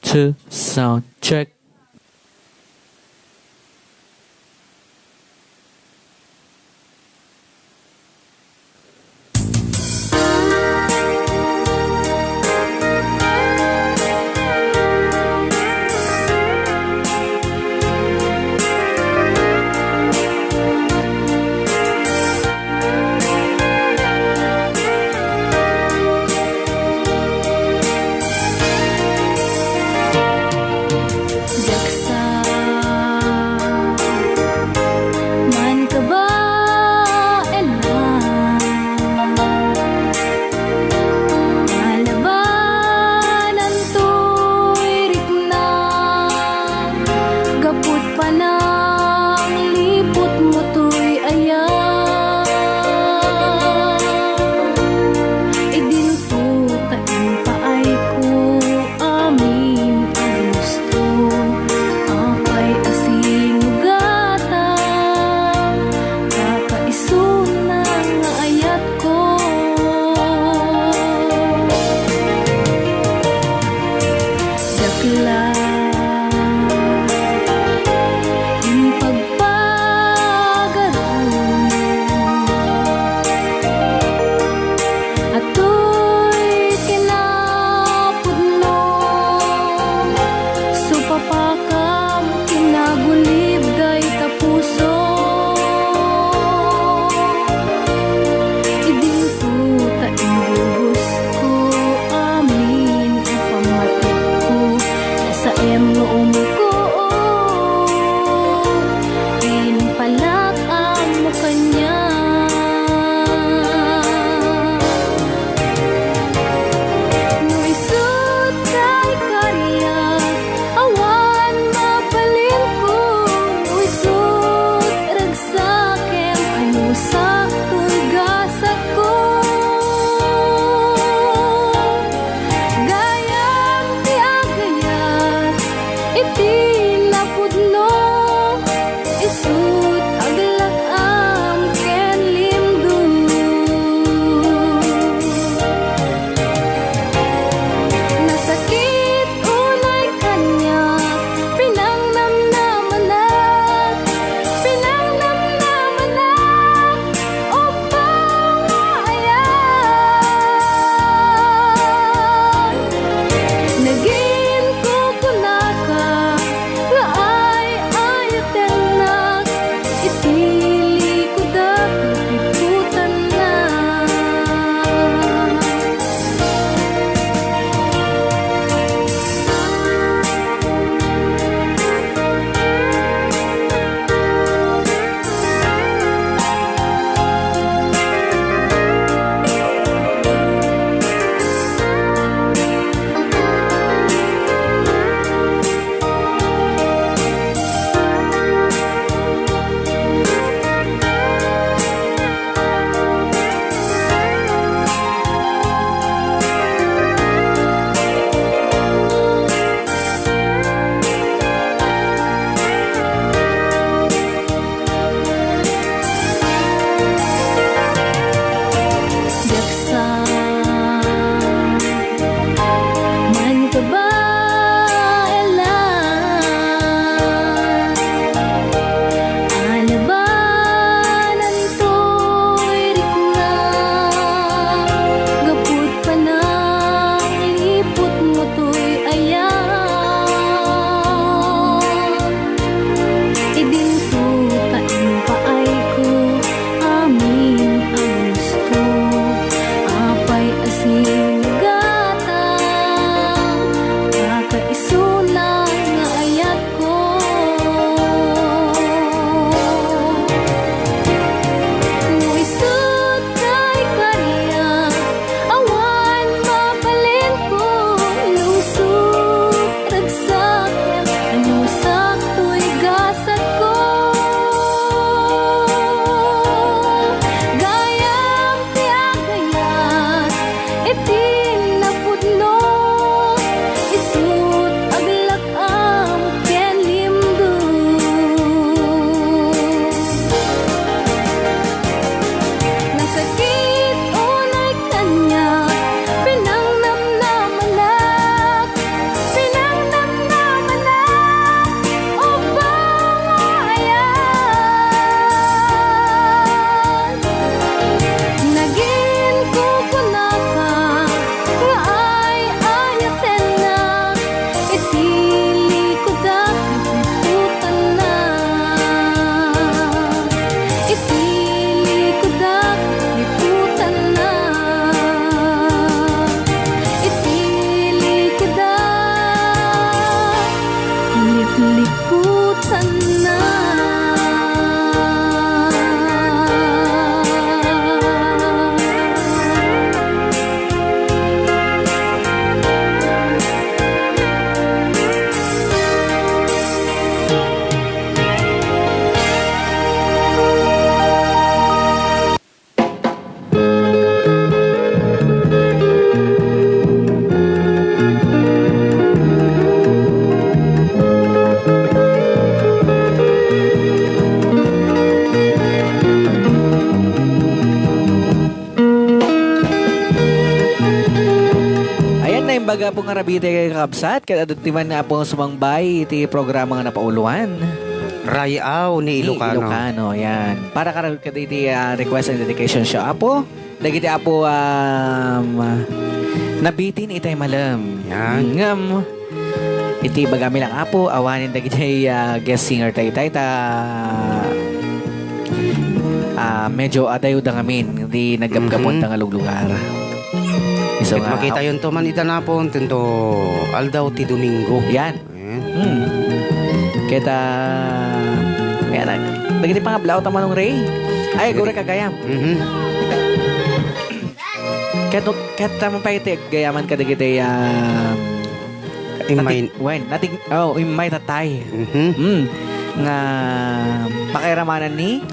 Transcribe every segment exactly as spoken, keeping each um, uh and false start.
Two, sound check. Apo nga rabii tayo, kakabsat, ket adda ti man nga Apo nga sumangbay iti programa nga napauluan. Rayaw ni Ni Ilocano. Ilocano, yan. Para kar-, kadagiti, ah, request and dedication show, Apo. Dagiti Apo, um, nabitin itay malem. Yan. Ngem, iti bagami lang, Apo, awanen dagiti, ah, guest singer tayo, tayo, ta, ah, medyo adayo da ngamin, di naggapgapon Mhm. da nga luglugar. Isu Ket nga, makitayonto man ita napon, tinto aldaw ti Domingo. Yan. Ayan. Hmm. Ket, ah, ayan, ah, dagiti pangablaw ta Manong Ray. Ay, Dagiti gurek a gayam. Mhm. Ket, ket, tama pa iti gayaman kadagiti, ah, Immay. Nati-, wen, natig-, oh, immay tatay. Mhm. Hmm. Nga pakairamanan ni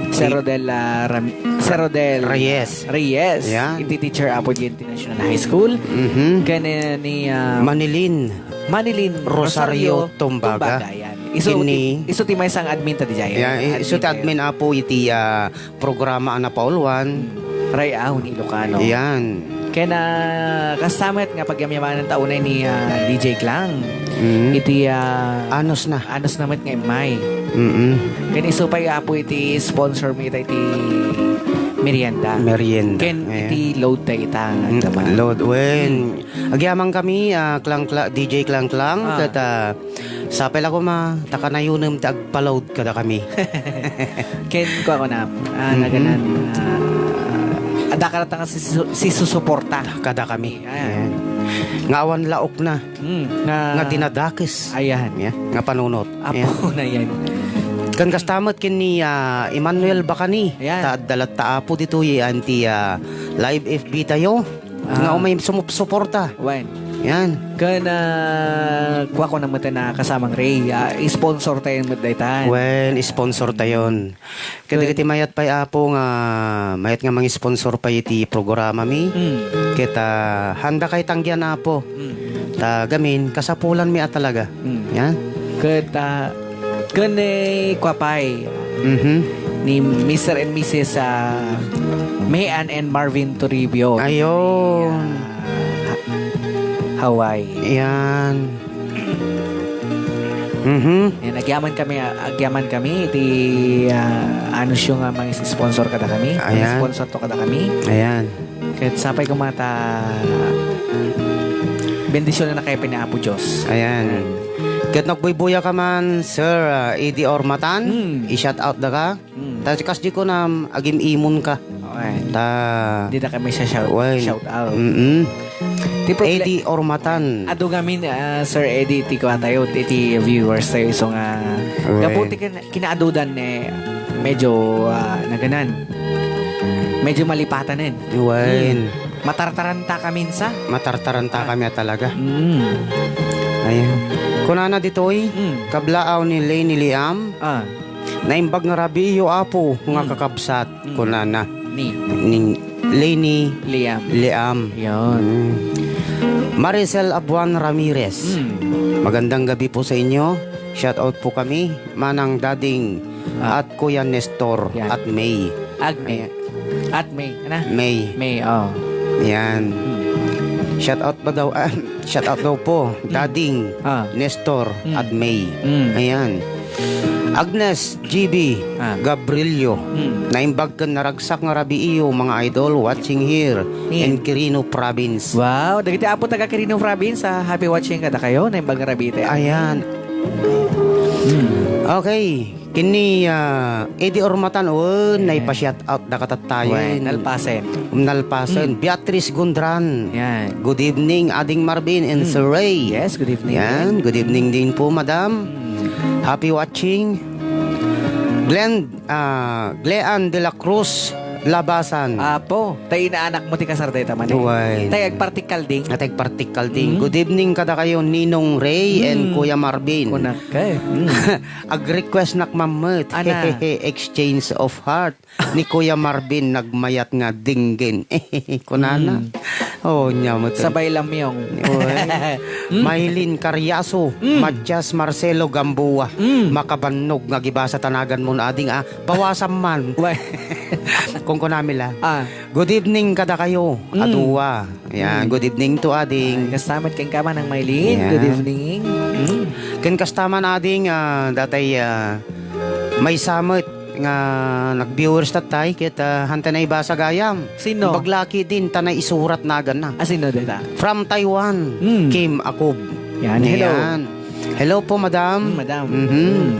Sir Ni Rodel, ah, Ram-, Sir Rodel Reyes. Reyes. Yan. Iti teacher, Apo, diay National High School. Mhm. Ken, eh, ni, ah, Manilin. Manilin Rosario Rosario Tumbaga. Tumbaga, yan. Isu Kini ti, isu ti maysa nga admin ta diay. Yan, i-, isu ti Admin, admin, Apo, iti, ah, programa a napauluan. Hmm. Rayaw ni Ilocano. Yan. Ken, ah, kasta met nga pagyamyamananta unay ni, ah, D J Klang. Mhm. Iti, ah, Anos na. Anos na met nga immay. Mm-mm. Ken isu pay, Apo, iti sponsor mi ita iti merienda. Merienda. Ken Ayan. iti load ta ita nga Mm, adda man. Load. Wen, Mm. Agyamankami, ah, Klangkla-, D J Klangklang, Ah. ket, ah, sapay la koma, ta kanayonem ti agpa-load kadakami. Ken kuakuna, ah, Mhm. naganan, ah, adda ka latta nga sisu-, sisusuporta. Kadakami. Ayan. Ayan. Nga awan laokna. Mm, nga Nga dinadakes. Ayan. Yeah. Nga panunot. Apo Yeah. na yan. Ken kasta met ken ni, ah, Emmanuel Bacani. Ayan. Ta adda latta, Apo, ditoy, anti, ah, live F B tayo. Ah. Nga umay sumup-, suporta. Wen. Yan. Ken, ah, kuakuna met na kasamang Ray, ah, sponsor tayo met daytan. Wen, sponsor tayon. Ket Ken dagiti mayat pay, Apo, nga mayat nga mangisponsor pay iti programami. Mm. Ket, ah, handa kay tanggian, Apo. Mm. Ta gamin, kasapulanmi a talaga. Mm. Yan. Ket, ah, ken ni kua pay, Mhm. ni Mister and Missus, ah, Mayan and Marvin Toribio. Ayon. Ah, Hawaii. Yan. Mhm. Yan, agyaman kami, agyaman kami iti, ah, anuncio nga mangisponsor kadakami. Ayan. Sponsor to kadakami. Ayan. Ket sapay koma ta bendisionan na kayo ni Apo Dios. Ayan. Ayan. Ket nagbuybuya ka man, Sir, ah, Eddie Ormatan, Hmm. i-shout out da ka. Mm. Ta kas di ko na agim-imon ka. Okay. Ta Di na kami siya shout, Wen. shout out. Mm-mm. Ti proble- Eddie Ormatan. Adu ngamin, ah, Sir Eddie, ti kua tayo, ti, ti viewers tayo, isu nga, Wen. gapu ti kin-, kinaadudan, eh, medyo, ah, naganan. Medyo malipatanen. Wen. Mm. Matartaranta kami sa. Matartaranta Ah. kami talaga. Mm. Ayan. Kunana ditoy, Mm. kablaaw ni Leni Liam, Ah. Naimbag nga rabiiyo, Apo, nga Hmm. kakabsat, Hmm. kunana. Ni? Ni Leni Liam. Liam. Yon. Hmm. Maricel Abuan Ramirez. Hmm. Magandang gabi po sa inyo. Shout out po kami, Manang Dading Ah. at Kuya Nestor Yan. at May. Agme. Ayan. At May, ana? May. May, oh. Yan. Hmm. Shout out ba daw? Ah, shout out daw po, Hmm. Dading, Ah. Nestor, Hmm. at May. Hmm. Ayan. Agnes G B Ah. Gabrilio. Hmm. Naimbag ken naragsak nga rabiiyo, mga idol, watching here Ni? in Quirino Province. Wow, dagiti Apo taga Quirino Province, ah, happy watching kadakayo, naimbag nga rabii. Ayan. Hmm. Okay. Ken ni, ah, Eddie Ormatan, wen, Eh. naipa-shout out da katattayen. Wen, nalpasen. Nalpasen. Hmm. Beatrice Gundran. Yan. Good evening, Ading Marvin and Hmm. Sir Ray. Yes, good evening. Yan, good evening din po, madam. Hmm. Happy watching. Glenn, ah, Glean de la Cruz Labasan. Apo, tay inaanak mo ti kasar dayta man, eh. Wen. Tay agpartikal ding. At agpartikal ding. Hmm. Good evening kadakayo, Ninong Ray and Hmm. Kuya Marvin. Kunak ka, eh. Hmm. Ag-request nak mammet. Ana. Exchange of Heart ni Kuya Marvin nagmayat nga Dinggin. Kunana. Mm. Oh, nya mo to. Sabay lamyong. Oy. Mm. Maylin Carriaso, Mm. Matias Marcelo Gamboa. Mm. Makabannog nga agibasa ta naganmo ading, ah. Bawasan man. Why? Kunkunami la. Ah. Good evening kadakayo. Mm. Aduwa. Yan, Mm. good evening to ading. Ay, kasta met kenka, Manang Maylin. Yan. Good evening. Mm. Ken kasta man ading, ah, datay, ah, maysa met nga nag-viewers tattay, ket, ah, hanta naibasa gayam. Sino? Imbag la ketdin ta naisurat naganna. Ah, sino dayta? From Taiwan, Mm. Kim Akub. Yan, hello. Yan. Hello po, madam. Mm, madam. Mhm. Mm.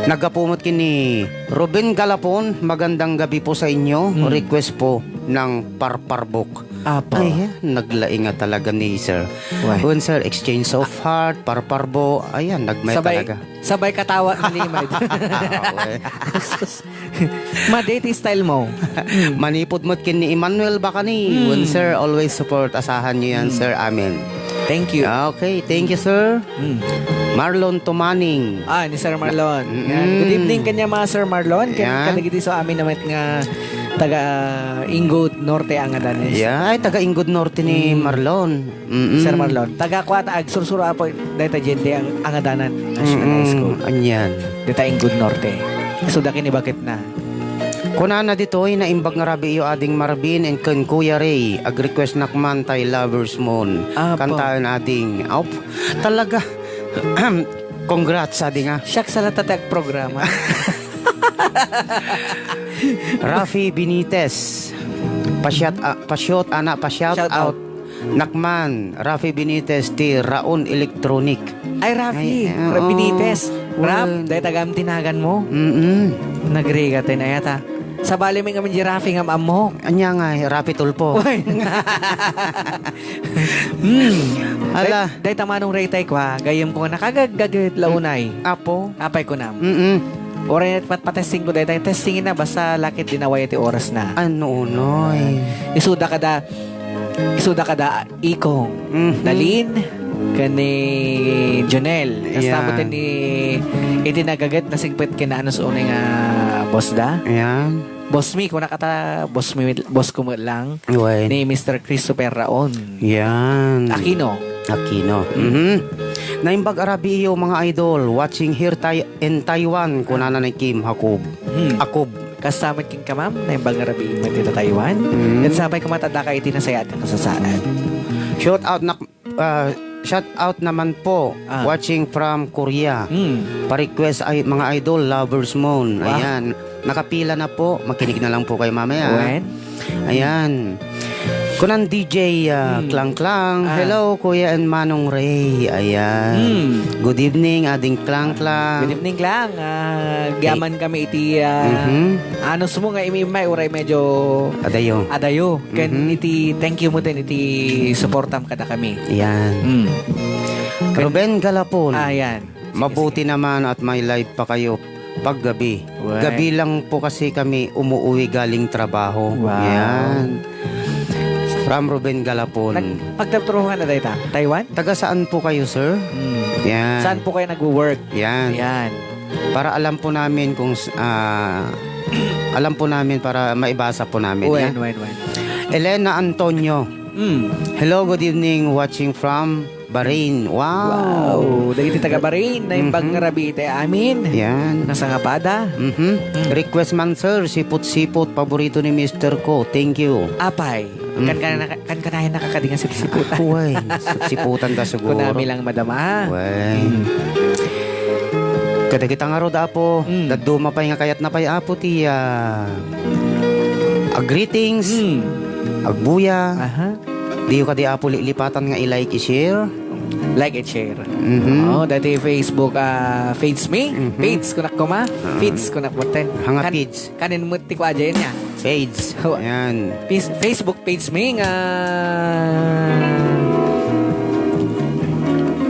Naggapu met ken ni Ruben Galapon, magandang gabi po sa inyo. Mm. Request po ng Parparbok. Apo. Ay, naglaing nga talaga ni sir. Why? Wen, sir, exchange of heart, Parparbo. Ayan, nagmay Sabay, talaga. sabay katawa, malimay. Ah, okay. Sus. Madate style mo. Mm. Manipod met ken ni Emmanuel Bacani. Mm. Wen, sir, always support. Asahan nyo yan, Mm. sir. Amen. Thank you. Okay, thank you, sir. Mm. Marlon Tumaning. Ah, ni Sir Marlon. Mm-mm. Yan. Good evening kanya, mga Sir Marlon. Ken Yan. kadagiti so amin naman nga taga Ingud Norte ang adanes. Yeah, ay, taga Ingud Norte ni Mm. Marlon. Mm-mm. Sir Marlon. Taga kuwata, agsursuro apo, dayta diente ang, ang adanan. National High Mm-mm. School. Anyan. Dayta Ingud Norte. So, daki ni bakit na. Kunana ditoy, naimbag nga rabii iyo, Ading Marvin, and ken Kuya Ray, ag-request nak man tay Lover's Moon. Apo. Kantaen, Ading. Op, talaga. Congrats, Ading, ah. Siak sa latatag programa. Rafi Benitez. Pa-shout, ah, pa-shout, ana, pa-shout Shout out. out. Nakman, Rafi Benitez ti Raon Electronic. Ay, Rafi. Ay, Rafi oo. Benitez. Rap, Wen. Dahil tagam tinagan mo. Mm-mm. Nagrigat din, ayata. Sabali mi ngamin di Rafi nga maamok. Anya nga, eh, Rafi Tulfo. Wen. Hmm. Ala. Day, day tamanong raytay ko, ha. Gayem ko, nakagagagit launay. Apo. Apay ko nam. Mm-mm. Oray patpatesting ko, day tayo testingin na, basta lakit dinaway ti oras na. Ano, unoy? Isuda kada, isuda kada Ikong, Mhm. Dalin, ken ni Jonel. Kasta Yeah. mo ni iti nagaget nasingpet ken anus unay nga boss da. Ayan. Boss mi, kuna kata, boss mi, boss ko met lang. Uy. Ni Mister Christopher Raon. Yan. Aquino. Aquino. Mhm. Naimbag a rabii iyo, mga idol. Watching here Tay-, in Taiwan, kunana ni Kim Hakob. Hmm. Akob. Kasta met kenka, ma'am, naimbag nga rabii met ita Taiwan. Hmm. Ket sapay koma ta adda ka iti nasayaat nga kasasaad. Shout out nak-, ah, shout out naman po. Ah. Watching from Korea. Hmm. Pa-request ay, mga idol, Lovers Moon. Wow. Ayan. Nakapila na po. Makinig na lang po kayo mamaya. Wen? Ayan. Kunan D J, ah, Hmm. Klang Klang. Ah. Hello, Kuya and Manong Ray. Ayan. Hmm. Good evening, Ading Klang Klang. Good evening, Klang. Ah, Hey. gaman kami iti, ah, Mhm. anus mo nga imimay, uray medyo Adayo. adayo. Ken Mhm. iti, thank you mo din iti suportam kada kami. Ayan. Hmm. Ken Ruben Galapon. Ah, yan. Sige, Mabuti sige. naman at may live pa kayo paggabi. Right. Gabi lang po kasi kami umuwi galing trabaho. Wow. Yan. From Ruben Galapon. Nag-, pagtatrabahoan na tayo ta? Taiwan? Taga saan po kayo, sir? Hmm. Yan. Saan po kayo nagwo-work? Yan. Yan. Para alam po namin kung s-, ah, alam po namin para maibasa po namin. Wen, Yan. wen, wen. Elena Antonio. Hmm. Hello, good evening. Watching from Bahrain. Wow. Wow. Dagiti taga Bahrain, naimbag Mhm. nga rabii iti amin. Yan. Nasangapada. Mhm. Mm. Request man, sir, sipot-sipot, paborito ni mister ko. Thank you. Apay. Mhm. Kan, kan, kan, kan, kanayan nakakadi nga sipsiputan. Uy, sipsiputan ta siguro. Kunami lang, madam, ah. Uy. Mm. Kadagita ngarud, Apo, Mm. dadduma pay nga kayat na pay, Apo, ti, ah, ag-greetings, Mm. agbuya. Aha. Diyo kadi, Apo, lilipatan nga i-like, i-share. Like and share. Mhm. Oo, dati Facebook, ah, page mi. Mhm. Page, kunak ko ma. Ah. Page, kunak mo ten. Hanga Kan-, page. Kanin mo ti kwa dyan niya. Page. Wa-, Ayan. Pis-, Facebook page mi nga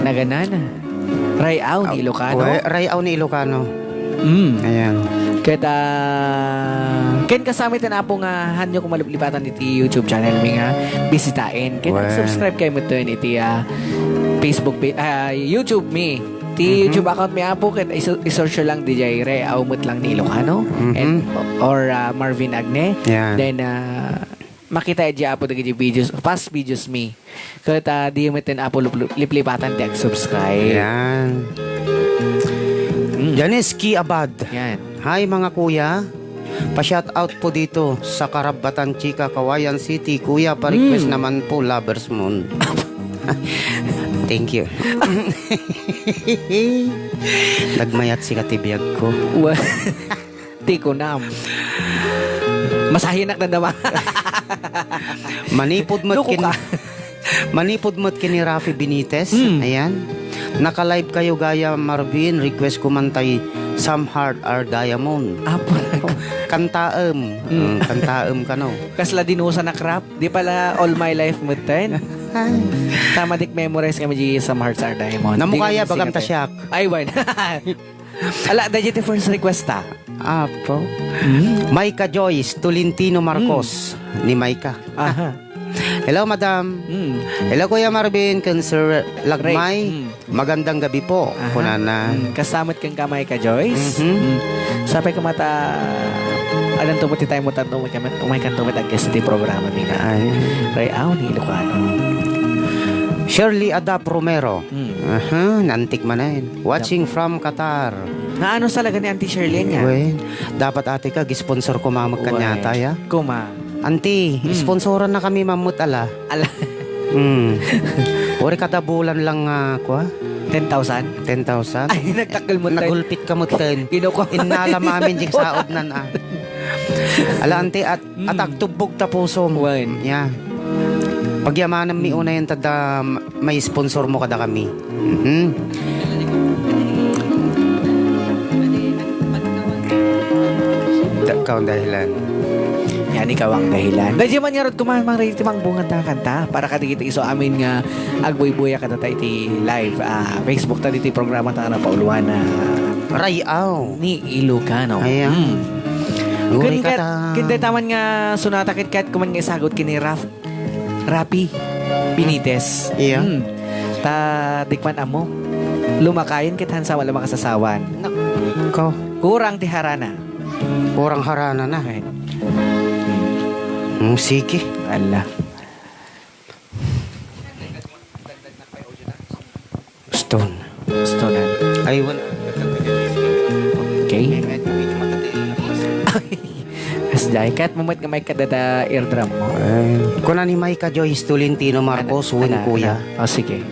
naganan. Rayaw ni Ah, Ilocano. we-, Rayaw ni Ilocano. Mm. Ayan. Ket, ah, ken kasama iti Apo nga hanyo kumaluplipatan iti YouTube channel mi nga bisitaen. Ken Wen. subscribe kayo mo iti, ah, Facebook pa-, ah, YouTube mi. Ti Mhm. YouTube account mi, Apo, ket isu-, isearch lang D J Ray Aumet lang ni Ilocano. Mhm. And, or, ah, Marvin Agne. Yan. Then, ah, makita iti Apo dagiti videos, past videos mi. Ket, ah, di met ten Apo luplup-, liplipatan ti ag-subscribe. Yan. Mm. Janice Ki Abad. Yan. Hi, mga kuya. Pa-shout out po dito sa Karabatan Chica, Cauayan City. Kuya, pa-request Mm. naman po, Lovers Moon. Thank you. Nagmayat si katibiag ko. Wa-, Ti kunam. Masahinak na naman. Manipod met Loko ken-, ka. Manipod met ken ni Rafi Benitez. Mm. Ayan. Naka-live kayo gaya, Marvin. Request ko man tay Some Heart Are Diamond. Apo. Kantaem. Mm. Mm, kantaem kano. Kasla dinusa na crap. Di pala All My Life met ten. Ay. Tama, dik memorize kami di Some Hearts Are Diamond. Namukaya, di kami bagam sikat, eh. Ta siak. Ay, why? Ala, dagiti first request, ah. Apo. Mm. Maika Joyce Tolentino Marcos. Mm. Ni Maika. Aha. Hello, madam. Mm. Hello, Kuya Marvin, ken Sir Lagmay. Great. Mm. Magandang gabi po, Aha. kunana. Mm. Kasamot ken ka, Maika Joyce. Mhm. Mm. Sapay ka mata, adan to mo ti time mo tanto mo kami, umay kanto mo tag-guest ti programa, mina. Ay. Ray, aw, ni Ilocano. Shirley Adap Romero. Mm. Aha, naantik manen. Watching Dap- from Qatar. Naano talaga ni Auntie Shirley niya? Wen, dapat ate ka, gi-sponsor ko mamag Uy. Kanyata, ya. Kuma. Auntie, Mm. sponsoran na kami mamut ala. Ala. Mm. Uri kada bulan lang nga, kwa? Ten thousand? Ten thousand? Ay, nagtakkel mo ten. Nagulpit ka mo ten. Ginoko. Innala mamin jing saod nan, ah. Ala, auntie, at, Mm. at agtubbog ta pusom. Wen. Ya. Pagyamanan mi Mm. unayen ta da ma-, maisponsor mo kadakami. Mhm. Da-, ikaw ang dahilan. Yan, ikaw ang dahilan. Dahil man yarot kuman, mang rey, ti mangbungad ta kanta. Para kadagiti isu amin nga agbuybuya kadata iti live, ah, Facebook ta diti programa ta nga napauluan na Ray-aw. Ni Ilocano. Ayan. Hmm. Uri Ken ka ket, ta. Ken dayta man nga sonata ket, ket kuman nga isagut ken ni Raf Rapi Benitez. Iya. Hmm. Ta dikman ammo. Lumakayon ket hansa wala makasasawan. Nako. Kurang ti harana. Kurang harana na. Right. Hmm, sige. Ala. Stone. Stone. Ay, wala. Okay. As jay, kat mo met nga may kadada eardrum mo. Eh, kuna ni Maika Joyce Tolentino Marcos, Ana, win ana, kuya. Ana. Oh, sige.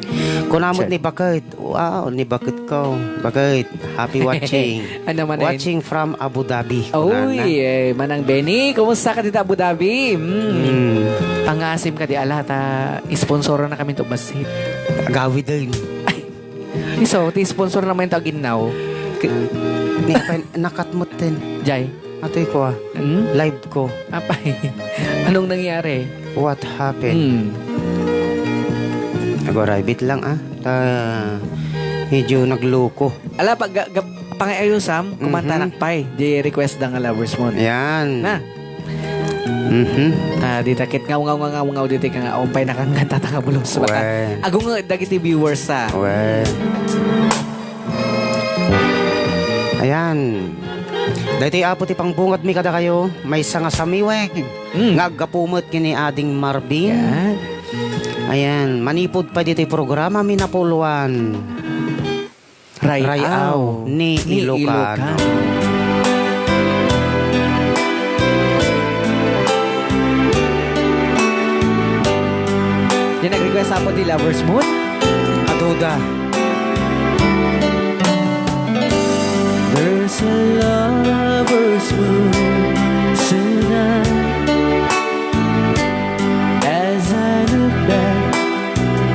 Kuna mo Sure. ni bakit? Wow, ni bakit ko? Bakit? Happy watching. Ano man, eh? Watching from Abu Dhabi. Uy, Kunana. Eh, Manang Benny, kumusta ka dito Abu Dhabi? Mm. Mm. Pangasim ka di ala, ta sponsor na kami to basit. Agawid din. Ay, iso, ti sponsor naman to aginnaw. K-, ni, nakat mo din. Jay. Atoy ko, ah. Hmm? Live ko. Apay. Anong nangyari? What happened? Hmm. Agoray, bit lang, ah. Ta, medyo nagloko. Ala, pag, ga-, ga-, pangayusam, Mhm. kumantanak pay. Di request da nga Lovers Moon. Yan. Na. Mhm. Ah, di takit ngaw, ngaw, ngaw, ngaw, ngaw, di tika nga, umpay nakanggan tatanga bulong sa bata. Wen. Agung dagiti viewers, ah. Wen. Ayan. Daytoy, Apo, ti pangbungadmi kadakayo, maysa nga samiweg Mm. nga aggapu met ken ni Ading Marvin. Yan. Ayan, manipud pay ditoy programa mi napuluan. Ray-aw Ray-aw ni ni Ilocano. Ilocano. Di nag-request apo ti Lovers Moon? Aduda. There's a lover's moon tonight. As I look back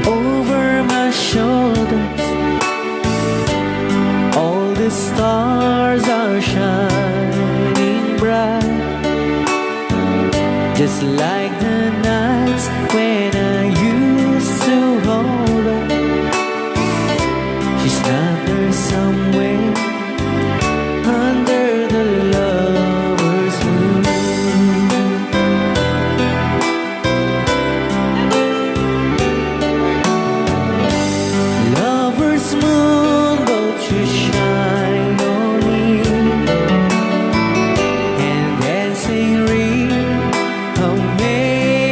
over my shoulders, all the stars are shining bright, just like the nights when I used to hold her. She's not there somewhere under the lover's moon. Lover's moon, won't you shine on me? And dancing ring, how may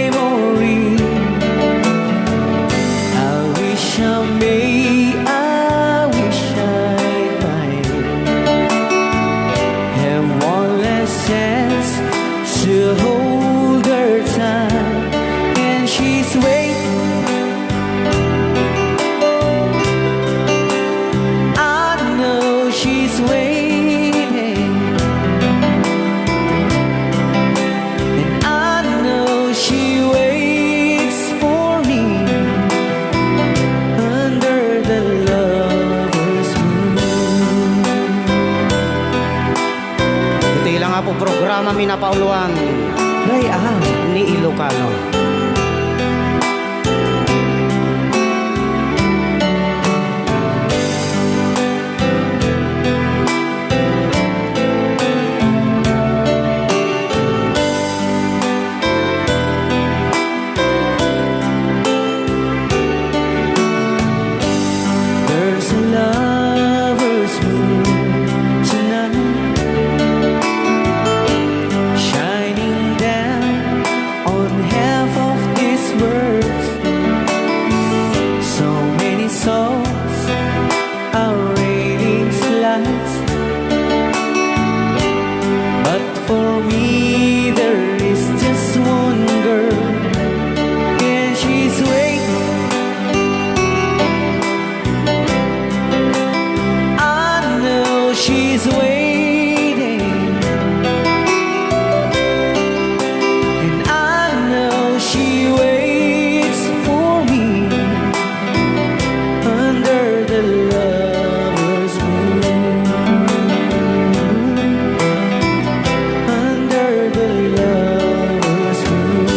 Programa mi napauluan Ray Ahang ni Ilocano. There's a lover's moon tonight, shining down on half of this world. So many souls are radiant lights, but for me there is just one girl, and she's waiting. I know she's waiting, and I know she waits for me under the lover's moon, under the lover's moon.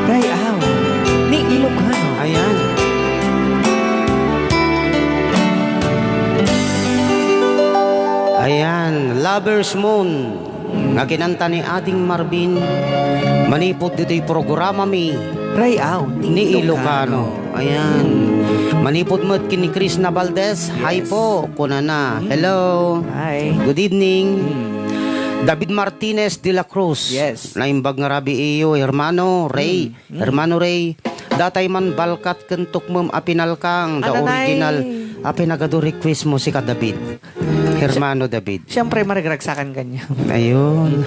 Ray Ahang ni Ilocano. Ayan. Ayan, Lover's Moon. Nga kinanta ni Ading Marvin, manipud ditoy programa mi Ray Ahang ni Ilocano. Ayan. Manipud met ken ni Krishna Valdez, hi po, kunana. Hello. Hi. Good evening. Hmm. David Martinez de la Cruz. Yes. Naimbag nga rabii iyo, hermano Ray. Hmm. Hermano Ray, datay man balkat ken tukmem a pinalkang, the original a pinagadu request mo, sika David. Hermano David. Siyempre, marigragsakan kanya. Ayun.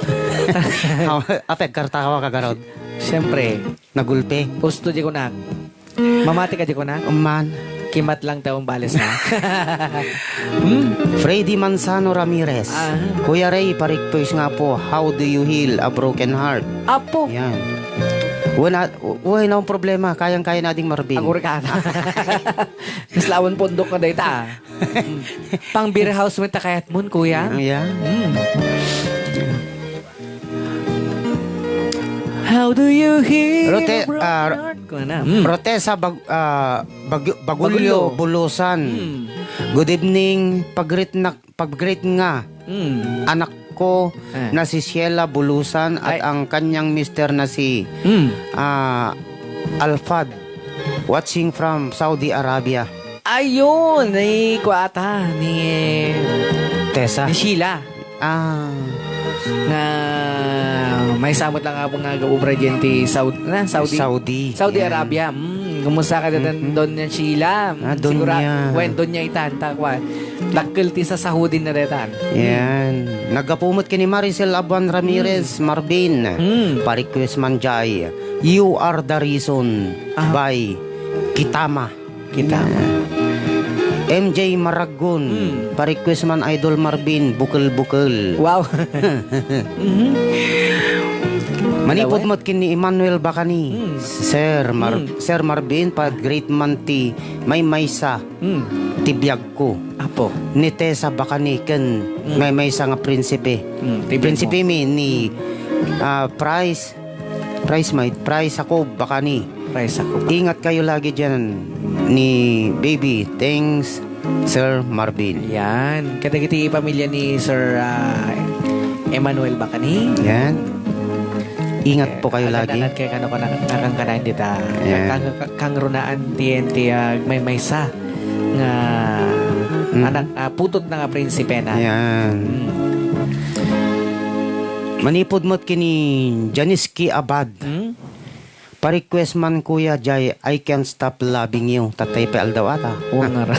Aw, apek, kartawa ka garod. Siyempre. Nagulpi. Usto di kunak. Mamati ka di kunak. Man. Kimat lang taong balis na. Hmm? Freddy Manzano Ramirez. Ah. Kuya Ray, pa-request nga po, "How do you heal a broken heart?" Apo. Yan. Wala, wala na akong problema. Kayang-kaya na ding Marvin. Agurkada. Mas lawan pondok nga dayta, ah. Pang beer house mo ta kayat mo, kuya? Mm, yeah. Mm. How do you heal Rote-, a broken ah, heart? Kuha na. Mm. Rotesa Bag-, ah, Bagyo-, Bagulyo, Bagulyo. Bulusan. Mm. Good evening. Pag-greet na, pag-greet nga. Mm. Anak ko Eh. na si Sheila Bulusan at Ay. ang kanyang mister na si, Mm. ah, Alfad, watching from Saudi Arabia. Ayun, ni kuata, ni Tessa? ni Sheila. Ah. Nga maysa met lang nga gaobra diyan ti Saud-, na, Saudi? Saudi. Saudi Yan. Arabia. Mm, kumusta ka datan, Mm-hmm. Doña Sheila? Mm, Ah, sigura, Doña. wen, Doña itan, ta, kwan. Dakkel ti sasahudin na datan. Yan. Naggapu met ken ni Maricel Abuan Ramirez, Mm. Marvin. Mm. Pa-request man jay, "You Are the Reason" Ah. by Kitama. Kitama. M J Maraggon, Mm. pa-request man Idol Marvin, Bukel-bukel. Wow. Mhm. Manipud Daway. met ken ni Emmanuel Bacani. Mm. Sir Mar-, Mm. Sir Marvin, pa-greet man ti maymaysa Mm. ti biag ko. Apo. Ni Tessa Bacani ken Mm. maymaysa nga prinsipe. Mm, ti biag Prinsipe mo. mi ni, ah, Price Price, may price ako, Bacani. Price ako, Bacani. Ingat kayo lagi dyan ni baby. Thanks, Sir Marvin. Ayan. Kadagiti pamilya ni Sir, ah, Emmanuel Bacani. Yan. Ingat po kayo lagi. Alanat kay kano ka na-, nakangkanain dita. Yan. Kang-, kang-, kangrunaan ti, ti, ah, maymaysa nga Mm. anak, ah, putot na nga prinsipe na. Yan. Mm. Manipud met ken ni Janiski Abad. Mm. Pa-request man, kuya, jay I Can't Stop Loving You. Tatay pa aldaw ata. Wa nga ra.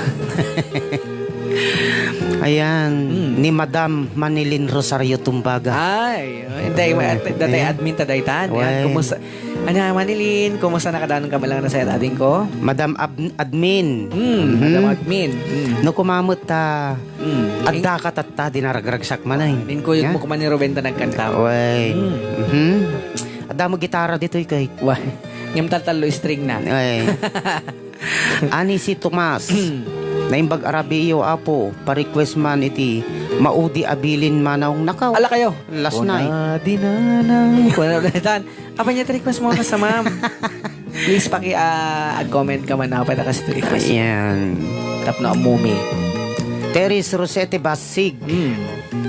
Ayan, Mm. ni Madam Manilin Rosario Tumbaga. Ay, ay, dai, Mm. datay Ayan. admin ta daytan. Ayan, Wen. kumusta? Ania, Manilin, kumusta, nakadanon ka man lang na sa ading ko? Madam Ab-, Admin. Mm, Mhm. Madam Admin. Mm. No kumamet ta, Mm. adda ka tatta, dinaragragsak man ay. Ninkuyog Yan. mo kuman ni Ruben ta nagkanta. Wen. Mm. Mhm. Adda mo gitara ditoy kay. Wa. Ngem taltallo string na. Ay. Ani si Tomas. Mm. Naimbag a rabii, Apo, pa-request man iti maudi a bilin, Manong. Nakaw. Ala kayo. Last night. Kuna dinanang. Kuna dinanang. Apay nga request mo, kasama? Please, paki, ah, ag-comment ka man, apay ta kasi request. Ayan. Tapno amumi. Teres Rosete Basig. Mm.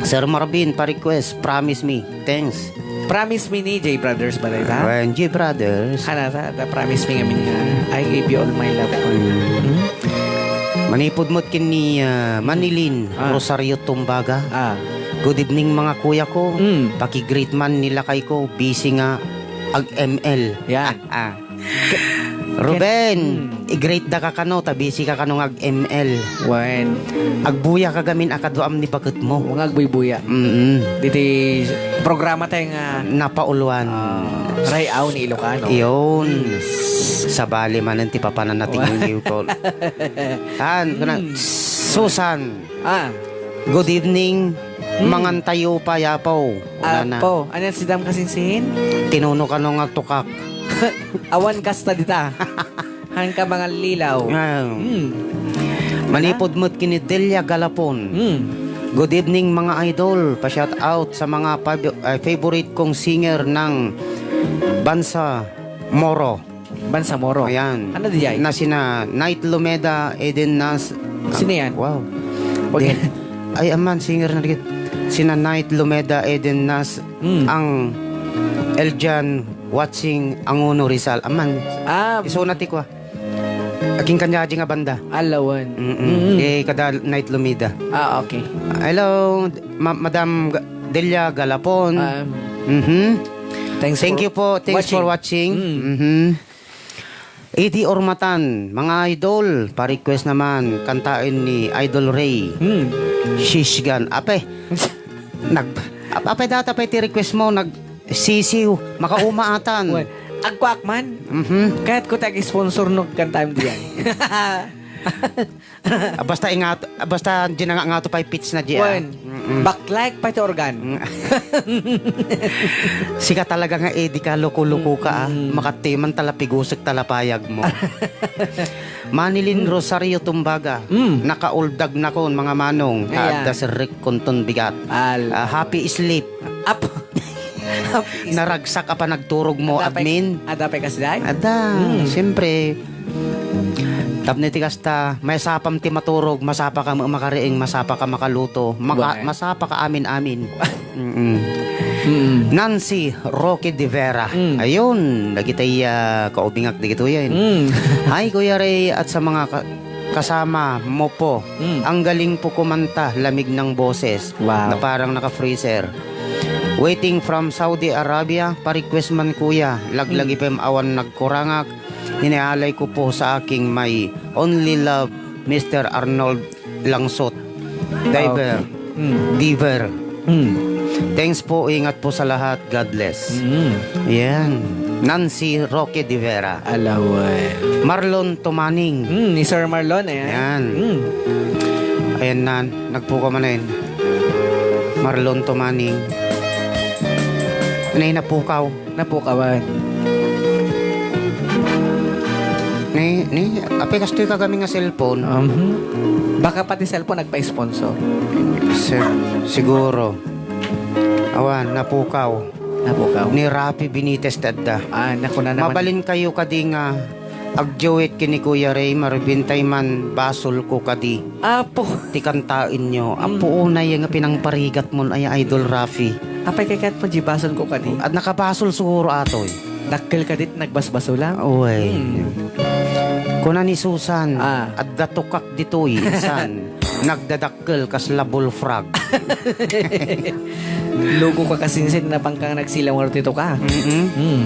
Sir Marvin, pa-request, Promise Me. Thanks. Promise Me ni J Brothers ba dayta? Wen, J Brothers. Hana ta, ta Promise Me ngamin nga, "I give you all my love." Mm. Hmm? Manipud met ken ni, ah, Manilin Ah. Rosario Tumbaga. Ah. "Good evening, mga kuya ko. Mm. Paki-greet man ni lakay ko, busy nga ag-M L." Yan. Ah. Ruben, Hmm. i-greet da ka kano, ta busy ka kano nga ag-M L. Wen. Agbuya ka gamin a kaduam ni baketmo. Nga agbuybuya. Mm-mm. Diti programa tayo nga Napauluan. Ah, Ray-aw ni Ilocano. Yun. Hmm. Sabali manen ti papanan natin Wa- yung tol. Han, kuna, Hmm. Susan. Ah. Good evening. Hmm. Mangan tayo pa, Yapaw. Kunana. Apo, ano si Dam Kasinsin? Tinuno kano nga tukak. Awan kasta dita. Han ka mangan lilaw. Ah. Hmm. Manipud met ken ni Delia Galapon. Hmm. Good evening, mga idol. Pa-shout out sa mga fav-, eh, favorite kong singer ng Bansa Moro. Bansa Moro. Ayan. Ano di ay? Na sina Knight Lumeda, Eden Nas. Sino yan? Wow. Wag Di-, yan. Ay, aman, singer na dikit. Sina Knight Lumeda, Eden Nas, Mm. ang Eljan Watching, Anguno, Rizal. Aman. Ah. Isuna ti kwa. Aking kanyaji nga banda. Alawan. Mm-mm. Mm-mm. Eh, kada Knight Lumeda. Ah, okay. Hello, Ma-, Madam Ga-, Delia Galapon. Um, Mhm. Thanks Thank for you po. Thanks for watching. Mm. Mhm. Idi Ormatan, mga idol, pa-request naman, kantaen ni Idol Ray. Hmm. Shishgan. Ape, nag-, ap-, ape data pa iti request mo, nag-, sisiw, makauma atan. Wen, agkuak man. Mhm. Kaya't ko tag-sponsor no kantaem diyan. Ah, basta ingat, ah, basta dinanga nga to pay pitch na diya. Wen, Mm-mm. Baklay pay ti organ. Mm. Sika talaga nga, eh, di ka loko-loko ka, ah. Mm. Makatiman talapigusek talapayag mo. Manilin Mm. Rosario Tumbaga, Mm. nakauldag nakon, mga manong, Ayan. Adda sirrik kunton bigat. Al- Ah, happy sleep. Ap-, happy sleep. Naragsak a panagturog mo, Adda pay, admin. Adda pay kasi, day? Adda. Mm. Siyempre, tapno iti kasta, maisapam ti maturog, masapa ka makariing, masapa ka makaluto, maka-, Wen. Masapa ka amin-amin. Mm-mm. Mm. Nancy Roque de Vera. Mm. Ayun, dagitay, ah, kaubingak dagitoy, eh. Mm. Hi, Kuya Ray, at sa mga ka-, kasama mo po. Mm. Ang galing po kumanta, lamig ng boses. Wow. Na parang naka-freezer. Waiting from Saudi Arabia, pa-request man, Kuya. Laglagi Mm. pem awan nagkurangak. Inialay ko po sa aking my only love, Mister Arnold Langsot. Diver. Okay. Mm. Diver. Mm. Thanks po, ingat po sa lahat. God bless. Mm. Yan. Nancy Roque de Vera. Alaway. Marlon Tumaning. Mm, ni Sir Marlon, eh. Yan. Mm. Ayan na, nagpukaw man na yun. Marlon Tumaning. Anay napukaw. Napukawan. Ni, ni, apay kastoy kagami nga cellphone. Mhm. Baka pati cellphone nagpa-sponsor. Si-, siguro. Awan, napukaw. Napukaw. Ni Rafi Benitez dadda. Ah, naku na naman. Mabalin kayo kadi nga agduet ken ni Kuya Ray Marvin tay man basol ko kadi. Apo. Ti kantaenyo. Mm. Apo, unay nga pinangparigat mon ay Idol Rafi. Apay kay ket mo di basol ko kadi? At nakabasol siguro atoy. Dakkel kadit nagbasbasolan? Uy. Mm. Kuna ni Susan, Ah. adda tukak ditoy, san, nagdadakkel kasla bullfrog. Luko ka kasinsin na pangkang nagsilang ortito ka. Mm-mm. Mm.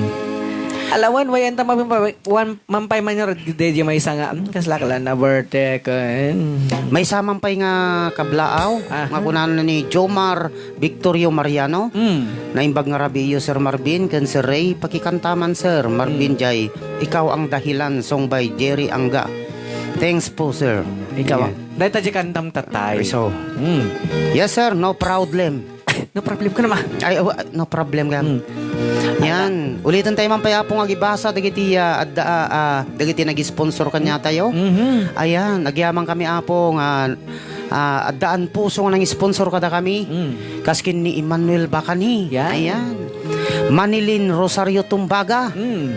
Alawan, way anta mapimpa-, wan, mampay man yung radyo, di maysa nga, mm, kasla kala na birthday ka, eh. Maysa mampay nga kablaaw, Aha. nga kunano ni Jomar Victorio Mariano. Mm. Naimbag nga rabii, Sir Marvin, ken Sir Ray, pakikanta man, Sir Marvin Mm. Jay, Ikaw ang Dahilan, song by Jerry Angga. Thanks po, sir. Ikaw ang, Yeah. dahil tayo kantam tatay. So, Mm. yes, sir, no problem. No problem ka naman. Ay, awa, no problem ka. Mm. Yan. Uliten tayo man pay, Apo, nga agibasa dagiti, ah, adda, ah, ah, dagiti nag-sponsor kaniatayo. Mhm. Ayan, agyamankami, Apo, nga, ah, addaan puso nga nang-sponsor kadakami. Mm. Kasken ni Emmanuel Bacani. Yan. Ayan. Manilin Rosario Tumbaga. Mm.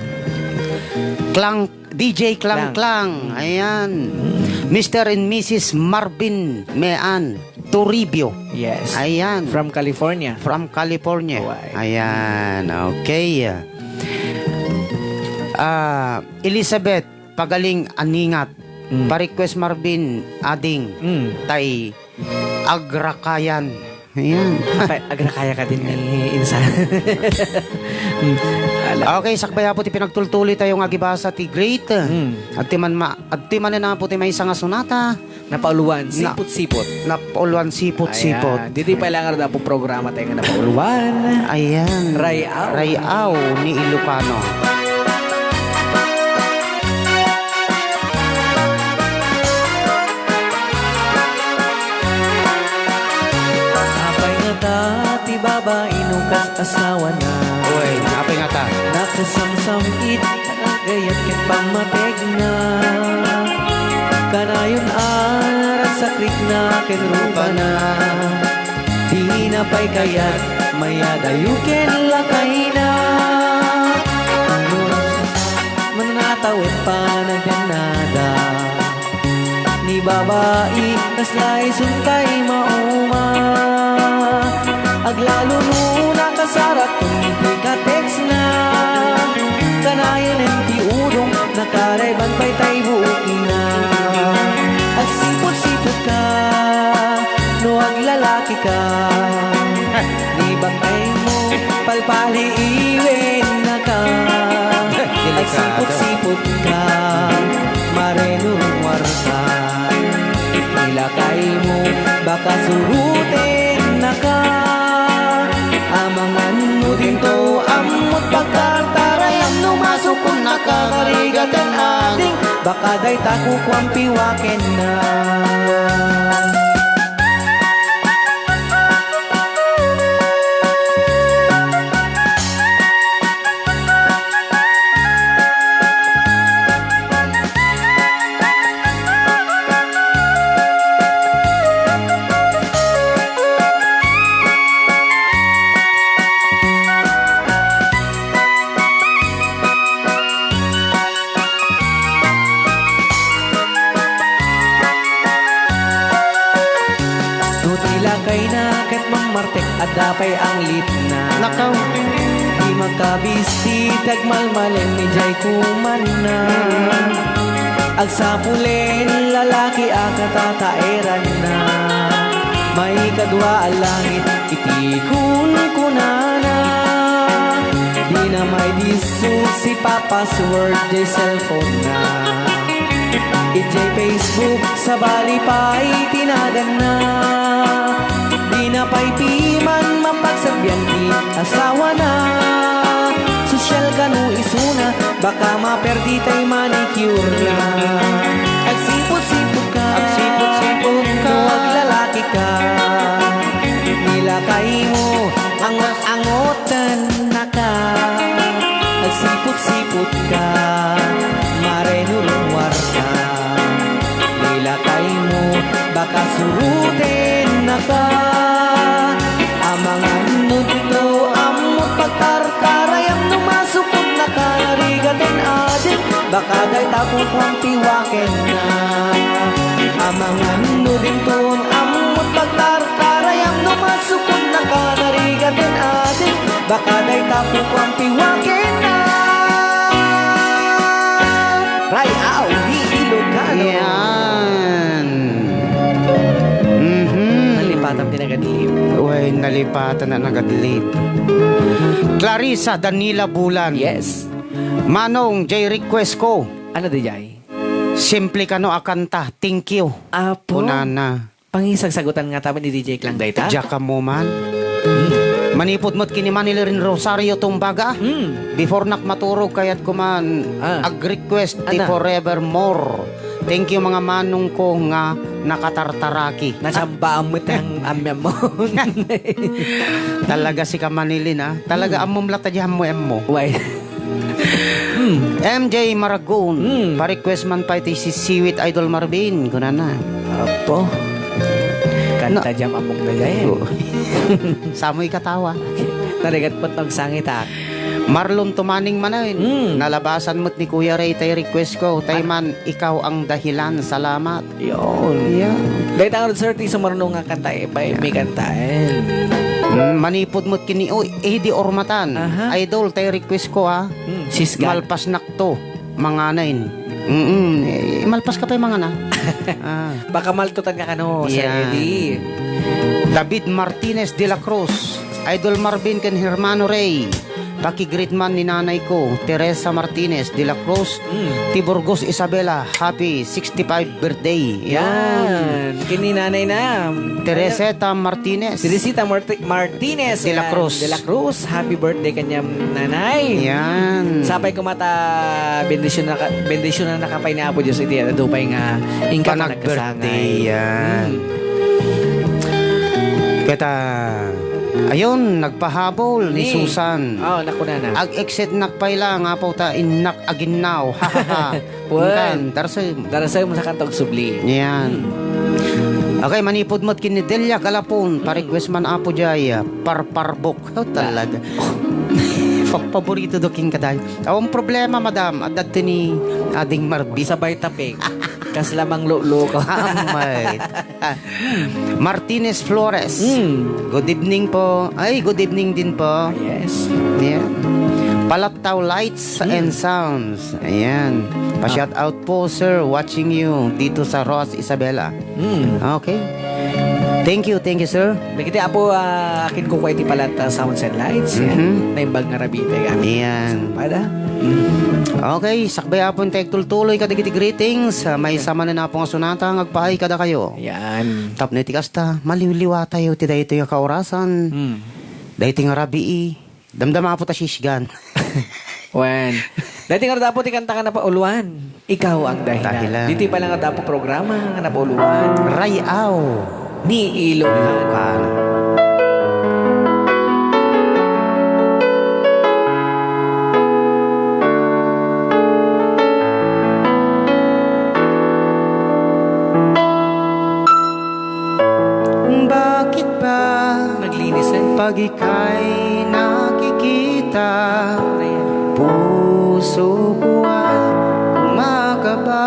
Klang, D J Klang Klang. Klang. Ayan. Mm. Mister and Missus Marvin Mean Toribio. Yes. Ayan. From California. From California. Why? Ayan. Okay. Ah, Elizabeth Pagaling Aningat. Mm. Pa-request Marvin Ading. Mm. Tay Agrakayan. Ayan. Apay, agrakaya ka din ni insan. Mm. Ala. Okay, sakbay, Apo, ti pinagtultuloy tayo nga agibasa ti greet. Mm. Adtoy man ma-, adtoy manen, Apo, ti maysa nga sonata. Napauluan, Na-, sipot-sipot. Napauluan, sipot-sipot. Ayan. Didi pay laeng ngarud, Apo, programa tayo nga napauluan. Ayan. Ray-aw. Ray-aw ni Ilocano. Apay ngata ti babaino kas asawana? Uy, apay ngata? Nakasamsam-it a gayat ken pammategna. Kanayon a naragsakrikna ken rupana. Dina pay kayat mayadayo ken lakayna. Mananataw ket panagdennada. Ni babai, kasla isun tay mauma. Aglalo no nakasarat ken iti ka-textna. Kanayon ti udong, nakarayban pay tay buokna. Agsipot-sipot ka, no aglalaki ka. Ni bangkaymo, palpaliiwennaka. Delikado. Agsipot-sipot ka, marenurungar ka. Ilakaymo, baka surutennaka. Amangan no dinto, ammot pagtartarayam no masukonnaka, narigat ken ading, baka dayta kukuam piwakenna. No ti lakayna ket mammartek, adda pay anglitna. Nakaw. Di makabisti, ti agmalmalem, idiay kumanna. Agsapulen, lalaki a katataeranna. Maikadua a langit, iti kunkunana. Dina maidissus ti pa-password diay cellphone-na. Idiay Facebook, sabali pay ti naganna. Dina pay piman mapagserbian ti asawana. Sosyal kano isuna, baka maperdi tay manicure-na. Agsipot-sipot ka. Agsipot-sipot ka. No aglalaki ka. Ni lakaymo, angot-angot Tennaka, agsipot-sipot ka, marenurungar ka. Ni lakaymo, baka surutennaka. Amangan no dito, ammot pagtartarayam no masukonnaka, narigat ken ading, baka dayta kukuam piwakenna. Amangan no dinton, ammot pagtartarayam no masukonnaka, narigat ken ading, baka dayta kukuam piwakenna. Ray-aw ni Ilocano. Yan. Mhm. Nalipatan ti nagadlip. Uy, nalipatan a nagadlip. Clarissa Danila Bulan. Yes. Manong, jay request ko. Ano di jay? Simple kano a kanta. Thank you. Apo. Kunana. Pangisagsagutan nga taman ni D J Klang dayta. Diak ammo man. Hmm. Manipud met ken ni Manilin Rosario Tumbaga. Hmm. Before nak maturog, kayat ko man Ah. ag-request ti Ana. Forevermore. Thank you, mga manong ko nga nakatartaraki. Nasamba met ang amyam mo. Talaga sika, Manilin, ah. Talaga, hmm, ammom latta di ammo-ammo. Why? Hmm. M J Maragon, hmm, pa-request man pay ti Sisiwit, Idol Marvin, kunana. Apo. Kanta na- jam amok na jay. Oo. Samoy katawa. Narigat met nagsangit, ah. Marlon Tumaning manen, hmm, nalabasan met ni Kuya Ray tay request ko, tay man, Ikaw ang Dahilan. Salamat. Yun. Yeah. Dahil tangod, sir, ti sumarno nga kanta, eh, may, yeah, may kantaen. Mm, manipod met kini, oy, Eddie Ormatan. Aha. Idol, tay request ko, ah. Hmm, sisgan. Malpasnak to, manganen. Mm, eh, malpas ka pay mangana. Ah. Baka maltutan ka kano, Sir, yeah, Eddie. David Martinez de la Cruz, Idol Marvin ken Hermano Ray. Paki-greet man ni nanay ko, Teresa Martinez de la Cruz, mm, ti Burgos, Isabela. Happy sixty-five birthday. Yan. Kini nanay na. Tereseta Martinez. Teresita Marti-, Martinez de la Cruz. De la Cruz. Happy birthday kaniam, nanay. Yan. Sapay ko mata, bendisyon na ka, bendisyon na nakapay ni Apo Diyos iti adu pay nga ingka panag-birthday, nagkasangay. Yan. Hmm. Keta, ayun, nagpahabol ni Susan. Oh, naku, nana. Ag-exit nak pay lang, apo ta innak aginnaw. Ha, ha, ha. Wen. Ingkan, darasem. Darasem sa kantog subli. Yan. Hmm. Okay, manipod met ken ni Delia Galapon. Hmm. Pa-request man, apo, jay, ah, parparbok. Oh, talaga. Pagpaborito do king kaday. Awan problema, madam. At dati ni Ading Marvin. Sabay tapik. Kas lamang lolo ko. Amay. Martinez Flores. Hmm. Good evening po. Ay, good evening din po. Yes. Yeah. Palattaw Lights, hmm, and Sounds. Ayan. Ah. Pa-shout out po, sir. Watching you dito sa Roxas, Isabela. Hmm. Okay. Thank you, thank you, sir. Dagiti apo, ah, akin ko iti Palattaw Sounds and Lights. Mhm. Naimbag nga rabii iti amin. Ayan. Pada. Hmm. Okay, sakbay, apo, ti agtultuloy kadagiti greetings. Ah, maysa manen, apo, nga sonata nga agpaay kadakayo. Yan. Tapno iti kasta, maliwliwatayo ti daytoy nga kaorasan. Hmm. Daytoy nga rabii, damdama, apo, ta sisgan. Wen. Daytoy nga rabii, apo, ti kanta nga napauluan. Ikaw ang dahilan. Dahilan. Ditoy pay lang nga rabii, apo, programa nga napauluan. Ray-aw. Ni Ilocano. Ilocano. Bakit ba naglinis, eh, pag ika'y nakikita, ayan, puso ko ay kumakaba?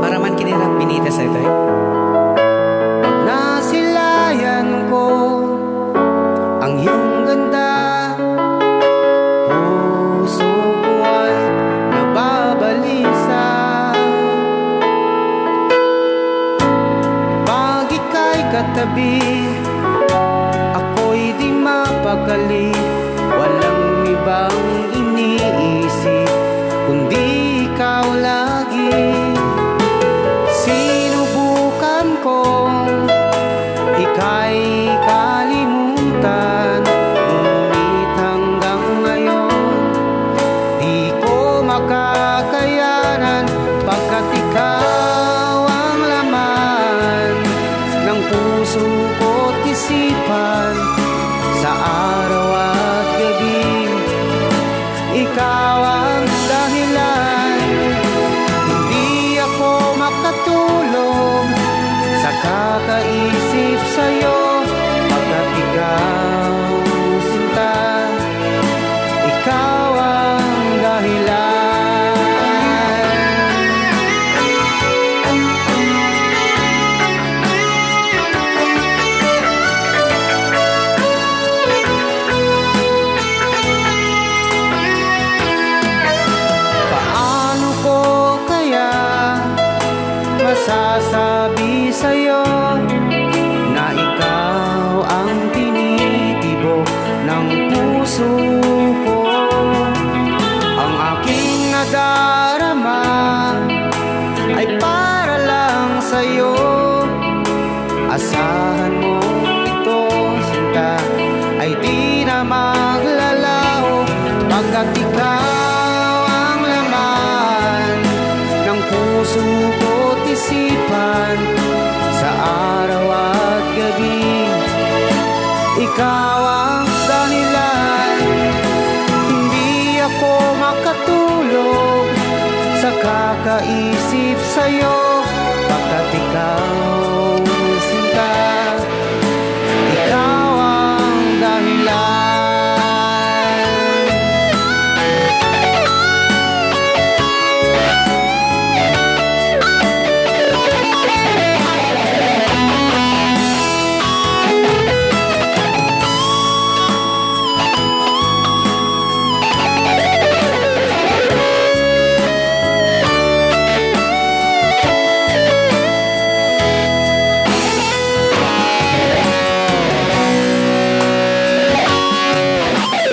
Para man kinirap binitas ito, eh. Pag nasilayan ko ang iyong ganda, puso ko ay nababalisa. Pag ika'y katabi, ako'y di mapakali. Walang ibang iniisip kundi ikaw lagi. Sinubukan kong ika'y kalimutan, ngunit hanggang ngayon di ko makakayanan, pagkat ikaw ang laman ng puso ko't isipan sa araw at gabi. Ikaw ang dahilan, hindi ako makatulog sa kakaisip sa'yo, pagkat ikaw, sinta, ikaw ang dahilan. Paano ko kaya masasabi sa'yo na ikaw ang tinitibok ng puso ko? Ang aking nadarama ay para lang sa'yo. Asahan mo ito, sinta, ay di na maglalaho, pagkat ikaw ang laman ng puso ko't isipan araw at gabi, ikaw ang dahilan. Hindi ako makatulog sa kakaisip sa'yo, pagkat ikaw, sinta, ikaw ang dahilan.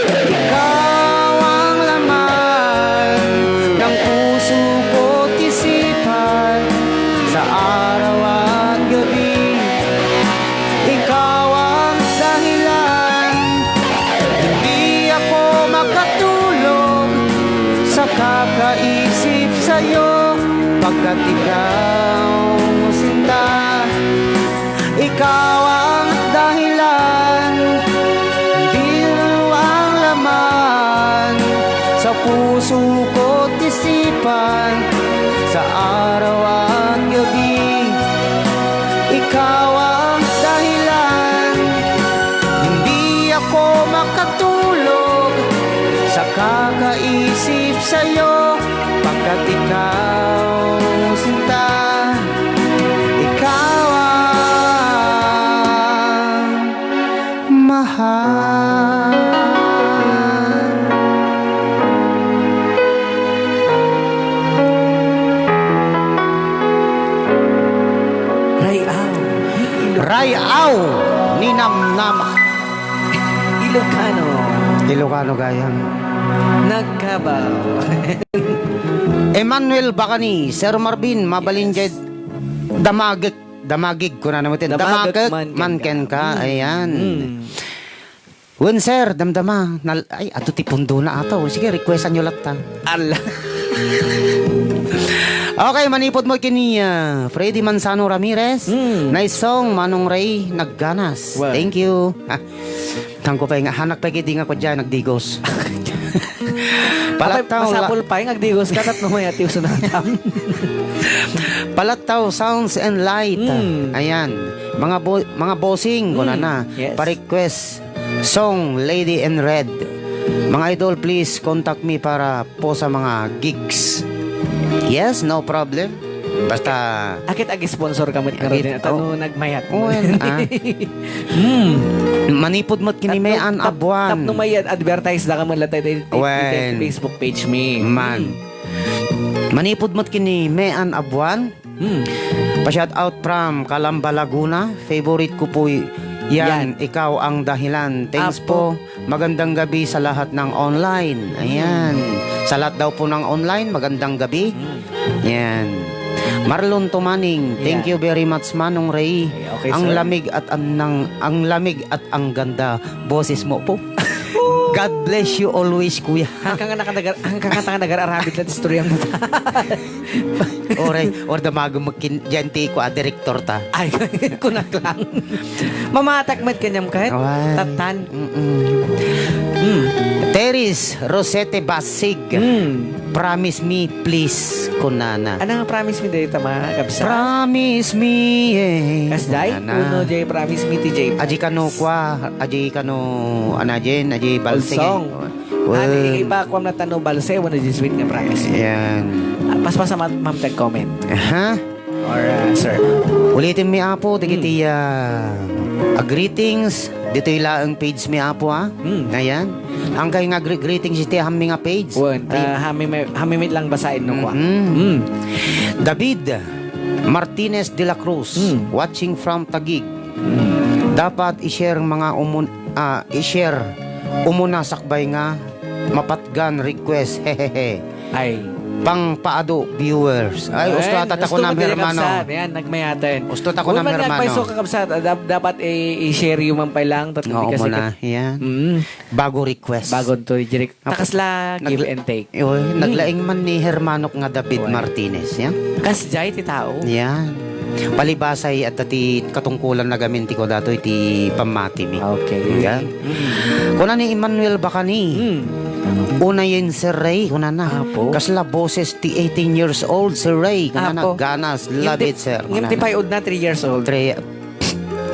Ikaw ang laman ng puso ko't isipan sa araw at gabi. Ikaw ang dahilan, hindi ako makatulog sa kakaisip sa'yo, pagkat ikaw, sinta, ikaw ang dahilan, diwa ang laman sa puso ko't isipan sa araw at gabi. Ikaw ang dahilan, hindi ako makatulog sa kakaisip sa'yo, pagkat ikaw, sinta, ikaw ang mahal. Rayaw. Rayaw ni Namnama. Ilocano. Ilocano gayam. Nagkabaw. Emmanuel Bacani, Sir Marvin, mabalin Yes. jay damagek, damagig, kunana met, Damagek damagek man man kenka. kenka, Mm. ayan. Mm. Wen, sir, damdama. Nal-, ay, ato ti pundona ato. Sige, requestan yo latta. Ala. Okay, manipud mo kini, ah, Freddy Manzano Ramirez. Mm. Nice song, Manong Ray Nagganas. Well. Thank you. Tangko pay nga, hanak pay kiti nga kudya, nagdigos. Palattaw, la- Masapul pay nga agdigos ka, tapno mayat ti usunatam. Palattaw Sounds and Light. Mm. Ayan. Mga bo-, mga bossing, Mm. kunana. Yes. Pa-request song, Lady in Red. Mga idol, please contact me para po sa mga gigs. Yes, no problem. Basta Akit ag-sponsor ka met nga Agit-, Rodin, at ano oh. nagmayat Oh, mo? well, ah. Hmm. Manipud met kini Tapno, Mean tap-, Abuan. Tapno may ad-, advertise da ka met latta iti, iti, iti Wen. Facebook page mi. Man. Hmm. Manipud met kini Mean Abuan. Hmm. Pa-shout out from Calamba, Laguna. Favorite ko po y-, yan. Yan. Ikaw ang dahilan. Thanks Apo. po. Magandang gabi sa lahat ng online. Ayan. Hmm. Sa lahat daw po ng online, magandang gabi. Hmm. Yan. Marlon Tumaning, thank Yeah. you very much, Manong Ray. Ay, okay, Ang sir. lamig at ang, ang lamig at ang ganda boses mo po. God bless you always, kuya. Hanggang nga nakanagar-, hanggang nga nakanagar-aramid lang istorya mo. Oray, or damago magkin-, diyan ti ko, ah, direktor ta. Ay, kunak lang. Mamatak met kanyam kahit Awan. tatan. Mm-mm. Mm. Teris Rosete Basig. Mm. "Promise me, please," kunana. Ano nga promise me dito, mga kabsa? "Promise me, eh." Kasjay? Kunana. Uno, jay, promise me, ti jay. Aji kano kwa, aji kano, ana, jen, aji balsing, Old song. eh. Well, Ani, iba, kuam na tano balse, wano jay sweet nga promise me. Yan. Ah, paspasa, ma'am, ma'am, tag comment. Aha. Or, ah, sir. Ulitin mi, Apo, dagiti, Hmm. ah, a greetings. Ditoy laeng page mi, Apo, ah. Hmm. Ayan. Angkay nga gre-, greetings iti hammi nga page. Wen, ta Ay. hammi mi-, hammi met lang basaen no kwa. Mm-mm. Hmm. David Martinez de la Cruz, Hmm. watching from Taguig. Hmm. Dapat i-share mga umun-, ah, i-share umuna sakbay nga mapatgan request. Hehehe. Ay. Pangpaado viewers. Ay, Ay, usto ata ta usto kunam, mo diri, hermano. kabsat. Yan, nagmayaten. Usto ta kunam, Kung man nga hermano. agpayso ka, kabsat, ah, dap-, dapat i-, i-share yung man pay lang, tat Oo, di kasi muna. kit-, Yan. Mm. Bago request. Bago to, direct. Apo, Takas la, nag-, give and take. Oy, Mm. naglaing man ni hermanok nga David Oy. Martinez, yan. Kasjay ti tao. Yan. Palibasay adda ti katungkulan nagamin ti kuadatoy ti pammatimi. Okay. Yan. Mm. Kuna ni Emmanuel Bacani, Mm. "Unayen, Sir Ray," kunana. Apo. "Kasla boses ti eighteen years old, Sir Ray," kunana. Apo. "Ganas, love it, sir," kunana. Ngem ti payudna, three years old. Three,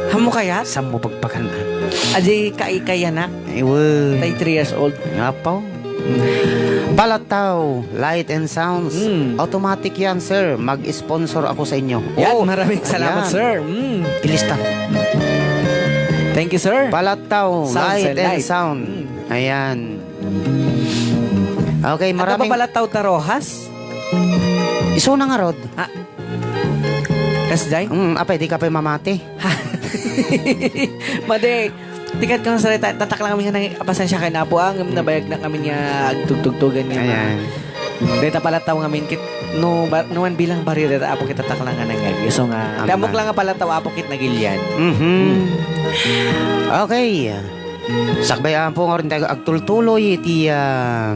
Haanmo kayat? Saanmo bagbagan, ah. Adi, kai-, kayanak. Ay, we. Tay three years old. Apo. Palattaw, Light and Sounds. Mm. Automatic yan, sir. Mag-sponsor ako sa inyo. Yan, oh, maraming salamat, ayan, sir. Mm. Ilista. Thank you, sir. Palattaw, Sounds Light and and Light. Sound. Mm. Ayan. Okay, adda ba maraming Palattaw ta Roxas? Isuna ngarud. Ah. Kasdiay? Mm, apay, di ka pay mamati. Madi, ti kayatko nga sarita, tataklang kami nga nang-, pasensya kayo na po, ah, ngem nabayag na kami nga agtugtugtugan nga mga, ayan, dayta Palattaw ngamin, ket no, ba-, no man bilang barrio, dayta Apo ket tataklang nga nangag-, isu nga, amen, damok lang nga Palattaw, Apo ket nagilian. Mhm. Mm. Okay. Sakbay, Apo, nga rin tayo agtultuloy iti, ah,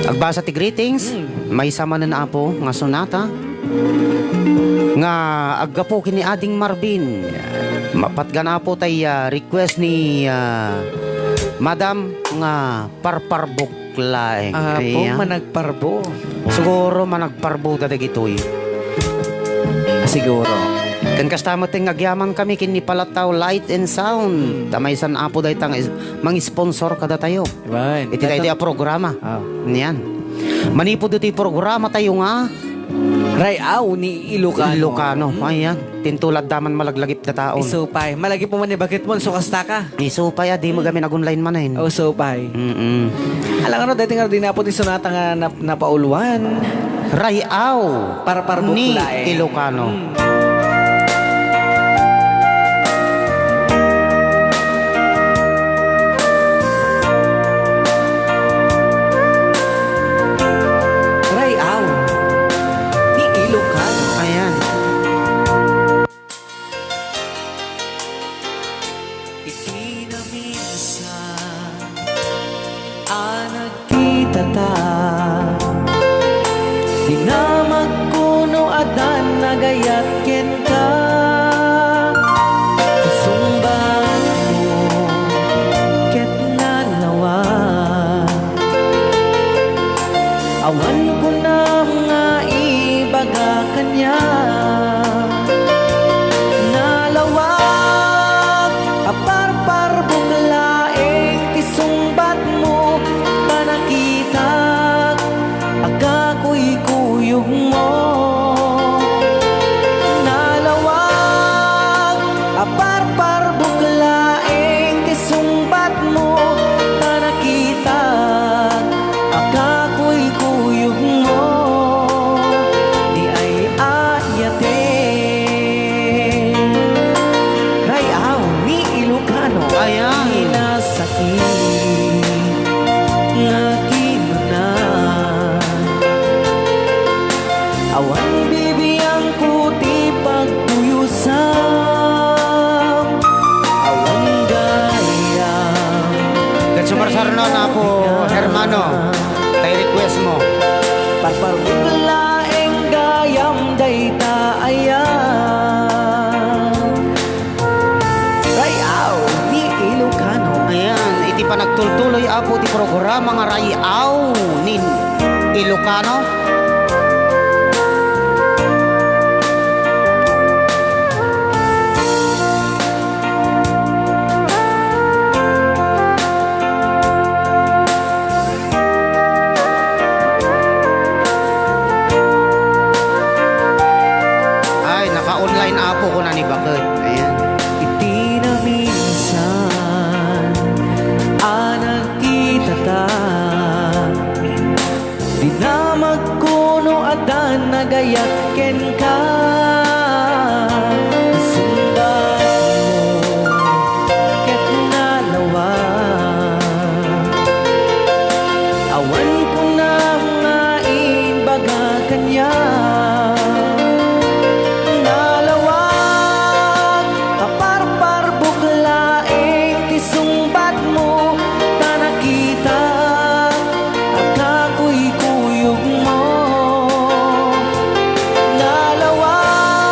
agbasa ti greetings. Mm. Maysa manen, Apo, nga sonata nga aggapu ken ni Ading Marvin. Mapatgan, Apo, tay, ah, request ni, ah, Madam nga parparbuk laeng. Apo, ayan. Managparbo. Siguro managparbo da dagitoy. Ah, siguro. Ken kasta met nga agyaman kami ken ni Palattaw Light and Sound. Hmm. Ta maysan, Apo, dayta nga is-, mang-sponsor kadatayo. Wen, iti daytoy a programa. Ah. Nian. Manipud iti programa tayo nga Ray-aw ni Ilocano. Ilocano. Hmm. Ayan. Tintuladda man malaglagip da taon. Isu pay. Malagip mo man ni bakit mo, so kasta ka. Isu pay a, di mo gamin ag-online manen. O, isu pay. Mm-mm. Alang ano, dati nga, di na po ti sonata nga nap-, napauluan. Ray-aw ni Parparbuk laeng. Ilocano. Mm. Ray-aw ni Ilocano. Ayan. Iti naminsan a nagkitata, dinamagko no addan nagayat kenka. Isungbatmo ket nalawag. Awan kunam nga ibaga kaniak. Nalawag a parparbuk laeng ti sungbatmo, ta nakitak a kakuykuyogmo. Nalawag a parparbuk laeng ti sungbatmo, ta nakitak a kakuykuyogmo. Di ay-ayaten. Ray-aw ni Ilocano. Ayan. Kinasakit nga kinuna. Awan bibiangko ti pagpuyosan. Awan gayam. Ket sumarsaruno, Apo Hermano, tay request mo. Parparbuk laeng gayam dayta ayan. Ray-aw ni Ilocano. Ayan, iti panagtultuloy, Apo, ti programa nga Ray-aw ni Ilocano. Ay, naka-online, Apo, kuna ni baket. Ayan. Iti naminsan a nagkitata, dinamagko no addan nagayat kenka. Isungbatmo ket nalawag. Awan kunam nga ibaga kaniak. Nalawag a parparbuk laeng ti sungbatmo, ta nakitak a kakuykuyogmo. Nalawag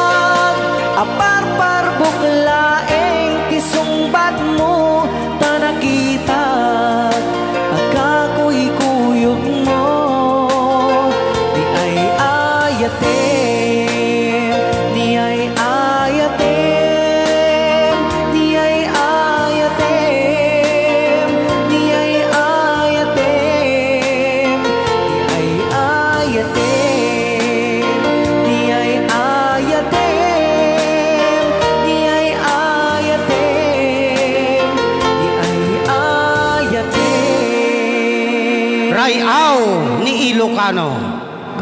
Ilocano.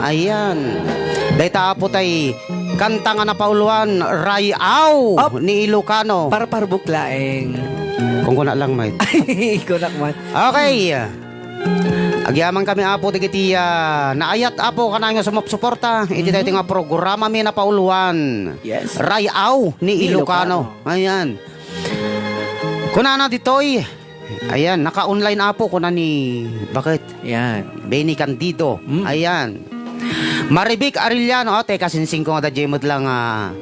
Ayan. Dayta, Apo, tay kanta nga napauluan, Ray-aw Op. Ni Ilocano. Parparbuk laeng. Kung kuna lang, mate. Kunak man. Okay. Agyamankami, Apo, dagiti, ah, naayat, Apo, kanayon nga sumupsuporta iti Mhm. daytoy nga programami napauluan. Yes. Ray-aw ni Ni Ilocano. Ilocano. Ayan. Kunana ditoy, ayan, naka-online, Apo, kuna ni, bakit? Yan. Benny Candido. Mm. Ayan. Maribik Arellano, ah, teka, sinsing ko nga da J met lang, ah,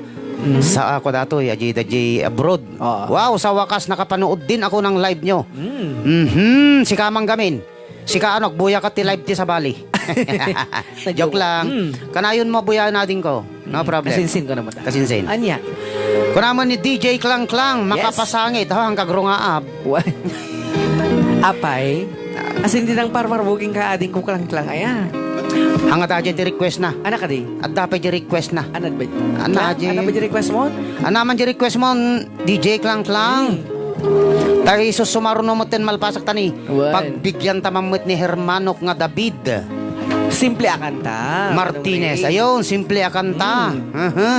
Mm. sa ako datoy, aji da J abroad. Oo. Wow, sa wakas nakapanood din ako ng live nyo. Mm. Mhm, sika man gamin. Sika, ano, agbuya ka ti live ti sabali. Joke lang. Mm. Kanayon mo buya nading ko. No Mm. problem. Kasinsin ko naman. Kasinsin. Anya? Kunaman ni D J Klang Klang, Yes. makapasangit. Ho, hangkag rungaab. Wa-, Apay? Asin di nang parparbuging ka ading ko Klang Klang, aya. Hangad aja ti request na. Anak kadi? Adda pay di request na. Anak ba? Ana, Klang, aja. Anak ba di request mo? Ana man di request mo, D J Klang Klang. Hmm. Tay sus sumaruno met ten malpasak tani. Wen. Pagbigyan ta man met ni Hermanok nga David. Simple a kanta. Martinez. Manong Ray. Ayun, simple a kanta. Hmm. Aha.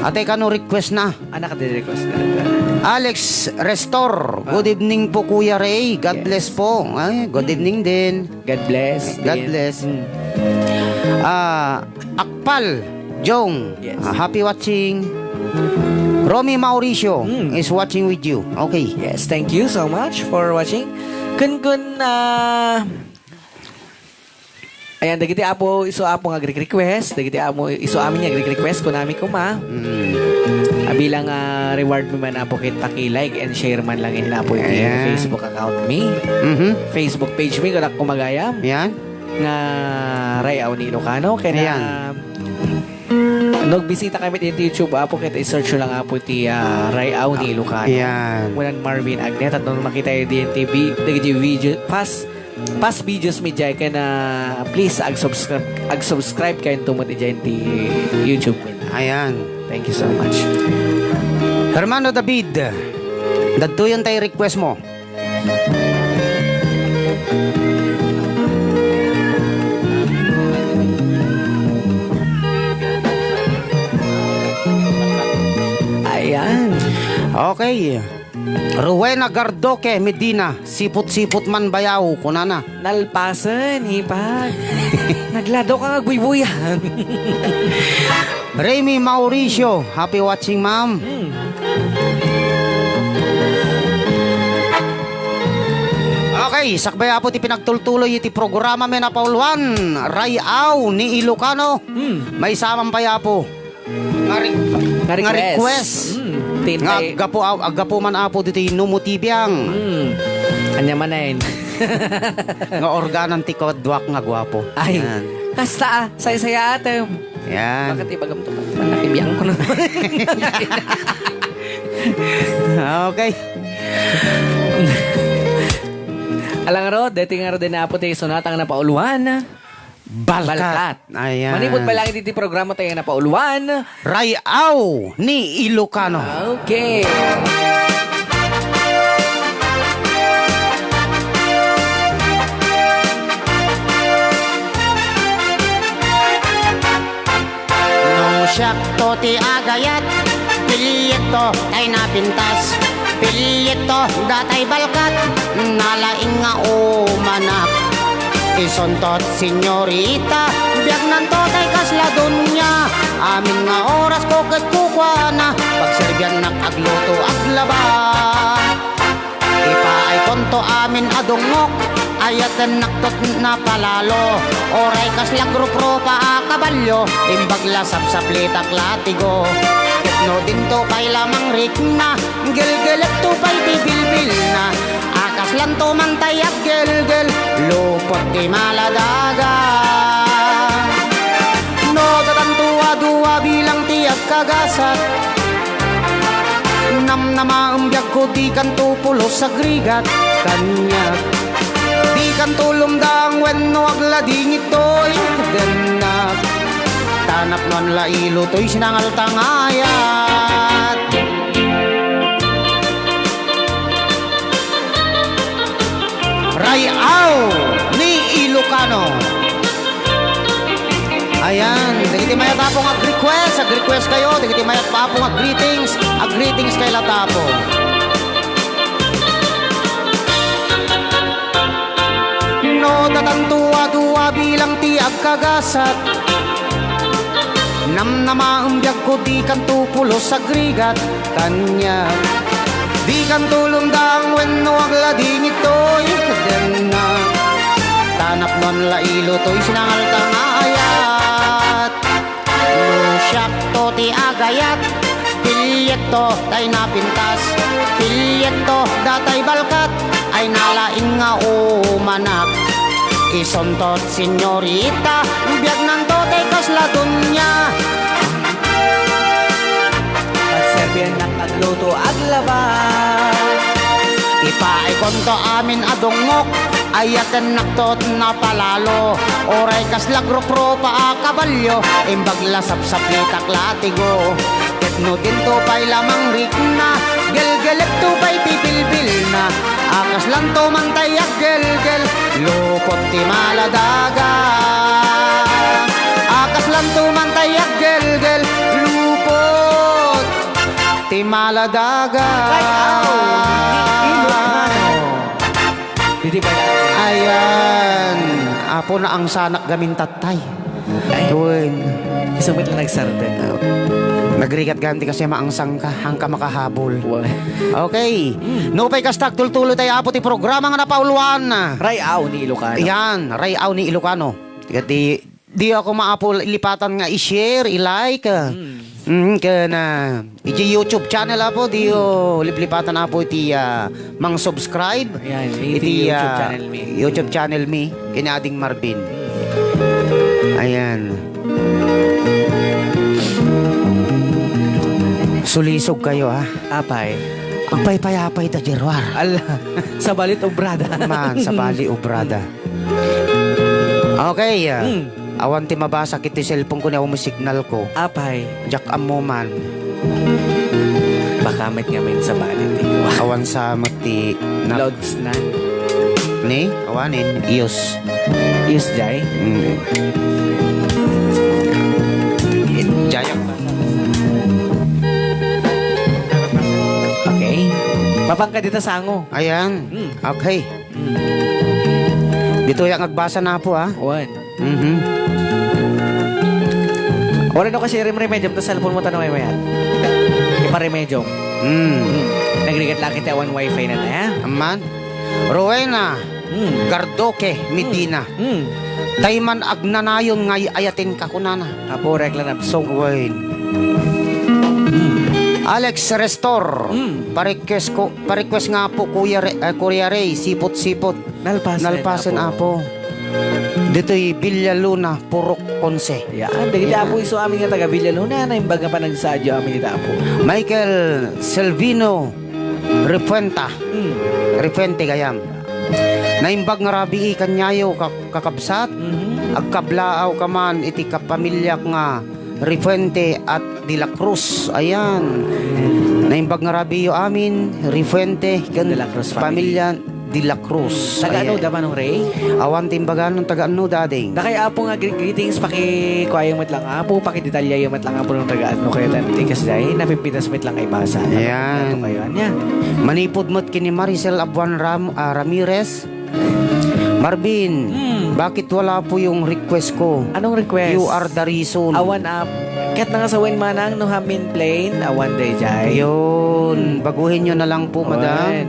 Ate, kano request na? Anak, di request na. Alex Restor, Ah. good evening po, Kuya Ray. God Yes. bless po. Ay, good Hmm. evening din. God bless God din. Bless. Mm. Ah, Akpal Jong, Yes. ah, happy watching. Romy Mauricio Mm. is watching with you. Okay. Yes, thank you so much for watching. Kun, kun, ah, ayan, dagiti apo, isu apo nga agre-request, dagiti apo, isu amin nga agre-request, kunami kuma. Mm. Ah, bilang, ah, reward mi man, apo, ket paki-like and share man lang in, apo, iti Ayan. Facebook account mi. Mhm. Facebook page mi, kunak kumagayam. Yan. Nga Ray-aw ni Ilocano. Kaya na, Ayan. no agbisita kami iti YouTube, apo, ket i-search lang, apo, ti, ah, Ray-aw ni Ilocano. Ayan. Kunan Marvin Agnet, at no makita iti T V, dagiti video, past, past videos mi jay, kaya na, please, ag-subscribe, ag-subscribe kayo tumot ijay ti YouTube mi. Ayan. Thank you so much. Hermano David, dadtoyen tay request mo. Ayan. Okay. Rowena Gardoque Medina, siput-siput man bayaw, kunana. Nalpasen, ipag. Naglado ka nga agbuybuyan. Remy Mauricio, happy watching, ma'am. Hmm. Okay, sakbay, apo, ti pinagtultuloy iti programa mi napauluan, Ray-aw ni Ilocano. Hmm. Maysa man pay, apo, nga re-, Nga nga request. request. Hmm, Nga tintay. aggapu, aggapu man, apo, ditoy Numo T V ang. Hmm. Anya manen. Nga organan ti kaduak nga guapo. Ay, Yan. kasta, ah, saysaya atem. Yan. Bakit ibagam to? Nakibiang ko na naman. Okay. Alang aro, dating aro din na po tayo sunatang na pauluan. Balkat. Balkat. Ayan. Manipod pa lang iti programa tayo na pauluan. Ray-aw ni Ilocano. Okay. No siak to ti agayat, pilieto tay napintas, pilieto datay balkat, nalaing nga umanak. Isuntot, senyorita, biagnanto tay kasla donia, amin nga orasko ket kukuana, pagserbiannak agluto, aglaba. Ipaaykonto amin a dungngok, ayatennak tot napalalo. Uray kasla rupropa a kabalio, imbag la sapsaplitak latigo. Ket no dinto pay la mangrikna, gelgeletto pay ti bilbilna. A kaslanto man tay aggelgel, lupot ti maladaga. No datanto a dua bilang ti agkagasat, namnamaem biagko, dikanto pulos agrigat kaniak. Dikanto lumdang wenno agladingit toy dennak. Ta napnoan la ilo toy sinangalta nga ayat. Ray-aw ni Ilocano. Ayan, dagiti mayat a Apo nga ag-request, ag-request kayo, dagiti mayat a Apo nga greetings, ag-greetings kayo latta a Apo. No, tatanto a dua bilang ti agkagasat, namnamaem biagko, dikanto pulos agrigat. Kaniak. Dikanto lundang wenno agladingit toy kenna. Ta napnoan la ilotoy sinangalta nga ayat. No siakto ti agayat, pilliekto tay napintas, pilliekto datay balkat, ay nalaing nga umanak. Isunto, senyorita, biagnanto tay kasla dunia. Agserbiennak agluto, aglaba. Ipaaykonto amin a dungngok, ayatennakto napalalo. Uray kasla agrupropa a kabalio, imbag la sapsaplitak la a tigo. Ket no dinto pay la mangrikna, gelgelepto pay ti bilbilna. A kaslanto man tay aggelgel, lupot ti maladaga. A kaslanto man tay aggelgel, lupot ti maladaga. Kay aw, ni Ilocano. Didi ba yan? Ayan. Apo, naangsanak gamin tattay. Ay. Wen. Isang met lang nagsarden. Nagrigat gayam ti kasi maangsangka, hangka makahabol. Wa- Okay. Hmm. No pay kasta, agtultuloy tay, Apo, ti programa nga napauluan. Ray-aw ni Ilocano. Yan, Ray-aw ni Ilocano. Di, di ako maapo lipatan nga i-share, i-like. Hmm. Mm, ken, ah, iti YouTube channel, Apo, diyo liplipatan, Apo, iti, ah, mang-subscribe. Ayan, iti iti, YouTube ah, channel mi. YouTube channel mi, ken Ading Marvin. Ayan. Sulisog kayo, ah. Apay. Agpaypayapay ta, Gerwar. Ala, sabali ti obrada. Man, sabali obrada. Okay, ah. Hmm. Awan ti mabasa iti cellphone ko ni, awan mo signal ko. Apay. Diak ammo man. Baka met ngamin sabali ti. Awan sa met ti na- Loads na. Ni? Awanen, iyos. Iyos jay? Mm. Jay ang basa. Okay. Mapangka dita sango. Ayan. Hmm. Okay. Hmm. Dito yung agbasa na po, ah. One. Mhm. Wala no kasi remremedium ta cellphone mo tanong ay mayat. Iparemedium. Mm. Hmm. Nagrigat laki ti awan wifi na na, ha? Amman. Rowena Mm. Gardoque Medina. Mm. Tay man agnanayon nga ayaten ka kunana. Apo, rekla na. So, wine. Mm. Alex Restor. Mm. Pa-request ko, pa-request nga po, Kuya Re-, eh, Kuya Ray, sipot-sipot. Nalpasen, Nalpasen, Apo. Apo. Ditoy Villaluna, Purok Onse. Yan. Dagiti, Apo, isu amin nga taga Villaluna, naimbag nga panagsaadyo amin ita, Apo. Michael Selvino Refuenta. Mm. Refuente gayam. Naimbag nga rabii kaniayo, ka-, kakabsat. Mhm. Agkablaaw ka man iti kapamiliak nga Refuente at De La Cruz. Ayan. Naimbag nga rabiiyo amin, Refuente ken De La Cruz family. Pamilya De La Cruz. Taga ano Ayan. Da, Manong Ray? Awan ti imbaganon, taga ano da, ading? Dakay, Apo, nga gre-, greetings, pakikuayo met lang, Apo, pakidetalyayo met lang, Apo, no taga ano kayo, tan-, ti kasjay, napimpitas met lang ay basa. Ayan. Ano kayo, anya? Manipod met kini Maricel Abuan Ram-, ah, Ramirez. Marvin, Hmm. bakit wala po yung request ko? Anong request? You are the reason. Awan, Apo. Ket nangasawen manang no hamin plain, awan dayjay. Ayun, baguhin nyo na lang po, madam. Awan.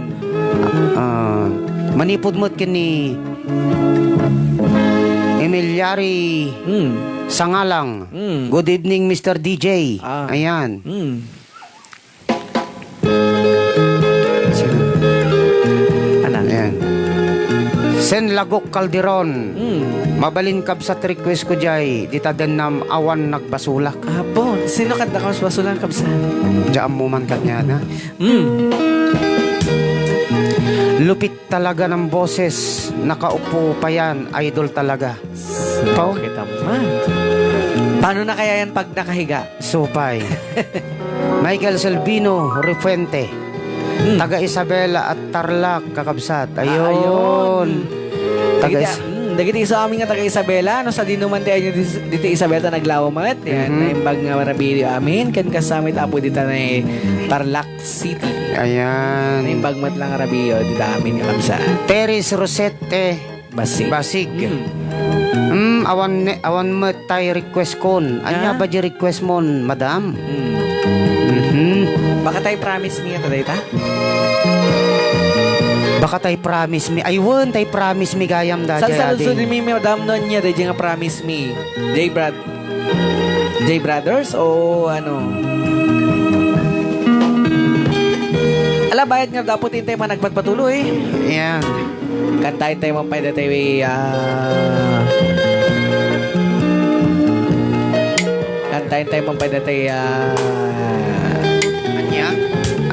Ah, manipod met kini Emilyari Hmm. Sangalang. Hmm. Good evening, Mister D J. Ah. Ayan. Hmm. Anak. Ayan. Sen Lagok Calderon. Mm. Mabalin kabsat request ko jay, dita dennam awan nagbasolak. Apo, sino kadda kas basolan, kabsat? Diyan mo man kanya na. Mm. Lupit talaga ng boses, nakaupo pa yan, idol talaga. Pao? Kita man. Paano na kaya yan pag nakahiga? Supay. Michael Selvino Refuente. Hmm. Taga Isabela at Tarlac, kakabsat. Ah, ayun. Ayun. Taga Kita, Is- hmm, Dagiti isu amin nga taga Isabela, no, sadino man ti ayan ditoy Isabela ta naglawa met. Yan, Mhm. naimbag nga rabiiyo amin, ken kasama met Apo dita nga Tarlac City. Ayan. Naimbag met lang rabiiyo dita amin nga kabsat. Teres Rosette Basig. Basig. Hmm. Hmm, awan ne-, awan met tay request kon. Ania Ah? ba di request mon, madam? Hmm. Mhm. Baka tay promise me nga taday ta? Baka tay promise me. Ay, wen, tay promise me gayam da Sa jay adi. Saludsod mi, madam, no ania dayjay nga promise me. J Brad-, J Brothers o ano? Ala, bayat nga dapat intay man nagpatpatuloy. Yan. Kantaen tayo man pay dati, ah, kantaen tayo man pay dati, ah, Ania?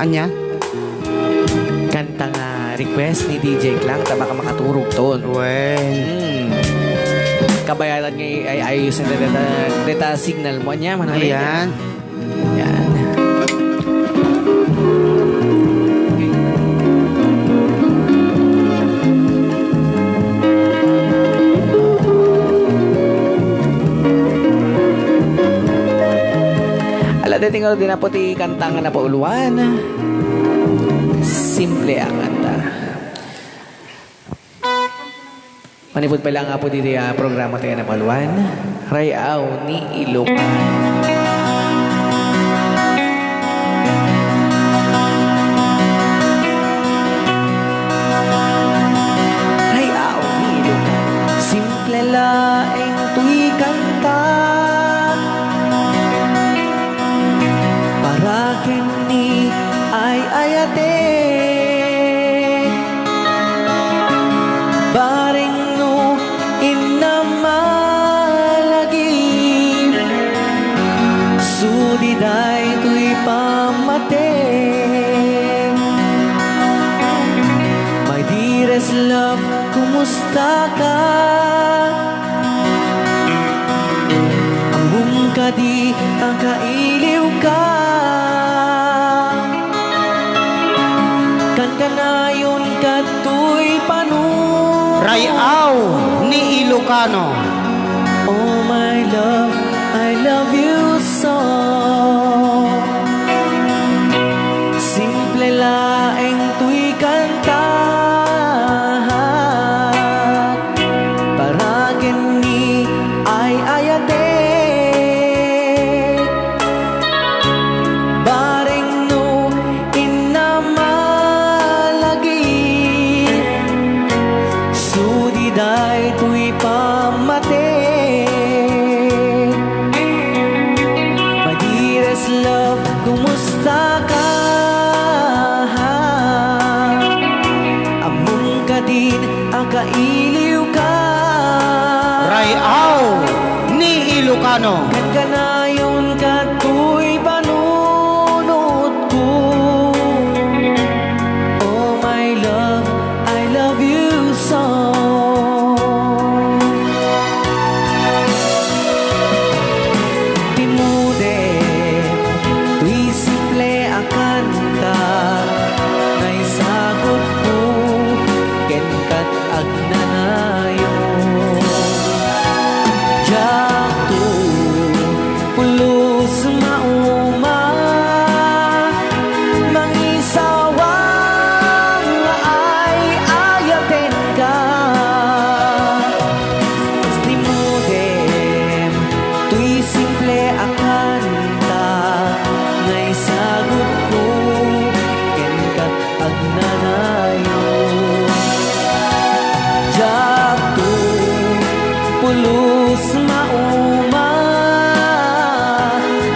Ania? Kanta nga request ni D J Clang, ta baka makaturog ton. Wen. Hmm. Kabayaran nga ay ayos na data, data signal mo niya, manang Ayan. Yan. Ala, dating nga di na po ti kanta nga napauluan. Simple a kanta. Manipud pay lang, Apo, ditoy, ah, programa tayo na palwan. Ray-aw ni Ilocano. Ray-aw ni Ilocano. Simple laeng toy kanta. Para ken ni ay-ayatek. Bareng no inna malagip, sudi daytoy pammatek. My dearest love, kumusta ka? Ammom kadi a kailiwka? Kankanayon kadtoy panunot. Ray-aw ni Ilocano. Oh, my love, I love you so. Simple laeng toy kanta. Para ken ni ay-ayatek. Bareng no inna malagip, sudi daytoy pammatek. My dearest love, kumusta ka? Ammom kadin a kailiwka. Ray-aw ni Ilocano. Kankanayon kadtoy panunotko. Oh, my love, I love you so. Timudem, toy simple a kanta, naisagutko, ken kat agnanayon. Diakto pulos mauma, mangisawang nga ay-ayatenka. Timudem, toy simple a kanta, naisagutko, ken kat agnanayon. Diakto pulos mauma,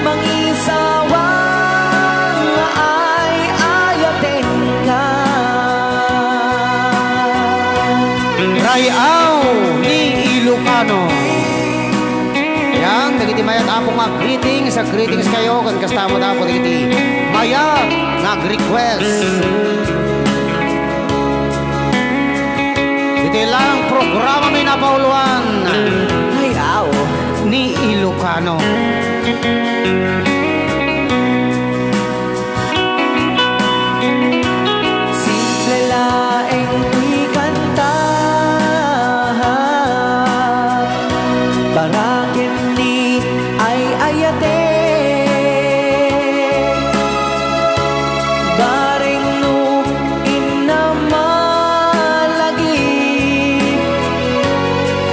mangisawang nga ay-ayatenka. Ray-aw ni Ilocano. Yan, dagiti mayat, Apo, nga greetings, a greetings kayo, ken kasta met, Apo, dagiti mayat nga ag-request. Iti lang programa mi napauluan. Ay, aw. Ni Ilocano. Simple laeng ti kanta. Para ken ni ay-ayatek, bareng no inna malagip,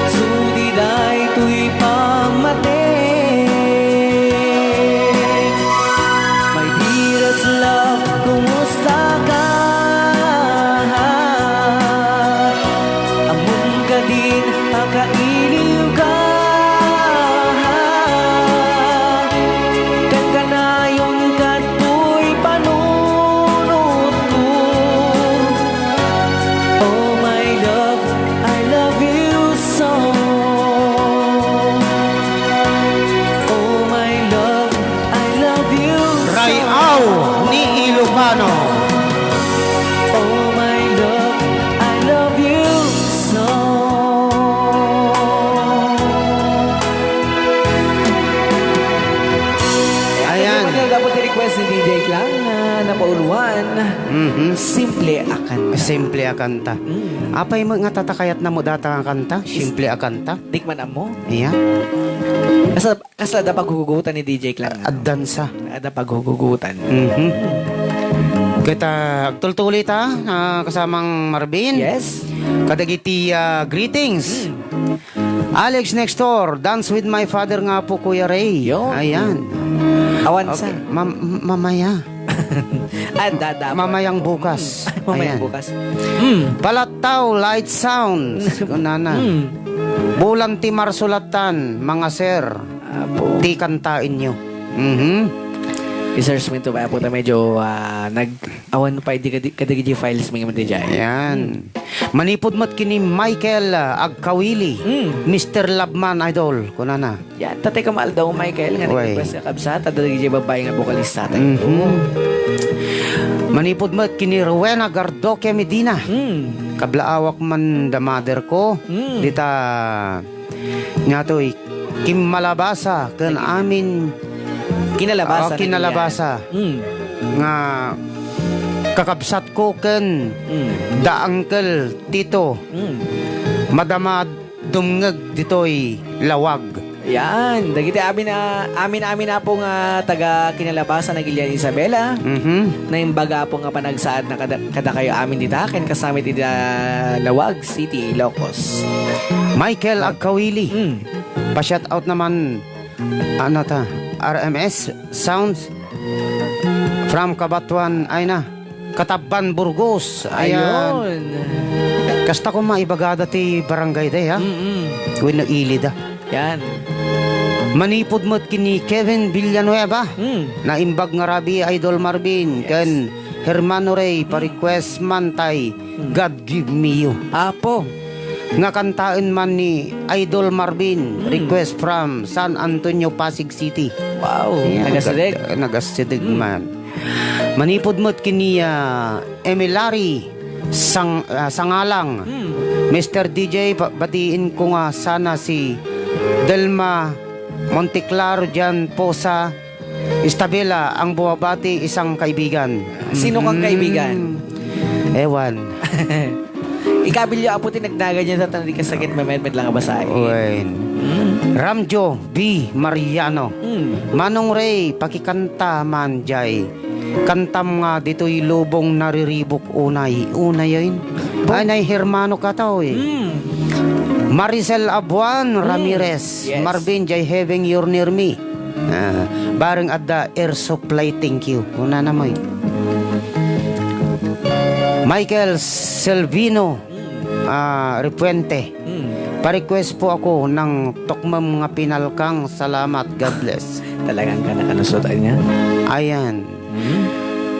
sudi daytoy pammatek. My dearest love, kumusta ka? Ammom kadin a kailiw ka. Kankanayon kadtoy panunotko. Oh, my love, I love you so. Oh, my love, I love you so. Rayaw ni Ilocano. Oh, my love, I love you so. Ayan. Ayan. Dapat request ni D J Klang na napauluan. Mhm. Simple a kanta. Simple a kanta. Mm. Apay met nga tatakayat na mo data nga kanta? Simple a kanta? Di man ammo? Iya. Kasla, kasla adda paghuhugutan ni D J Klang. Addansa. Adda paghuhugutan. Mhm. Ket, ah, agtultuloy ta, ah, kasamang Marvin. Yes. Kadagiti, ah, greetings. Mm. Alex Nextor, dance with my father nga po, Kuya Ray. Yun. Ayan. Awan sa. Okay. Mam-, mamaya. Ah, dada. Mamayang bukas. Mamayang bukas. Mm. Palattaw, light sounds. Kunana. Mm. Bulan ti marsulatan, mga sir. Apo. Ti kantaenyo. Mhm. I-search mo ito, kaya po ta medyo, ah, nag-, awan pa, di ka, di, kadagiti files mo yung di dyan. Yan. Manipud met kini Michael, ah, Agkawili, Mm. Mister Labman Idol, kunana. Yan, tatay ka maal daw, Michael, nga Uy. nag-request ka kabsat, at dagiti babae nga bokalista tayo. Mhm. Manipud met kini Rowena Gardoque Medina. Mm. Kablaawak man da mother ko, Mm. dita, nga to'y, kimmalabasa, ken amin, Kinalabasa ah, na kinalabasa. niya. Mm. Nga kakabsat ko ken Mm. da Uncle Tito. Mm. Madama dumngeg ditoy lawag. Yan. Dagiti amin a, amin-amin a po nga taga Kinalabasan, Aguilian, Isabela. Mhm. Naimbag a po nga panagsaad na kada, kadakayo amin dita, ken kasama iti da Lawag City, Ilocos. Michael Agkawili. Mm. Pa-shout out naman, ano ta, R M S Sounds from Cabatuan, ay na. Katabban, Burgos. Ayan. Ayun. Kasta koma ibagada ti barangay da, ha? Mm-mm. Wenno ili da. Yan. Manipud met kini Kevin Villanueva. Mm. Naimbag nga rabii, Idol Marvin, Yes. ken Hermano Ray, Mm. pa-request man tay, Mm. God Give Me You. Apo. Nga kantaen man ni Idol Marvin, Mm. request from San Antonio, Pasig City. Wow. Ayan, Nagasideg. nag-, nagasideg Mm. man. Manipud met kini, ah, Emilari Sang-, ah, Sangalang. Hmm. Mister D J, pa-, batiin ko nga sana si Delma Monteclaro diyan po sa Istabela ang bumabati, isang kaibigan. Sino kang Mhm. kaibigan? Ewan. Ikabilyo, apo, ti nagdagan niya, sa tanong di kasakit, mamed-med lang kabasahin. Wen. Hmm. Ramjo B. Mariano. Hmm. Manong Ray, pakikanta man jay. Kantam nga ditoy lubong nariribuk unay. Unay, ay. Bo- Ay, nay hermano ka tao, eh. Hmm. Maricel Abuan Hmm. Ramirez. Yes. Marvin, jay heaven, you're near me. Ah, bareng adda air supply, thank you. Una na mo, eh. Michael Selvino. Hmm. Ah, Repuente. Hmm. Pa-request po ako ng Tukmem nga Pinalkang. Salamat. God bless. Talagang ka nakalusot, anya? Ayan. Hmm.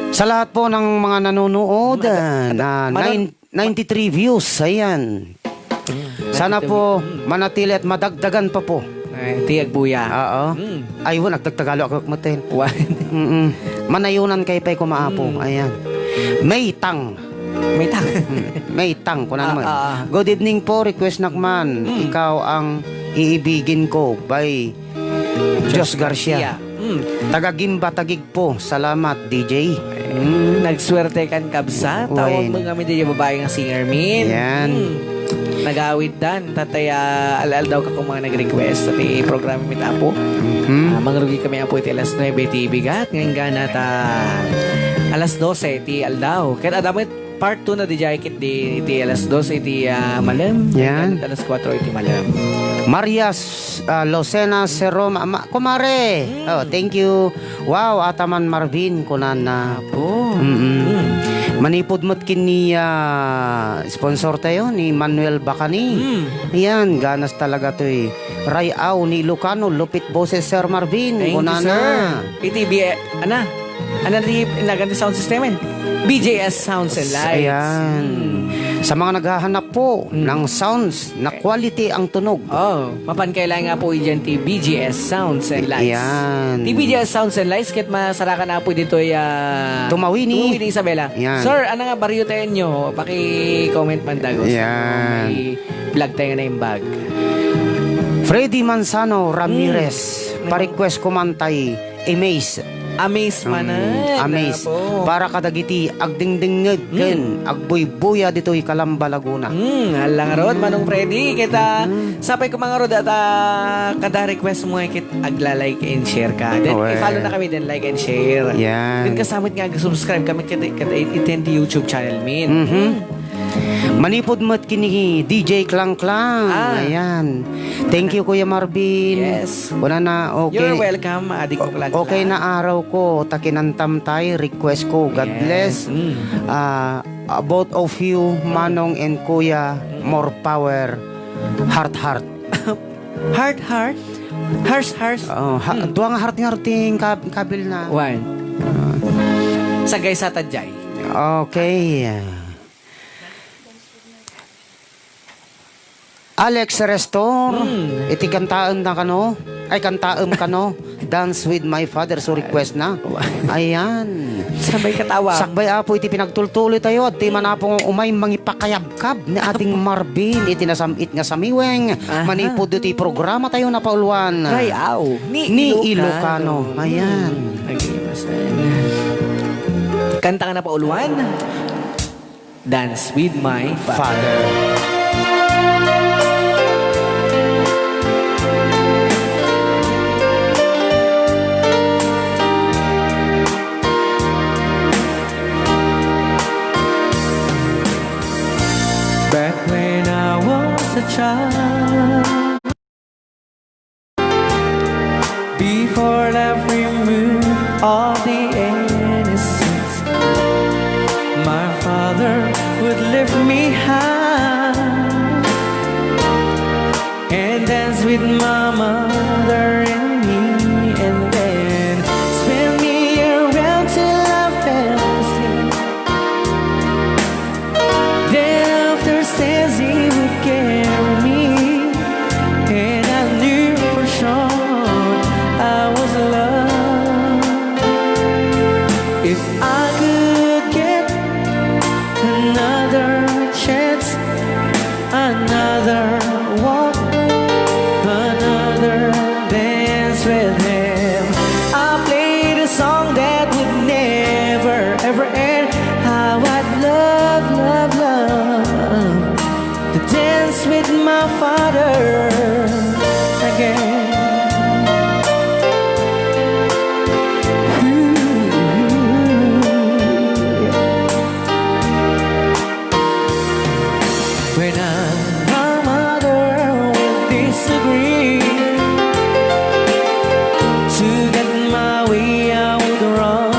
Sa lahat po ng mga nanonood, Mada-, ah, mada-, na mada-, nine, ninety-three views, ayan. Hmm. Sana po Hmm. manatili at madagdagan pa po. Ay, ti agbuya. Oo. Hmm. Ay, wen, nagtagtagalog ako, maten. Wan. Mm-mm. Manayunan kayo pa'y kumaapo. Hmm. Ayan. Maytang. Maytang. Hmm. Maytang, kunan mo. Ah, ah, ah. Good evening po, request nak man. Hmm. Ikaw ang iibigin ko by Jos Jos Garcia. Garcia. Hmm. Taga Gimba, Taguig po. Salamat, D J. Hmm. Nagswerte kan kabsa. Tawag Wen. mo kami di babae nga singer, min. Yan. Hmm. Nagawiddan, tatay, ah, al-aldaw ka kung mga nag-request ti programa mi, Apo. Mhm. Ah, mangrugikami, Apo, iti alas nuebe ti bigat, nga inggana ta alas dose ti aldaw. Ket adda met part two na diay ket di, iti alas dose iti, ah, malem, Yan. Inggana ta alas kuatro iti malem. Marias, ah, Lucena Seroma, ma-, kumare. Mm. Oh, thank you. Wow, ataman Marvin, kunana. Apo. Mm-mm. Mm. Manipud met ken ni, ah, sponsor tayo, ni Manuel Bacani. Mm. Ayan, ganas talaga to eh. Ray-aw ni Ilocano, lupit boses, Sir Marvin. Thank you, kunana. Sir. P T B, ana? Ana ti nagan ti sound system, eh? B J S Sounds and Lights. Ayan. Mm. Sa mga naghahanap po Mm. ng sounds, na quality ang tunog. Oh, mapan kailangan nga po idiyan ti B G S Sounds and Lights. Yan. Ti B G S Sounds and Lights, ket masarakan na po ditoy, ah, Tumawini. Tumawini, Isabela. Yan. Sir, ano nga baryo tayo nyo? Paki-comment man daw. Yan. May vlog tayo nga naimbag. Freddy Manzano Ramirez, Mm. pa-request ko man tay Amaze. Amaze Mm, manen, amaze. Apo. Para kadagiti agdingdingngeg Mm. ken agbuybuya ditoy Calamba, Laguna. Mm, ala ngarud, Manong Freddy. Kita, Mm. sapay ko mga rod at, ah, kada request mo ay kit agla-like and share ka. Then, Owe. i-follow na kami, then like and share. Yan. Then, kasamit nga, subscribe kami kit, kit, iti YouTube channel min. Mhm. Mm. Manipud met ken ni D J Klangklang. Ah. Ayan. Thank you, Kuya Marvin. Yes. Wala na, okay. You're welcome, Adi ko, Klangklang. Okay na araw ko, ta kinantam tay, request ko. God Yes. bless. Mm. Ah, ah, both of you, Mm. Manong and Kuya, Mm. more power. Heart, heart. Heart, heart. Hearts, hearts. Oh, ha-, Mm. duwa nga heart nga ruting kab-, kabil na. One. Ah. Sa gaysa ta jay. Okay. Alex Restor, Hmm. iti kantaem na kano? Ay, kantaem kano? Dance with my father, so request na. Wa- Ayan. Sabay katawa. Sakbay, Apo, iti pinagtultuloy tayo, at di man, Apo, nga umay mangipakayabkab ni Ading Marvin, iti nasam-it nga samiweng, Aha. manipud iti programa tayo, napauluan. Ray-aw. Ni Ni Ilocano. Ilocano. Ayan. Hmm. Lagi, mas-, kanta nga napauluan. Dance with my father. Back when I was a child, before love removed all the innocence, my father would lift me high and dance with my mother and me, and then spin me around till I fell asleep. Then after says he would carry me, and I knew for sure I was loved. If I could get another chance, another walk, another dance with him. I played a song that would never ever end. How I'd love, love, love to dance with my father again. Ooh. When I, my mother would disagree to get my way, I would run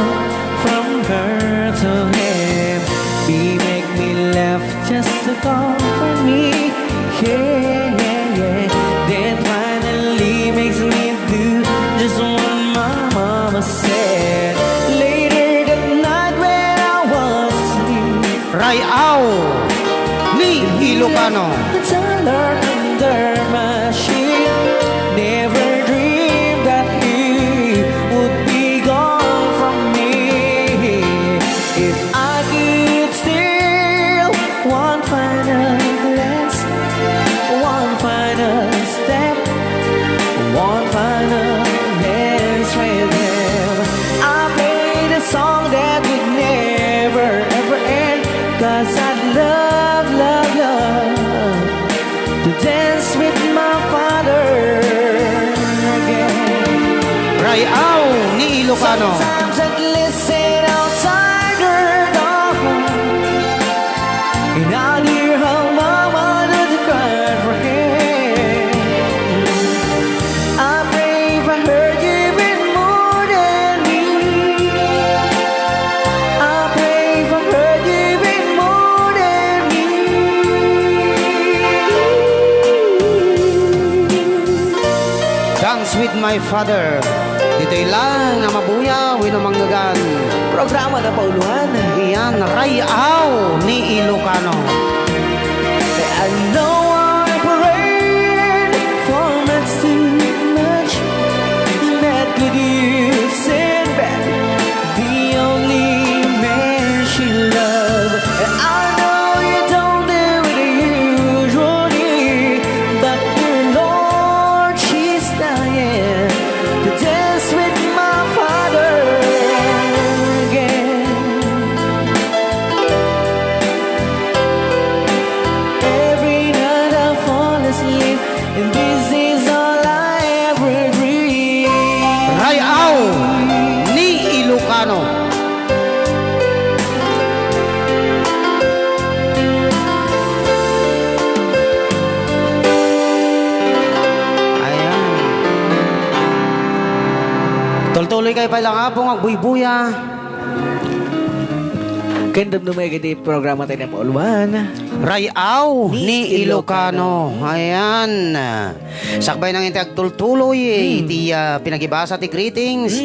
from her to him. He make me laugh just to comfort me. Yeah, yeah, yeah. Then finally makes me do just what my mama said. Later that night when I was asleep, Ray-aw ni Ilocano. It's all under my sheet. Never dreamed that he would be gone from me. If I could steal one final glance, one final step, one final dance with him. I played a song that would never ever end. 'Cause I love, love, love Ray-aw ni Ilocano. Sometimes I glisten outside her door. And I hear her mama to cry for help. I pray for her even more than me. I pray for her even more than me. Dance with my father. Ditoy lang nga mabuya wenno manggagan. Programa na pauluan. Iyan, Ray-aw ni Ilocano. I know I prayed for much too much. That good you send back the only man she loved. I know you don't do it usually, but dear Lord, she's dying to dance with my father again. Every night I fall asleep, and this is all I ever dream. Ray-aw ni Ilocano. Ayan. Tultuloy kayo pay lang, Apo, nga agbuybuya. Ken dumdumay iti programa tayo na pauluan. Ray-aw ni Ilocano. Ayan. Sakbay nang iti agtultuloy, iti, ah, pinagibasa ti greetings.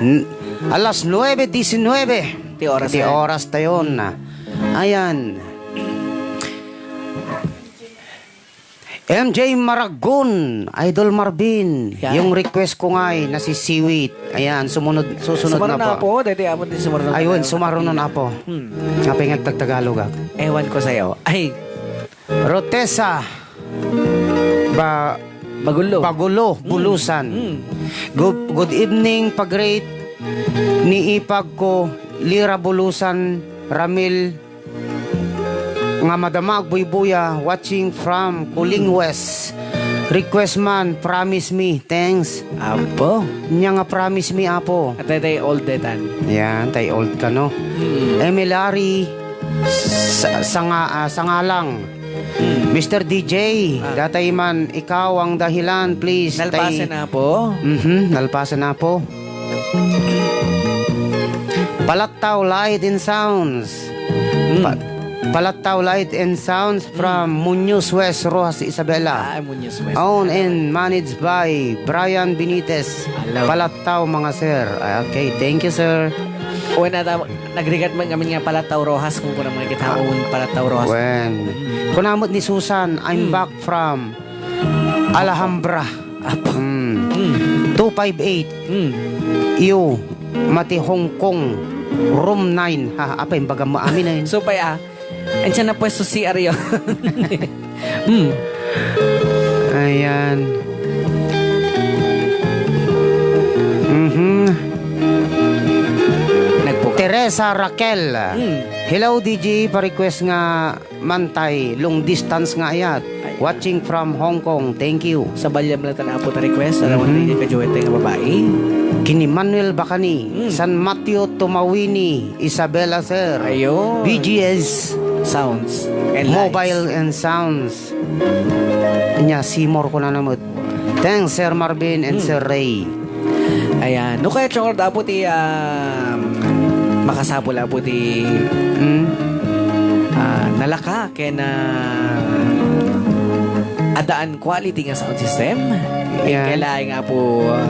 N-, alas nuebe disinnuebe. Ti oras, ti oras tayon. Ayan. M J Maragon, Idol Marvin, yung request ko ngay, nasisiwit. Ayan, sumunod, susunod na po. Sumaron na po, dati amo din sumaron na. Ayun, sumaron na po. Hmm. Nga pay nga agtagtagalog ak. Ewan ko sa'yo. Ay. Rotesa. Ba-, Bagulo. Bagulo, Bulusan. Hmm. Good, good evening, pa-greet ni ipag ko, Lira Bulusan, Ramil, nga madama agbuybuya, watching from Kuling West. Request man, Promise Me. Thanks. Apo. Nya nga Promise Me, Apo. At tay old detan. Yan, tay old ka, no? Hmm. Emilari, sa, sanga-, ah, Sangalang. Hmm. Mister D J, ah, datay man, ikaw ang dahilan, please. Nalpasen na po? Mhm, nalpasen na po. Palattaw Light and Sounds. Hmm. Pa-, Palattaw Light and Sounds from Muñoz West, Roxas, Isabela. Ah, Muñoz West. Owned and managed by Brian Benitez. Hello. Palattaw, mga sir. Ah, okay, thank you, sir. Wen, ata, nagrigat man kami nga Palattaw Roxas, kung kuna man kita, ah, own Palattaw Roxas. Wen. Hmm. Kuna met ni Susan, I'm back from Alhambra. Apo. Hmm. Hmm. Two five eight. Hmm. Iyo, mati Hong Kong, room nine. Ha, apay, imbagam mo amin, eh. So, pay, ah, ansiyan na pwesto C R yun. Hmm. Ayan. Mhm. Nagbuka. Teresa Raquel. Hmm. Hello, D J. Pa-request nga man tay long distance nga ayat. Ay. Watching from Hong Kong. Thank you. Sa balyam lang ta na apo ta request, aram mo, mhm, tayo kajoy tayo nga babae. Kini Manuel Bacani, mm, San Mateo, Tumawini, Isabela, sir. Ayun. B G S Sounds and Lights. Mobile and Sounds. Nya, Seymour ko na namut. Thanks, Sir Marvin and, mm, Sir Ray. Ayan. No kaya, Chong, apo ti, ah, makasapul, apo ti, mm, ah, nalaka ken, ah, addaan quality nga sound system. Ayan. Kailangan nga po, ah,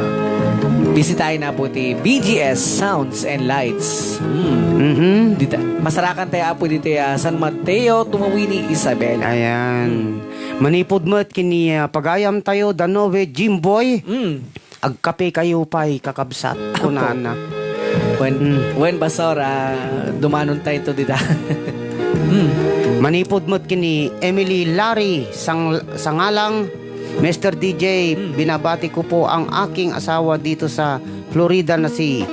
bisitahin na po ti B G S Sounds and Lights. Hmm. Mhm. Dita, masarakan tayo, apo, dito, ah, San Mateo, Tumawini, Isabela. Ayan. Hmm. Manipud met kini, ah, pagayam tayo, Danove, Jimboy. Hmm. Agkape kayo pay, kakabsat, apo, kunana. Wen, mm, wen, Pastor, ah, dumanon tayo to dita. Hmm. Manipud met kini Emily Larry Sang-, Sangalang, Mister D J, hmm, binabati ko po ang aking asawa dito sa Florida na si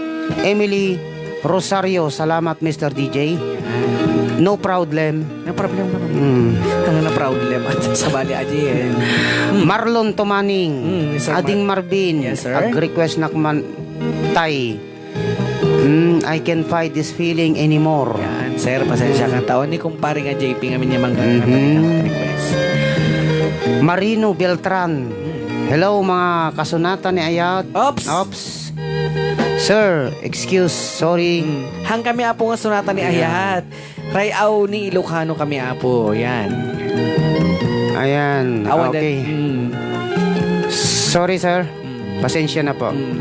Emily Rosario. Salamat, Mister D J. Yan. No problem. No problem naman. Mm. Ano na problem? At sa bali, aji, eh. Mm. Marlon Tomaning, mm, Sir Mar-, Ading Marvin, yes, sir, ag-request na man, Tay. Mm, I can't fight this feeling anymore. Yan, sir, pasensya ka. Tao ni kumpare nga J P nga minyamang Mhm. request. Marino Beltran. Hello, mga kasunatan ni Ayat. Ops. Ops. Sir, excuse, sorry. Mm. Hang kami, Apo, nga sunatan ni Yeah. Ayat. Ray-aw ni Ilocano kami, Apo. Yan. Ayan, Awan okay. din. Mm. Sorry, sir. Mm. Pasensya na po. Mm.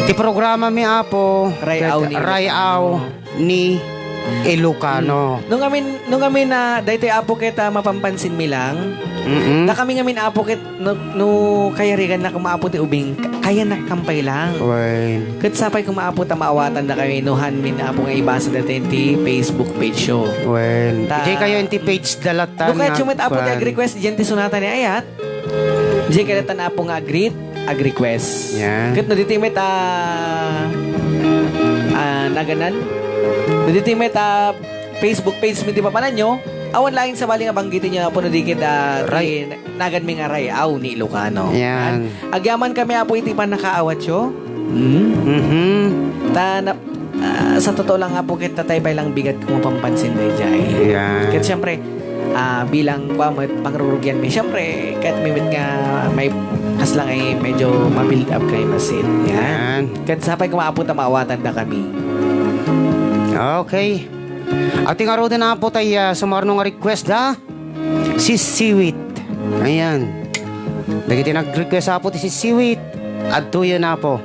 Ti programa mi, Apo, Ray-aw ket ni Ilocano. Ray-aw ni Ilocano. Mm. Nung amin, nung amin na, daytoy, Apo, ket, ah, mapampansin mi lang. Mm-mm. Da kami ngamin, Apo, ket No, no kayarigan na koma, Apo, ti ubing, ka-, kayanak kampay lang. Wen. Ket sapay koma, Apo, ta maawatan da kami, no han min, Apo, nga ibasa daytoy ti Facebook page yo. Wen. Ta Diay kayo iti page da latan no kayatyo nga met, Apo, ti kuan. Ag-request diay ti sunatan ni Ayat. Diay kayo latan, Apo, nga ag-greet, ag-request. Yan. Ket no ditoy met, ah, ah, naganan? No ditoy met, ah, Facebook page mi ti papananyo, awan laeng sabali nga banggitin yo, Apo, no di ket, ah, ti Ray- nagan mi nga Ray-aw ni Ilocano. Yan. Agyaman kami, Apo, iti pannakaawatyo. Mm. Mhm. Ta na-, ah, sa totoo lang, Apo, ket tatay pay lang bigat kung mapampansin daydiay. Yan. Ket siyempre, ah, bilang kua met, pangrurugian mi, siyempre, ket mi met nga may kasla nga medyo ma-build up kay masit. Yan. Yan. Ket sapay koma, Apo, ta maawatan da kami. Okay. Ati ngaruden, Apo, tay, ah, sumarno nga request da, Sisiwit. Ayan. Dagiti nag-request, Apo, ti Sisiwit. Adtoyen, Apo.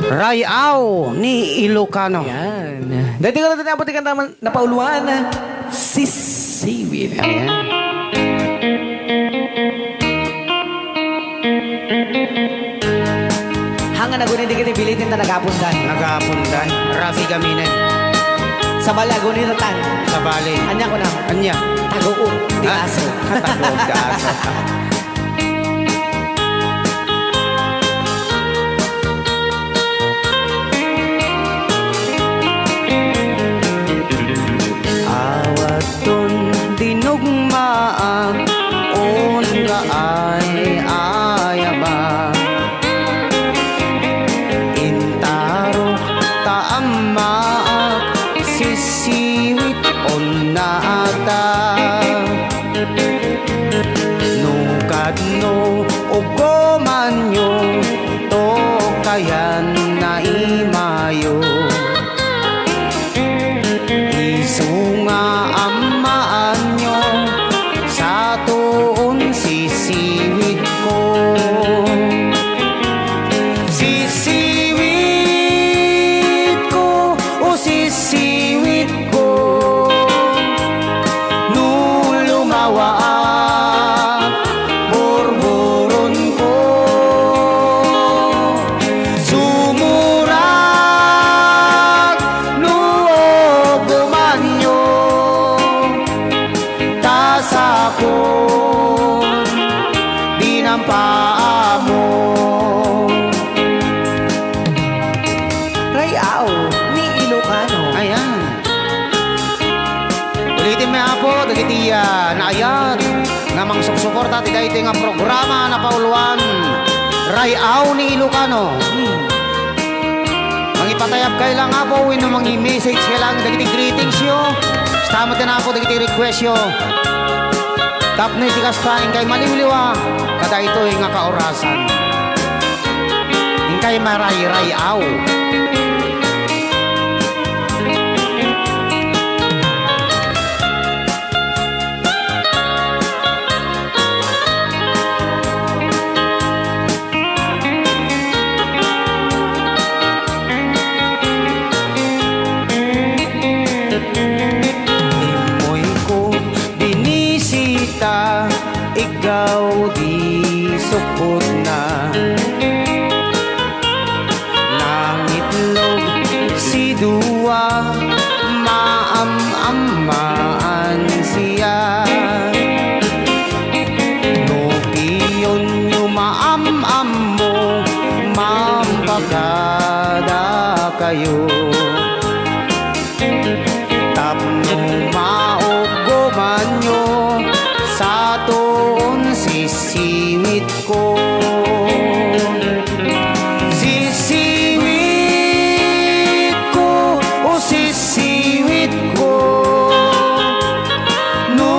Ray-aw ni Ilocano. Yan. Dati ko natin, Apo, ti kanta man, napauluan. Sisiwit. Ayan. Hanga na guni di kiti bilitin ta nagapundan. Nagapundan. Rabi gaminen. Sabali, aguni tatan. Sabali. Anya ko na. Anya. Taguog ti Ah, aso. Taguog ti aso. Awaton dinugmaak, unra ay ayaba. Intarok ta ammaak, sisiwit onna ata. No kadno ugomanyo, to kayan na imayo. Isu nga ammaanyo, satoon sisiwitko. Sisiwitko, o sisiwit ko, no lumawaak, burburonko. Sumurak no ugomanyo, ta sakon dinampaamo. Ray-aw ni Ilocano. Ayan. Ulitin mi, Apo, dagiti, ah, naayat nga mangsupsuporta ti daytoy nga programa napauluan, Ray-aw ni Ilocano. Hmm. Mangipatayabkay lang, Apo, wenno mangi-message kay lang dagiti greetings yo. Basta met, Apo, dagiti request yo. Tapno iti kasta, inkay maliwliwa kadaytoy nga kaorasan. Inkay marayray-aw. Immoyko, binisita, iggaw di sukotna. Nangitlog sidua, maam-ammaan siya. No piyonyo, maam-ammo, ko. Sisiwit ko, o sisiwit ko. No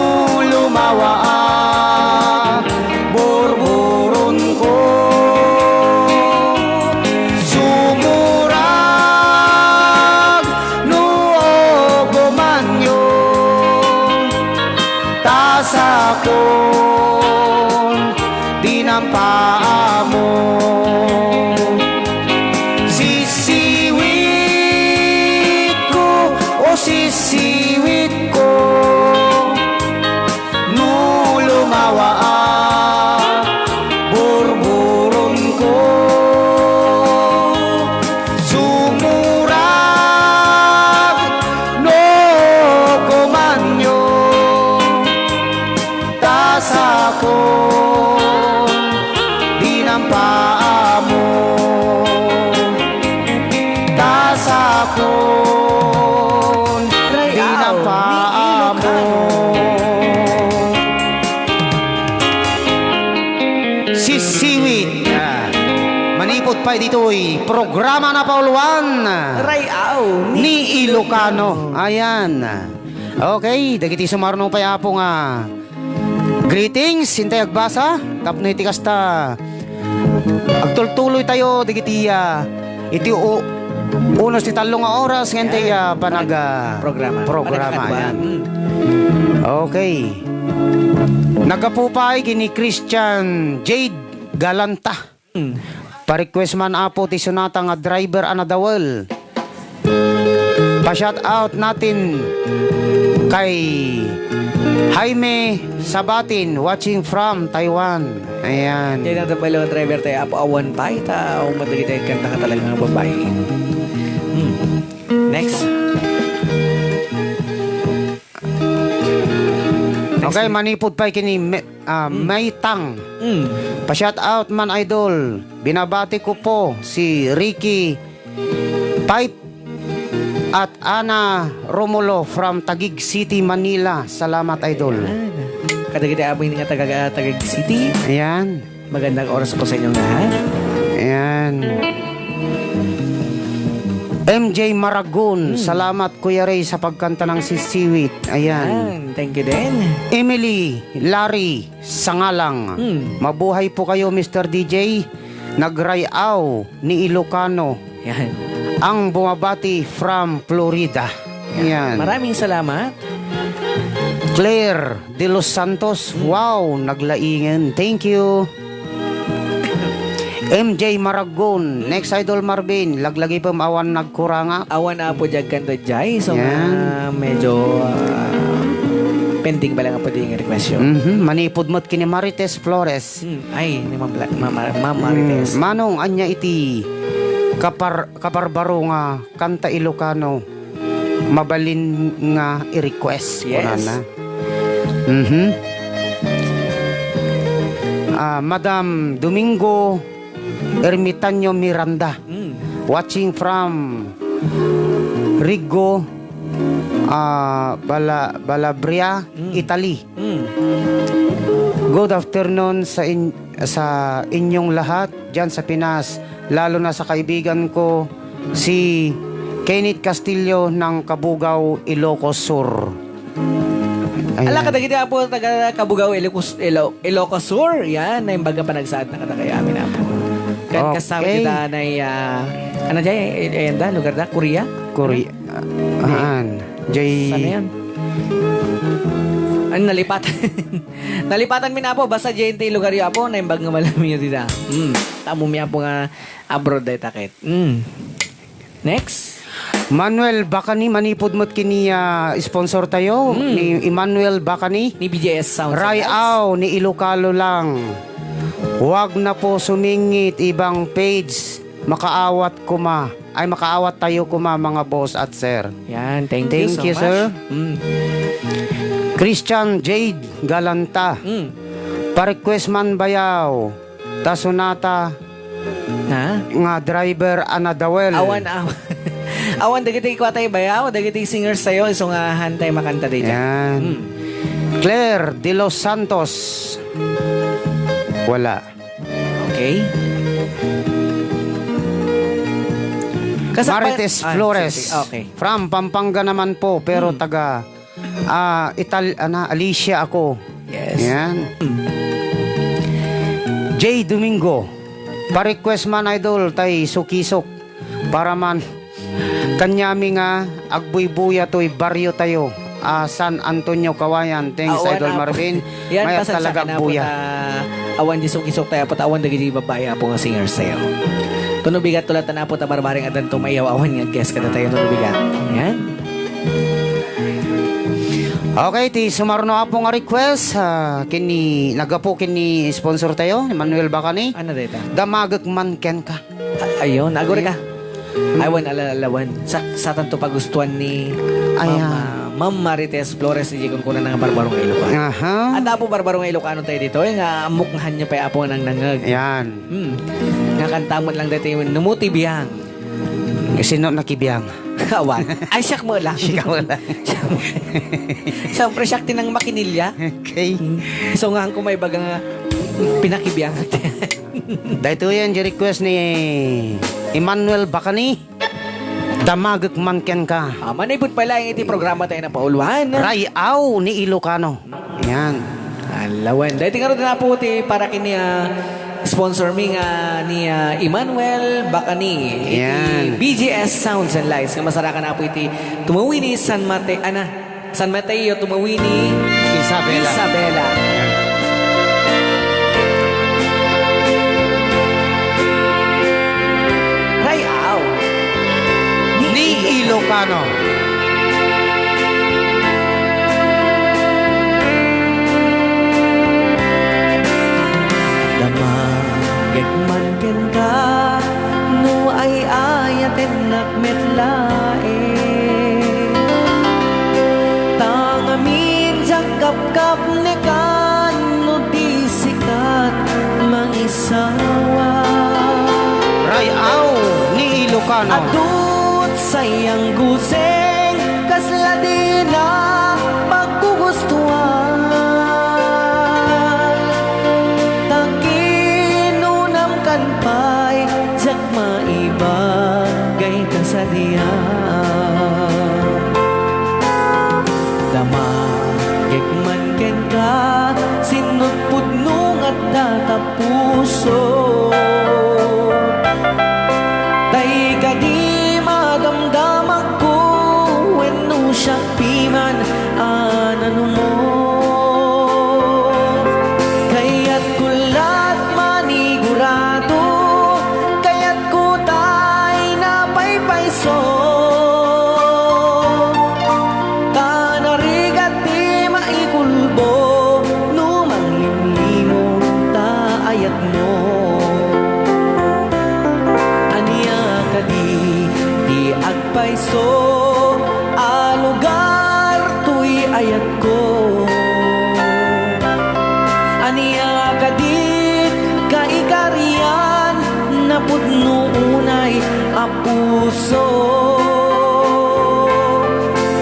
lumawa a, burburon ko. Sumurag no ugumanyo. Ta sakon, dinan paamo. Sisiwit ko, o sisiwit ko. No lumawa a, burburon ko. Sumurag no ugumanyo. Ta sakon, dinan paamo. Ta sakon, dinan paamo. Sisiwit. Ah, manipud pay ditoy programa na pauluan. Ray-aw ni Ilocano. Ayan. Okay, dagiti sumarno pay, Apo, nga greetings, intay agbasa, tapno iti kasta, agtultuloy tayo, dagiti, ah, iti u-, unos ti tallo nga oras, nga intay, ah, panag, ah, programa. Programa, ayan. Mm. Okay. Naggapu pay ken ni Christian Jade Galanta. Hmm. Pa-request man, Apo, ti sonata nga Driver a Nadawel. Pa-shout out natin kay Jaime Sabatin, watching from Taiwan. Ayan. Diay nagdabalo nga driver tayo, Apo, awan pay, ta, umat lagi tayo kanta ka talaga nga babae. Hmm. Next. Okay, manipud pay ken ni Me-, ah, Hmm. Maytang. Hmm. Pa-shout out man, idol. Binabati ko po si Ricky Pipe at Ana Romulo from Taguig City, Manila. Salamat, idol. Ayan. Kadagiti amin nga taga, Taguig City. Ayan. Magandang oras po sa inyong lahat. Ayan. M J Maragon, Hmm. salamat, Kuya Ray, sa pagkanta ng Sisiwit. Ayan. Ayan. Thank you din. Emily Larry Sangalang. Hmm. Mabuhay po kayo, Mister D J. Nagray-aw ni Ilocano. Yan. Ang bumabati from Florida. Yan. Yan. Maraming salamat. Claire de los Santos. Hmm. Wow, naglaingen. Thank you. M J Maragon. Hmm. Next, Idol Marvin. Laglagi pem awan nagkurangak. Awan, Apo, diay agkanta diay. So, Yan. nga, medyo, ah, pending pa lang, Apo, diay nga request yo. Mhm. Manipud met ken ni Marites Flores. Hmm, ay, ni Ma'am Bla-, Ma'am Mar-, Ma'am Marites. Hmm, Manong, ania iti kapar-, kabarbaro nga kanta Ilocano mabalin nga i-request, Yes. kunana. Mhm. Ah, Madam Domingo Ermitanio Miranda, Hmm. watching from Rigo, ah, Bala-, Balabria, Hmm. Italy. Mm. Good afternoon sa in-, sa inyong lahat diyan sa Pinas, lalo na sa kaibigan ko, si Kenneth Castillo ng Cabugao, Ilocos Sur. Ayan. Ala, kadagiti, Apo, taga Cabugao, Ilocos, Ilo-, Ilocos Sur. Yan, naimbag nga panagsaad na kadagiti amin, Apo. Kan Okay. kasama kita na, ah, ano diay, eh, eh, anda, lugar na, Korea? Korea. Ano? Ah, Hindi. Haan. Jay. Saan na yan? Ano, nalipatan? Nalipatan mi na, Apo. Basta diay ti lugar yo, Apo, naimbag nga malami yo dita. Hmm. Tamo mi, Apo, nga abroad dayta ket. Hmm. Next. Manuel Bacani, manipud met ken ni, ah, sponsor tayo, Hmm. ni Emmanuel Bacani. Ni B J S Sounds and Lights. Ray-aw ni Ilocano lang. Huwag na po sumingit ibang page. Makaawat kuma. Ay, makaawat tayo kuma, mga boss at sir. Yan, thank you Thank so you, much. sir. Mm. Christian Jade Galanta. Mm. Pa-request man bayaw ta sonata Ha? nga Driver a Nadawel. Awan, awan. Awan, dagiti kua tayo bayaw, dagiti singers tayo, isu nga haan tayo makanta dayta. Yan. Mm. Claire de los Santos. Wala. Okay. Kasakbay-, Marites ah, Flores. Sige, okay. From Pampanga naman po, pero Hmm. taga, ah, Ital-, ana, Alicia ako. Yes. Yan. Hmm. Jay Domingo, pa-request man, idol, tay Sukisok. Para man kaniami nga agbuybuya toy barrio tayo, ah, San Antonio, Kawayan. Thanks, Awan Idol na po. Marvin. Yan, Mayat pasensya talaga ka na po agbuya. Ta awan di Sukisok tayo, apo ta awan dagiti babbai, apo, nga singers tayo. Tuno bigat, tulatan, apo, ta barbareng addan tumayaw, awan nga guest kada tayo, tuno bigat. Yan. Okay, ti sumarno, apo, nga request, ah, kini, nagapu kini sponsor tayo, ni Manuel Bacani. Ano data? Damagek man kenka. A-, ayun, aguri ka. Ayun. Ay, wan, ala-, alawan. Sa-, satan to pagustuhan ni Ayan. Mama, Ma'am Marites Flores, di kun kuna nga barbaro nga Ilocano. Aha. At apo barbaro nga Ilocano tayo dito, eh, nga mukngahan niyo pa, apo, nang nangag. Yan. Hmm. Nga kantamon lang dito yung numuti biyang. Sino nakibiang? Awan. Ay, siyak mo lang. Siya mo lang. Siyempre, siyak tinang makinilya. Okay. Hmm. So, nga ko may baga nga pinakibiang. Daytoy yan, di request ni Emmanuel Bacani. Damagek man kenka. Ah, manipud pala iti programa tayo na pauluan. Ray-aw ni Ilocano. Yan. Alawen. Dahil tingaro na po ti para kini, ah, sponsor mi nga ni, ah, Emmanuel Bacani. Iti Yan. B G S Sounds and Lights. Nga masarakan na po iti tumawini San Mate-, ana, San Mateo, tumawini Isabela. Isabela. Ray-aw. Ni Ilocano. Damagek man kenka, no ay-ayatennak met laeng. Ta ngamin diak kapkapnekan no di sikat mangisawa. Ray-aw ni Ilocano. Adut sayang guseng, kasla dina paggugustuan. Ta kinunam kan pay, diak maibagay kasarian. Damagek man kenka, sinutpudno nga adda ta puso. Tay kadi madamdamagko wenno siak piman a nanumo. Kayatko lat manigurado, kayatko tay napaypayso. Ta narigat ti maikulbo no manglimlimo ta ayatmo. Ania kadi ti agpayso a lugar toy ayatko? Ania kadi kaikarian napudno unay a puso.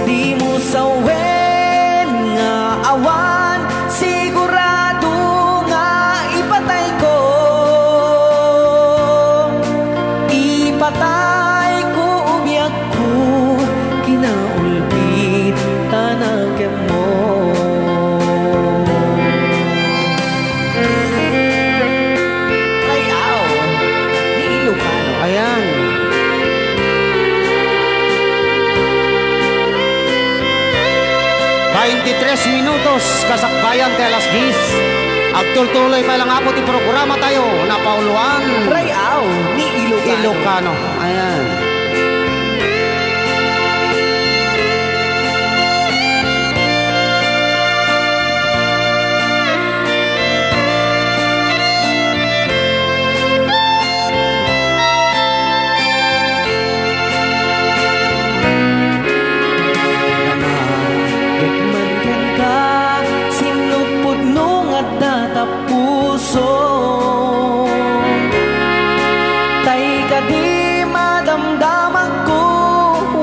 Dimo sawen nga awan sigurado nga ipatayko. Ipatayko o biagko, kinaulbit ta nakemmo. Ray-aw ni Ilocano. Ayan. Baintitres minutos, kasakbayan ti alas diyes. Agtultuloy pa lang, apo, ti programa tayo, napauluan. Ray-aw ni Ilocano. Ilocano. Ayan. Damagek man kenka, sinutpudno nga adda ta puso. Tay kadi madamdamagko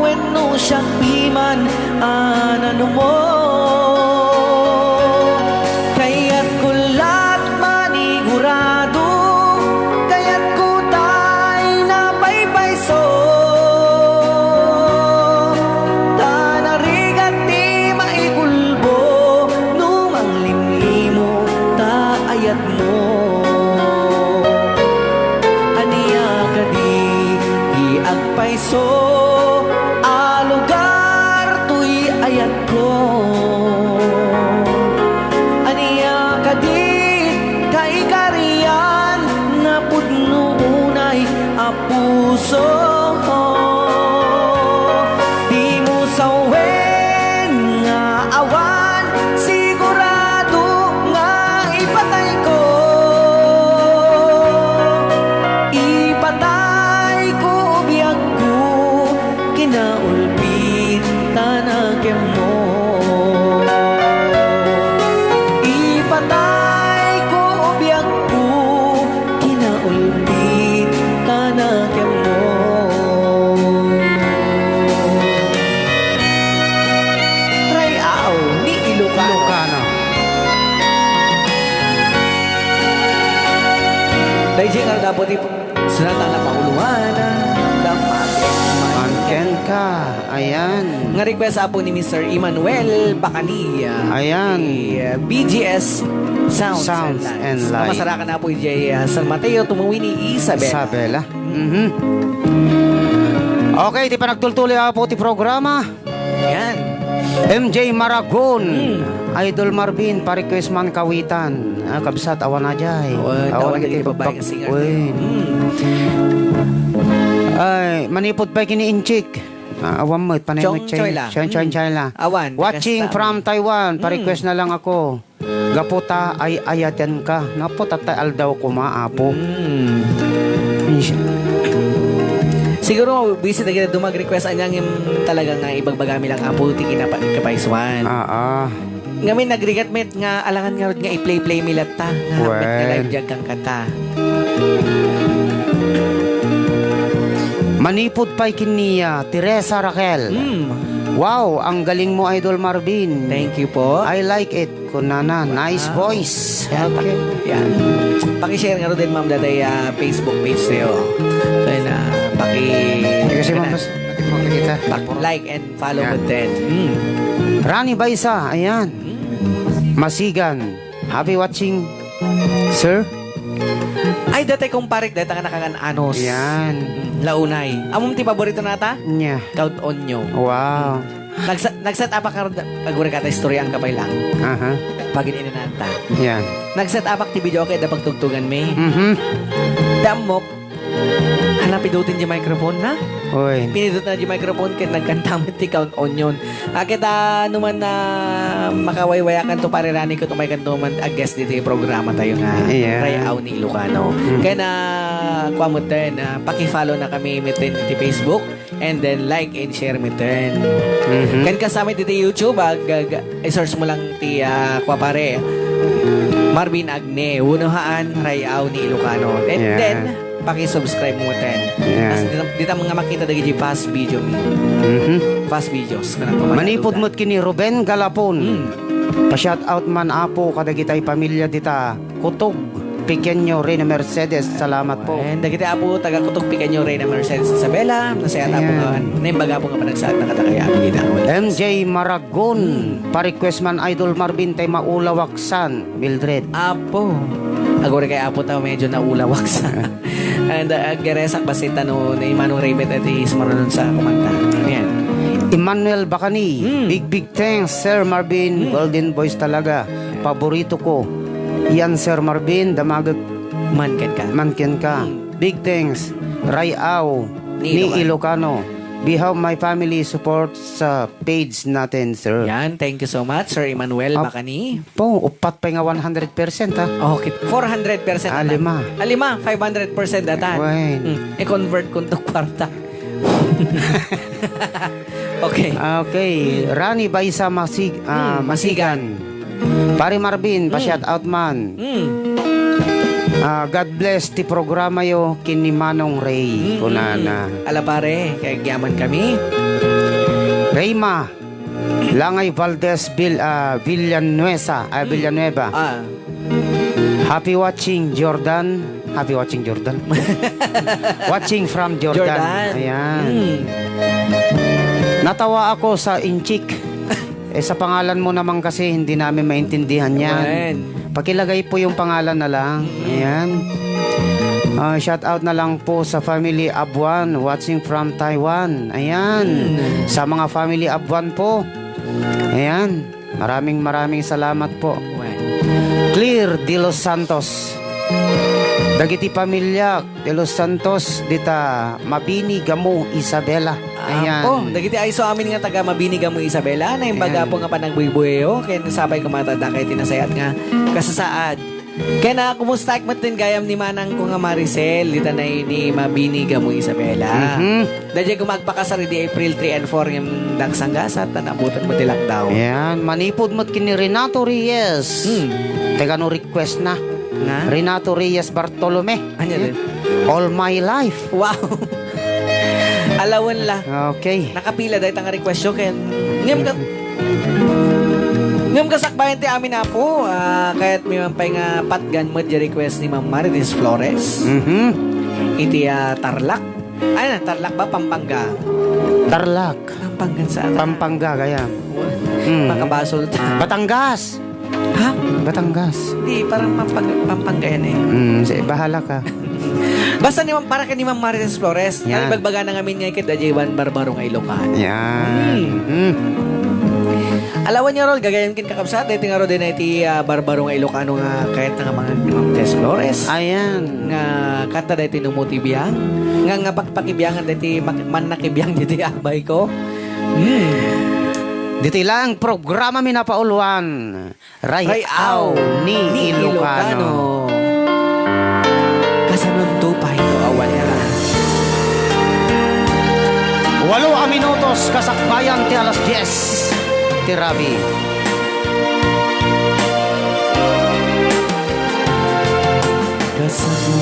wenno siak piman a nanumo. Kayatko lat manigura Isu a lugar toy ayatko. Ania kadit kaikarian napudno unay a puso. Dimo sawen nga awan sigurado nga ipatayko. Ipatayko biagko, kinaulpitan a kenmo. Ipatayko biagko, kinaulpitan a kenmo. Ray-aw ni Ilocano. Ilocano. Daydiay nga dapat ip-, Sunatan a pauluan, damag. Manken ka. Ayan. Nga request, Apo, ni Mister Emmanuel Bacani. Ayan. Ni, uh, B G S Sounds Sounds and Lights. And Lights. Mamasarakan, Apo, ijay, uh, San Mateo, tumawin ni Isabela. Isabela. Mhm. Okay, ti panagtultuloy, Apo, ti programa. Yan. M J Maragon. Hmm. Idol Marvin, pa-request man kawitan. Ah, kabsat, awan a jay. Awan, awan a jay, babae pag-, singer. Uy. Hmm. Ay, manipod pay kini Inchik. Ah, awan met, panay Chong met, Chayla. Chong, Chong, hmm. Chayla. Awan, watching from Taiwan, hmm. Pa-request na lang ako. Gapu ta ay-ayatenka, gapu ta tay aldaw koma, Apo. Mm. Ish. Siguro, busy na kita dumag-request, anya ngem talaga nga ibagbagami lang, Apo, ti kinapa-, kapaisuan. Ah, ah. Ngamin, nagrigat met nga alangan ngarud nga i-play-play mi latta, nga hapit nga live diag kangkanta. Manipod pay kinniya, Teresa Raquel. Mm. Wow, ang galing mo, Idol Marvin. Thank you po. I like it. Kunana, nice voice. Yan, okay. Yan. Paki-share ngaruden, ma'am, dayta, ah, Facebook page tayo. Kaya na, paki-, Kasi, ma'am, mas, makikita. Pak-, like and follow mo din. Hmm. Rani Baisa, ayan. Hmm. Masigan. Happy watching, sir. Ay, dayta, kumparik, dayta nga nakangan-anos. Yan. Hmm, launay. Amom ti paborito nata? Nya. Count on you. Wow. Hmm. Nagsa-, nagset up ak ngarud, aguray ka ta istoryaanka pay lang. Aha. Pagin-inananta. Yan. Nagset up ak ti video ket da pagtugtugan mi. Mhm. Dammok, hala, pidutin di microphone na. Oy. Pinidut na di microphone ket nagkanta met ti Count on You. Ket, ah, no man na makawaywayakanto, pare Rani, ket umaykanto man a guest ditoy programa tayo nga Ray-aw ni Ilocano. Mm. Kaya na, kua met din, ah, paki-follow na kami met din ti Facebook. And then like and share met din. Mhm. Ken kasta met iti YouTube, ag-, ag-, i-search mo lang ti, ah, kua pare, Marvin Agne, wenno haan, Ray-aw ni Ilocano. And then, paki-subscribe mo met din. Yan. Kas dita, dita nga makita dagiti past video mi. Mhm. Past videos. Manipud met kini Ruben Galapon. Mm. Pa-shout out man, Apo, kadagitay pamilya dita. Kutog, Pequeño, Reyna Mercedes, salamat po. And dagiti Apo, taga Kutog, Pequeño, Reyna Mercedes, Isabela, nasayaat, Apo, nga naimbag, Apo, nga panagsaad na kadakayo, Apo, dita. M J Maragon, pa-request man, Idol Marvin, tay maulawak san, Mildred. Apo. Aguray kay Apo ta, medyo naulawak sa. And, uh, aggeresak, basta ta no, ni Manong Raymond at is marunong sa kumanta. Ayan. Emmanuel Bacani, big, big thanks, Sir Marvin. Golden voice talaga. Paborito ko. Yan, Sir Marvin, damagek man kenka. Man kenka. Mm. Big thanks, Ray-aw ni Ilocano. Behalf my family support sa page natin, sir. Yan, thank you so much, Sir Emmanuel Bacani. Po, upat pay nga one hundred percent, ha? Okay, four hundred percent. Ah, lima. Ah, lima, five hundred percent atan. Wen. Mm, i-convert ko to kwarta. Okay. Okay. Rani Baisa Masig-, ah, Masigan. Pare Marvin, pa-shout out man. Ah, God bless ti programa yo ken ni Manong Ray, kunana. Ala pare, kay agyaman kami. Reyma, Langay Valdez Vil-, ah, Villanueva, ah, Villanueva. Ah. Happy watching, Jordan. Happy watching, Jordan. Watching from Jordan. Jordan. Ayan. Mm. Natawa ako sa Inchik. Eh, sa pangalan mo naman kasi, hindi namin maintindihan yan. Amen. Pakilagay po yung pangalan na lang. Mm. Ayan. Ah, shout out na lang po sa family Abuan, watching from Taiwan. Ayan. Hmm. Sa mga family Abuan po. Ayan. Maraming, maraming salamat po. Well. Clear de los Santos. Dagiti pamilya de los Santos dita Mabini, Gamu, Isabela. Ayan. Apo, dagiti ayso amin nga taga Mabini, Gamu, Isabela, naimbaga Ayan. po nga panagbuybuyayo, ken sapay koma ta dakay ti nasayaat nga kasasaad. Ken, ah, kumusta met din gayam ni manangko nga Maricel, dita nay ni Mabini, Gamu, Isabela. Mhm. Daydiay koma agpakasar idi April three and four ngem daksanggasat, ta naabutan met ti lockdown. Ayan, manipud met ken ni Renato Reyes. Hmm. Taga no request na. Na? Renato Reyes Bartolome. Anya din? All My Life. Wow. Alawen la. Okay. Nakapila dayta nga request yo ken. Ngem ka, ngem kasakbayan ti amin, Apo, ah, kayatmi man pay nga patgan met di request ni Ma'am Marites Flores. Mhm. Iti, ah, Tarlac. Ay, na, Tarlac ba? Pampanga. Tarlac. Pampanga sa Pampanga, gayam. Mm. Makabasol ta. Batangas. Ha? Batangas. Di, parang Pampanga, Pampanga yan eh. Mm, si, bahala ka. Basta ni Ma'am, para kay ni Ma'am Marites Flores, Yan. Nalibagbaga na ngamin nga iket da J one Barbaro nga Ilocano. Yan. Hmm. Mm. Alawan niyo, Rol, gagayan kin kakabsat, daytoy nga Rol din iti, ah, Barbaro nga Ilocano nga kayat na nga mga ni Ma'am Tess Flores. Ayan. Nga kanta daytoy no mo ti biang. Nga, nga pakpakibiangan daytoy mak-, mannakibiang daytoy abay ko. Hmm. Ditoy lang programa mi napauluan. Ray-aw ni Ilocano. Kasanon to pay no awan ka? Walo a minutos kasakbayan ti alas dies ti rabii. Kasano?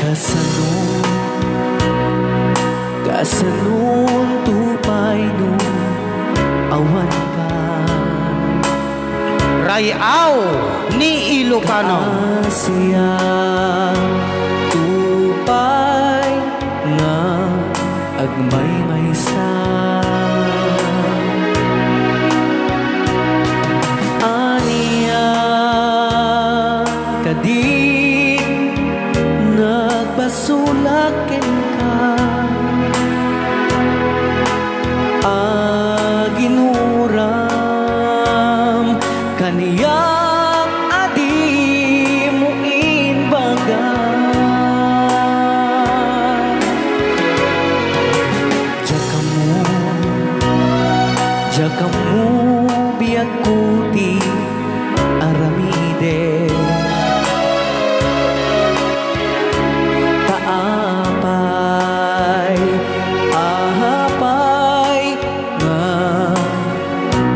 Kasano, kasanonto pay no awan ka? Ray-aw ni Ilocano. Kaasiato pay nga agmaymaysa. Ania kadi nagbasolak kenka? Aginuram kaniak a dimo imbaga. Diak ammo, diak ammo biagko ti aramidek. Ta apay, apay nga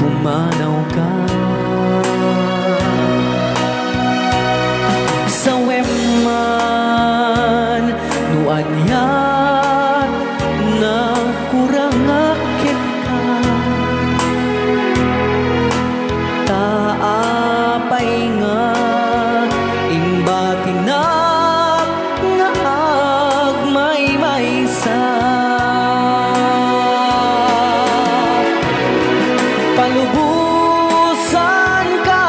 pumanawka. Sawem man no ania nagkurangak kenka. Ta apay nga imbatinak nga agmaymaysa. Palubosanka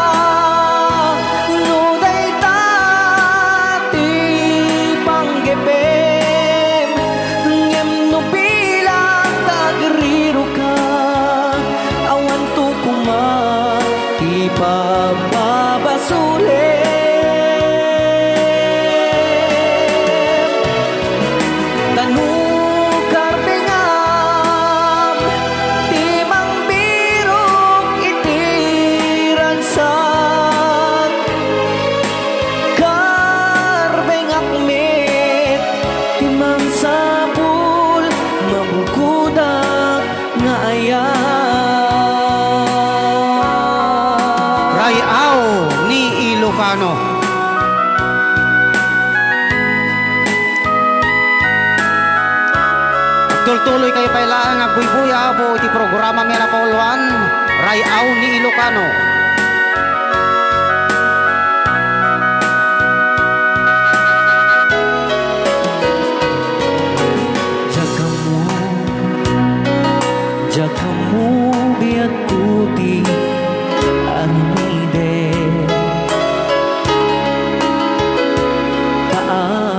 no dayta ti panggepem, ngem no bilang ta agriroka, awanto koma ti pagbabasolem. Ta no karbengam ti mangbirok iti ragsak, karbengak met ti mangsapul, mabukodak nga aya. Ray-aw ni Ilocano. Tultuloy kayo pay laeng agbuybuya, Apo, iti programa mi a napauluan, Ray-aw ni Ilocano. Diak ammo, diak ammo Biagko ti aramiden. Ta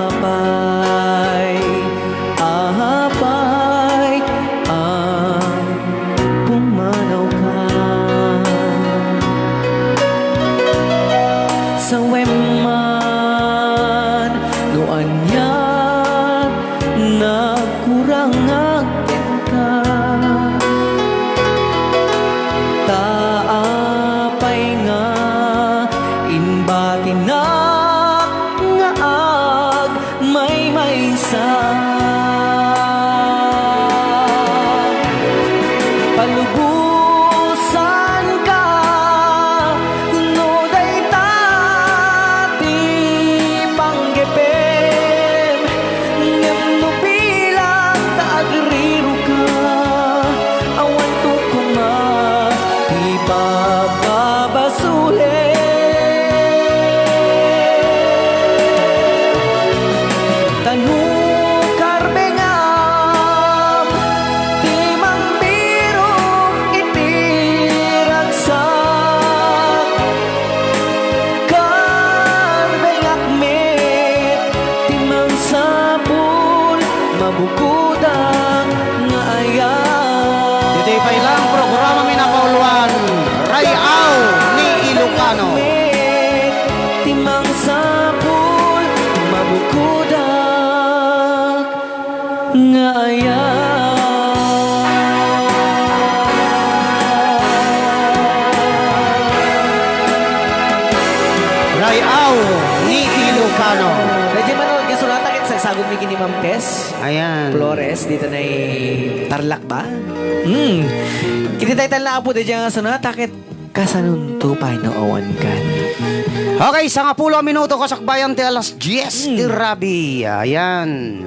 apay, apay, a pumanawka. Sawem man no ania nagkurangak kenka. Ta apay nga imbatinak nga agmaymaysa. Palubosanka no dayta ti panggepem, ngem no bilang ta agriroka, awanto koma ti pababasolem. Ta no karbengam ti mangbirok iti ragsak, karbengak met ti mangsapul, mabukodak nga ayat. Ditoy pay lang programami a napauluan, Ray-aw ni Ilocano. Met ti mangsapul, mabukodak nga ayat. Ray-aw ni Ilocano. Medyo manood nga sunata ket sagsagom mi kini Ma'am Tess Ayan. Flores, dito na Tarlac ba? Hmm. Kini title na apo, di dyan nga sunata ket Kasanonto pay no awankan. Okay, sangapulo a minuto kasakbayan ti alas dies ti Hmm. rabi. Ayan.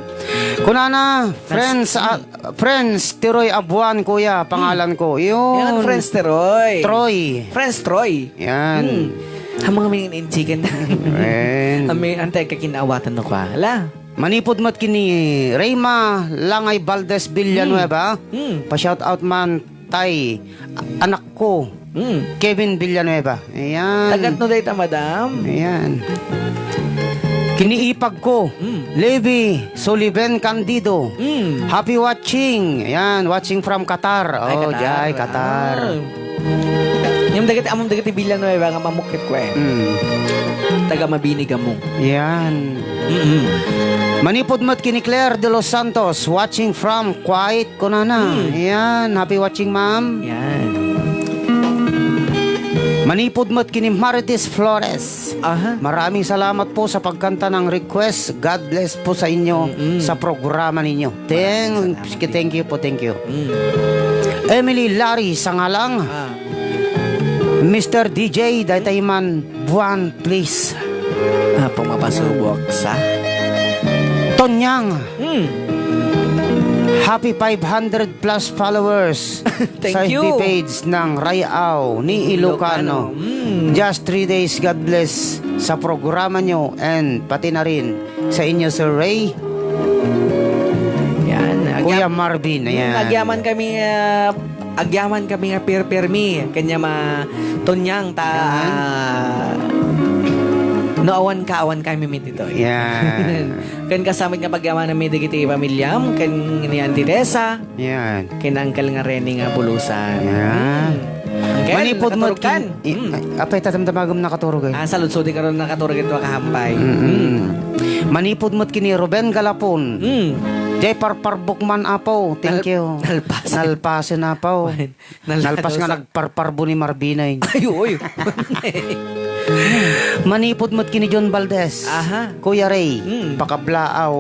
Kunana, friends, ah, friends, Tiroy Abuan, kuya, pangalan ko. Yun. Yan, friends, Tiroy. Troy. Friends, Troy. Yan. Hmm. Ang mga minin chicken. Ayan. Ang may antay kakinaawatan no kwa. Ala. Manipud met kini Reyma Langay Valdez Villanueva. Hmm. Pa-shout out man tay anak ko, Mm. Kevin Villanueva. Ayan. Tagatno dayta, madam? Ayan. Kiniipag ko, Mm. Levi Sullivan Candido. Mm. Happy watching. Ayan, watching from Qatar. Ay, Oh, Qatar. jay, Qatar. Ah. Yung dagiti, among dagiti Villanueva nga mamukit ko eh. Mm. Taga Mabini, Gamo. Ayan. Mm-mm. Manipud met kini Claire de los Santos, watching from Kuwait. Kunana. Hmm. Ayan. Happy watching, ma'am. Yan. Manipud met kini Marites Flores. Aha. Maraming salamat po sa pagkanta ng request. God bless po sa inyo, Mm-mm. sa programa ninyo. Thank, Maraming salamat thank you po, thank you. Mm. Emily Larry Sangalang. Ah. Mister D J, daytay man buwan, please. Ah, pumapasubok sa? Tonyang. Hmm. Happy five hundred plus followers Thank sa you. F B page ng Ray-aw ni Ilocano. Ilocano. Hmm. Just three days, God bless sa programa nyo and pati na rin sa inyo, Sir Ray. Yan. Kuya Agyam-, Marvin, hmm, ayan. Agyaman kami, ah, agyaman kami nga pirpirmi. Kanya ma-, Tonyang ta, Yan. ah, no awan ka, awan kami mit ito. Yan. Ken kasamit nga pagyamananmi dagiti pamilyam, ken ni Auntie Tessa, Yan. ken Uncle nga Rene nga bulusan. Yan. Hmm. Uncle, Manipud met nakaturog kan? kin-, i-, Hmm. apay, tatamtamagem nakaturog, eh. Ah, saludsodi karon nakaturog ito kahampay. Mm-mm. Hmm. Manipud met kini Ruben Galapon. Hmm. Jay parparbok man, Apo. Thank Nal-, you. nalpas. Nalpasen, Apo. Nal-, Nalpas nga nalpas. nagparparbo ni Marvina, eh. Ay, oy. Manipud met kini John Valdez. Aha. Kuya Ray, Hmm. pakablaaw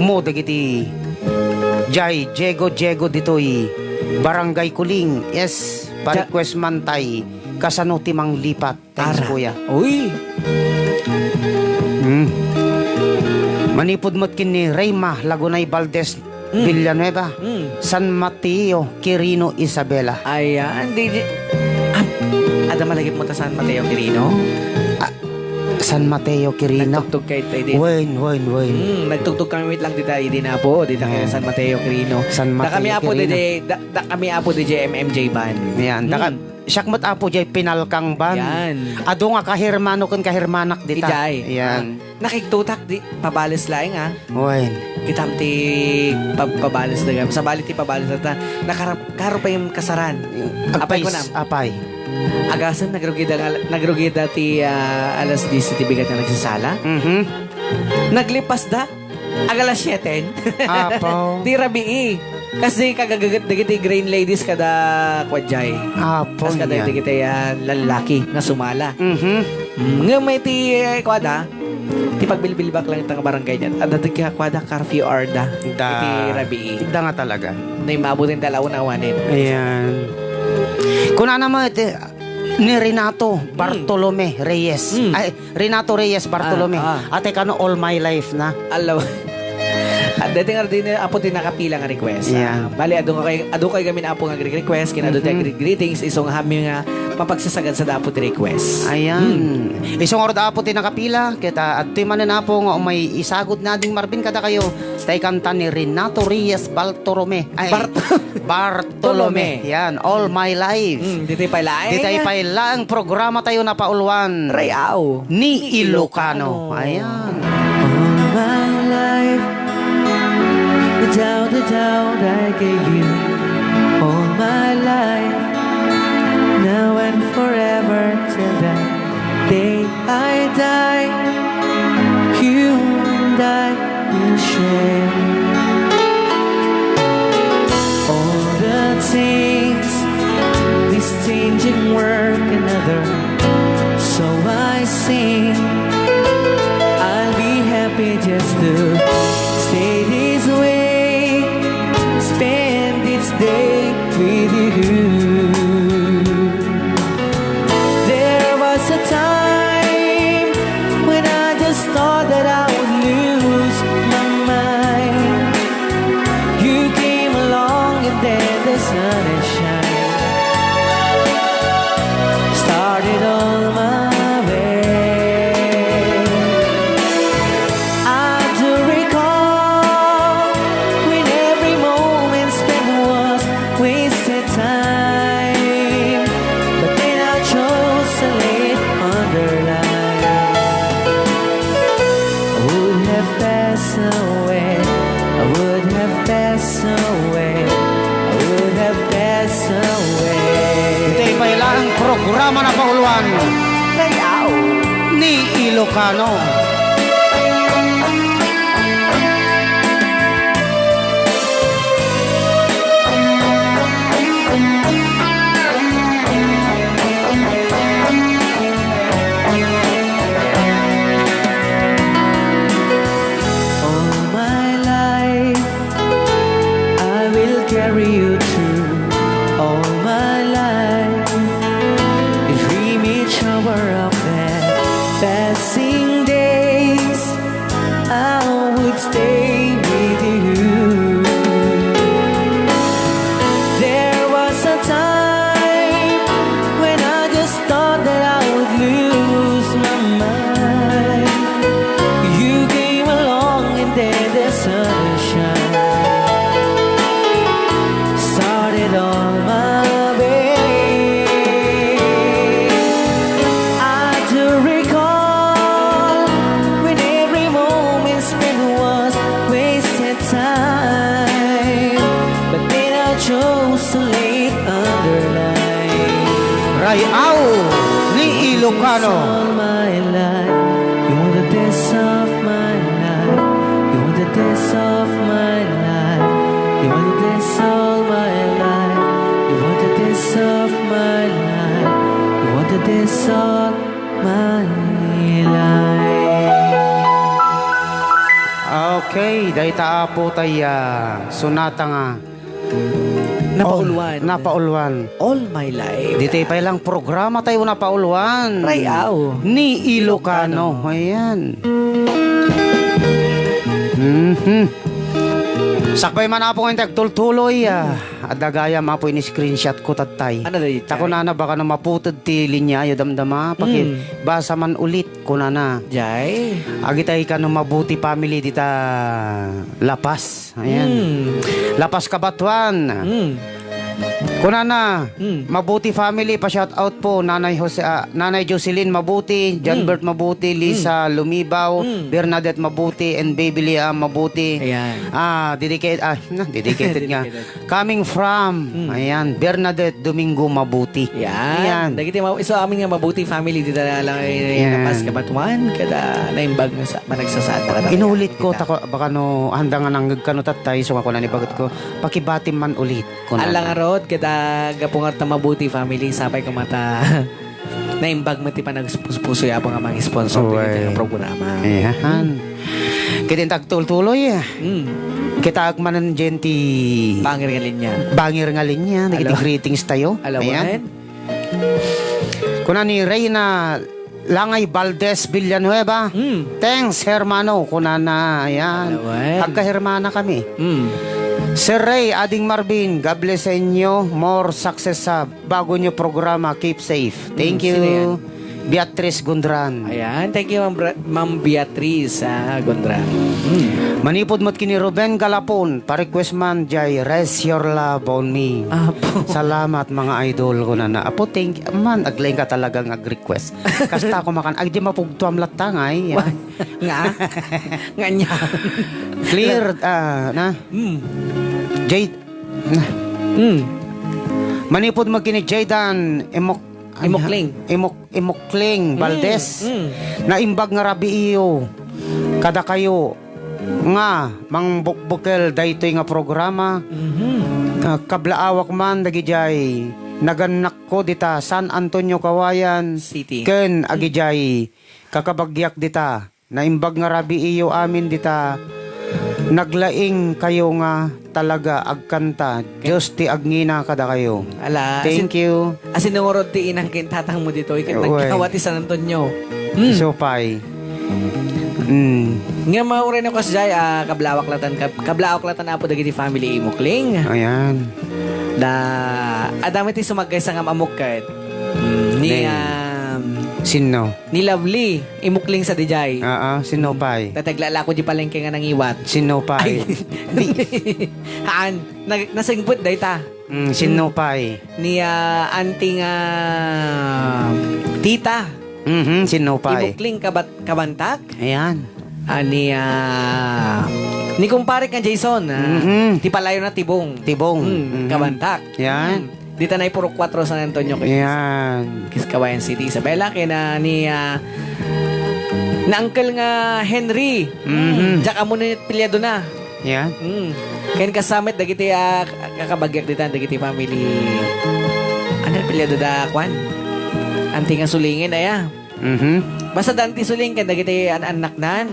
mo dagiti jay Diego Diego ditoy Barangay Kuling. Yes, Ja- pa-request man tay kasano ti manglipat. Thanks, Ara. Kuya. Uy. Hmm. Manipud met ken ni Reyma Lagunay Valdez Hmm. Villanueva, Hmm. San Mateo, Quirino, Isabela. Ayan, di, di, ah, adda malagip mo ta San Mateo, Quirino? Ah, San Mateo Quirino. Nagtugtog kay tayo di. Wen, wen, wen. Hmm, nagtugtog kami met lang dita, idi na po, dita kay San Mateo Quirino. San Mateo Quirino. Da kami apo di, da, da kami apo di M M J Band. Yan, da ka-, hmm, siak met apo jay pinalkang band. Yan. Adu nga kahermano ken kahermanak dita. Ijay. Yan. Ah, nakigtutak di, pabales laeng, ah. Wen. Kitam ti pab-, pabales da gam. Sabali ti pabales da ta. Nakarap-, karo pa yung kasaran. Apay ko na. Apay. Agasem, nagrugida nga, nagrugida ti, ah, alas dies ti bigat nga nagsasala. Mhm. Naglipas da. Ag alas siete. Apo. Ti rabii. Kasi kagagaget dagiti Green Ladies kada kwadjay. Apo, kas kada yan. Dagiti, ah, lallaki nga sumala. Mhm. Mm, ngem may ti, eh, kuada, ti pagbilbilbak lang itang barangay niyan. Adda ti kuada, curfew hour da. Da. Iti rabii. Da nga talaga. No, imabutin talaga unawanin. Ayan. Kunana mo, iti, ni Renato Bartolome Reyes. Mm. Ay, Renato Reyes Bartolome. Ah, ah. Ate kano all my life na. Alaw. At dati nga din, apo, ti nakapila nga request. Yeah. Ah, bali, adu kayo, adu kayo gamin, apo, nga request, kinadu ti gre-, greetings, iso nga hami nga mapagsasagan sa dapo ti request. Ayan. Hmm. Iso nga rod, apo, ti nakapila, kita adtoy manen, apo, nga umay isagod na ding Marvin kada kayo, tay kanta ni Renato Reyes Bartolome. Ay, Bart- Bartolome. Bartolome. Yan, All My Life. Mm, ditoy pay laeng. Ditoy pay laeng programa tayo napauluan. Rayaw. Ni Ilocano. Ayan. All my life, without a doubt, I gave you all my life, now and forever, till the day I die, you and I will share all the things this changing world can offer. So I sing, I'll be happy just to stay this way, spend this day with you. There was a time when I just thought that I would lose my mind. You came along and then the sun has shined. Started on my way. I do recall when every moment spent was wasted time, but then I chose to live underline. I would have passed away, I would have passed away, I would have passed away. Iti pay laeng programa napauluan. Rayaw. Ni Ilocano. All my life, I will carry you through all my life. If we meet over of that passing days, I would stay with you. There was a time when I just thought that I would lose my mind. You came along and then the sunshine started on my way. I do recall when every moment spent was wasted time, but then I chose to live underline. Rayaw ni Ilocano. All my life, you were the best of my life. You were the best of my life. You were the best all my life. You were the best of my life. You were the best of my life. Okay, dayta, apo, tay, ah, sonata nga Napauluan. Oh, napauluan. All my life. Ditoy pay laeng programa tayo napauluan. Rayaw. Ni Ilocano. Ilocano. Ayan. Mhm. Sakbay man, apo, nga agtultuloy, ah. Adda gayam, Apo, in-screenshot ko tattay. Ano dayta? Ta kunana, baka no maputed ti linya, ayo damdama, Mm. pakibasa man ulit, kunana. Jay? Agitay kano mabuti family dita La Paz. Ayan. Mm. La Paz, Cabatuan. Mm. Kunana, Mm. mabuti family, pa-shout out po, Nanay Jose, ah, Nanay Jocelyn Mabuti, John Mm. Bert Mabuti, Lisa Mm. Lumibaw, Mm. Bernadette Mabuti, and Baby Liam Mabuti. Ayan. Ah, dedicate, ah, na, dedicated nga. Dedicated. Coming from, Mm. ayan, Bernadette Domingo Mabuti. Yan. Ayan. Dagiti ma-, isu amin nga mabuti family dita lang ay Yan. La Paz, Cabatuan, kada naimbag nga sa, managsasaad na kada Inulit ko, dita. Tako, baka no, handa nga nangeg kano tattay, so nga kunan ibagat ko, pakibatim man ulit, kunan. Ala ngarud, kada gapu nga ta mabuti family, sapay ko mata. Naimbag met ti panagpuspusoy, Apo, nga mangisponsor Uy. dagiti nga programa. Ayan. Ket intag tultuloy, Mm. kita agmanen diyen ti Bangir nga linya. Bangir nga linya, dagiti Alo. greetings tayo. Alo, Ayan. Wen? Kuna ni Reyna Langay Valdez Villanueva, Mm. "Thanks, hermano," kunana. Ayan. Alo, Wen? Agkahermana kami. Mm. Sir Ray, Ading Marvin, God bless sa inyo. More success sa bago nyo programa. Keep safe. Thank Mm, you. sino yan? Beatrice Gondran. Ayan, thank you, Ma'am Bra-, Ma'am Beatrice, ah, Gondran. Mm. Manipud met kini Ruben Galapon, pa-request man jay Rest Your Love on Me. Apo. Salamat, mga idol, kunana. Apo, thank you. Man, aglaing ka talagang ag-request. Kasta ko makan, agdi mapugtuam latta nga, ay. Wa-, nga? Nga niya? Clear, ah, na? Mm. Jade, na? Mm. Manipud met kini Jaydan, Imok-, Imokling. Imok-, Imokling Mm, Valdez. mm. Naimbag nga rabii iyo kadakayo nga mangbukbukel daytoy nga programa. Mhm. Ah, kablaawak man dagidiay nagannakko dita San Antonio, Cauayan, City. Ken agidiay kakabagiak dita. Naimbag nga rabii iyo amin dita. Naglaing kayo nga talaga agkanta. Dios ti agngina kadakayo. Ala, Thank asin-, you. asinungorod ti inang ken tatang mo ditoy, ket Uy. naggawa ti San Antonio. Hmm. Isu pay. Mm. Nga mauray no kasjay, ah, kablawak latan, kab-, kablawak latan, Apo, dagiti family Imukling. Ayan. Da, adami ti sumagkaysa nga mamukket. Mm, ni, Nay. um, Sinno? Ni Lovely, Imukling sa dijay. Ah, ah, sinno pay? Tataglalako di palengke nga nangiwat. Sinno pay? Ay. Haan, nag-, nasingput dayta. Mm, sinno pay? Ni, ah, anting, ah, tita. Mhm, sinno pay? Imukling kabat-, kabantak. Ayan. Ah, ni, ah, ni kumparek nga Jason, ah, Mhm. ti palayo na Tibong. Tibong. Mm, Mhm. kabantak. Yan. Mm. Dita na Purok Kuatro, San Antonio, Quezon. Yan. Quezon, Cauayan City, Isabela, kaya na ni, ah, na uncle nga Henry. Mhm. Diak ammo ni apelyido na. Yan. Mm. Ken kasamet dagiti, ah, kakabagyak dita, dagiti family. Ano apelyido da, kwan? Anti nga Sulingen, aya. Mhm. Basta Dante Suling ken dagiti an-annaknan.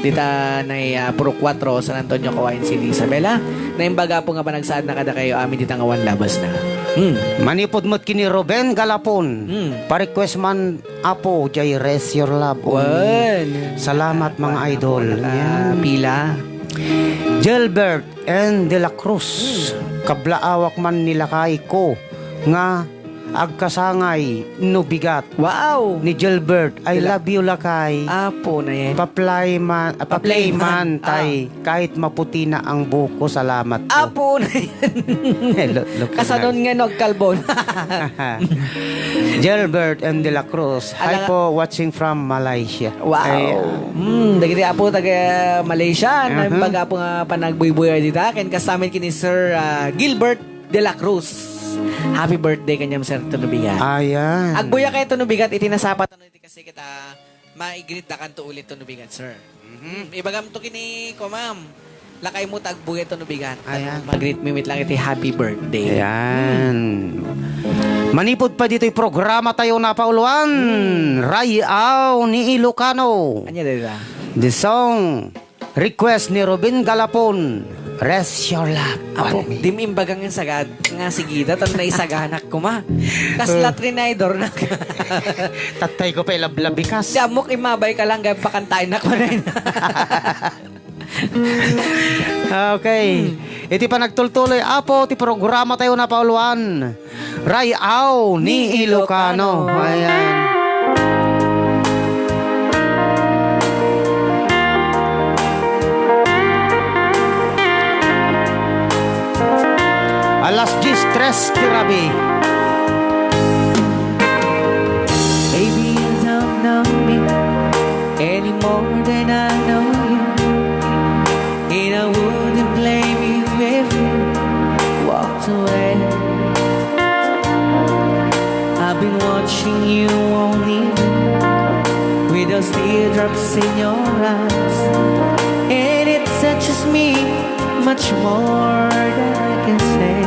Dita nay, ah, Purok Kuatro, San Antonio, Cauayan City, Isabela. Naimbag, Apo, nga panagsaad na kadakayo amin dita nga awan labasna. Hmm. Manipud met kini Ruben Galapon. Hmm. Pa-request man, Apo, jay Rest Your Love on Me. Wen. Salamat, mga Wen, idol. Apo, naka-, Yan. pila. Gilbert and De La Cruz. Hmm. Kablaawak man ni lakay ko nga agkasangay no bigat. Wow! Ni Gilbert, "I Dila- love you, lakay." Apo na yan. Pa-play man, ah, pa-play Pa-play man, man, tay, ah. Kahit maputi na ang buhok ko, salamat po. Apo na yan. Eh, lo-, lo-, Kasanon nga no agkalbon. Gilbert and De La Cruz. Hi Ala- po, watching from Malaysia. Wow. Ay, ah. Hmm, dagiti Apo taga Malaysia, Aha. naimbag, Apo, nga panagbuybuyay dita. Ken kasamin kini Sir, ah, Gilbert De La Cruz. Happy birthday kaniam, Sir, Tono Bigat. Ayan. Agbuya kayo, Tono Bigat, iti nasapa, Tono, iti kasi kita maigrit da kanto ulit, Tono Bigat, sir. Mhm. Hmm, ibagam to kini, ko, ma'am. Lakay mo ta agbuya, Tono Bigat. Ayan. Mag-greet mi met lang iti happy birthday. Ayan. Hmm. Manipud pa dito'y programa tayo na pauluan. Hmm. Rayaw ni Ilocano. Anya, dira? The song Request ni Ruben Galapon, Rest Your Love on Apo, Me. Di mo imbaga nga sagad, nga sigida, tan naisaganak kuma. Kasla Uh. Trinidor na. Tatay ko pa ilablabikas. Di amok imabay ka lang, gayam pakantain na ko na yun. Okay. Hmm. Iti panagtultuloy, Apo, ti programatayo napauluan, Ray-aw ni Ilocano. Ayan. Alas dies tres ti rabii. Baby, you don't know me any more than I know you. And I wouldn't blame you if you walked away. I've been watching you all evening with those teardrops in your eyes, and it touches me much more than I can say.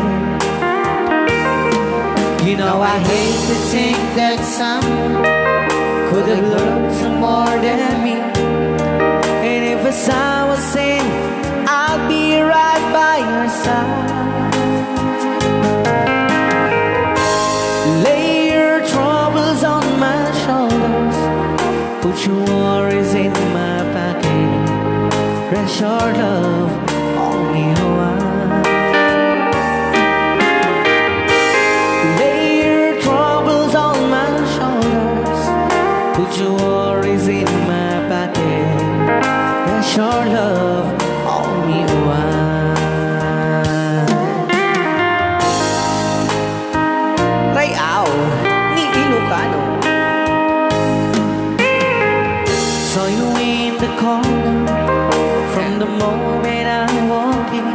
You know I hate to think that someone could have loved you more than me. And if I was singing, I'll be right by your side. Lay your troubles on my shoulders. Put your worries in my pocket. Rest your love on me, oh, I. Lay your troubles on my shoulders. Put your worries in my pocket. Rest your love on me, oh, I. Ray-aw ni Ilocano. Saw you in the corner from the moment I walk in.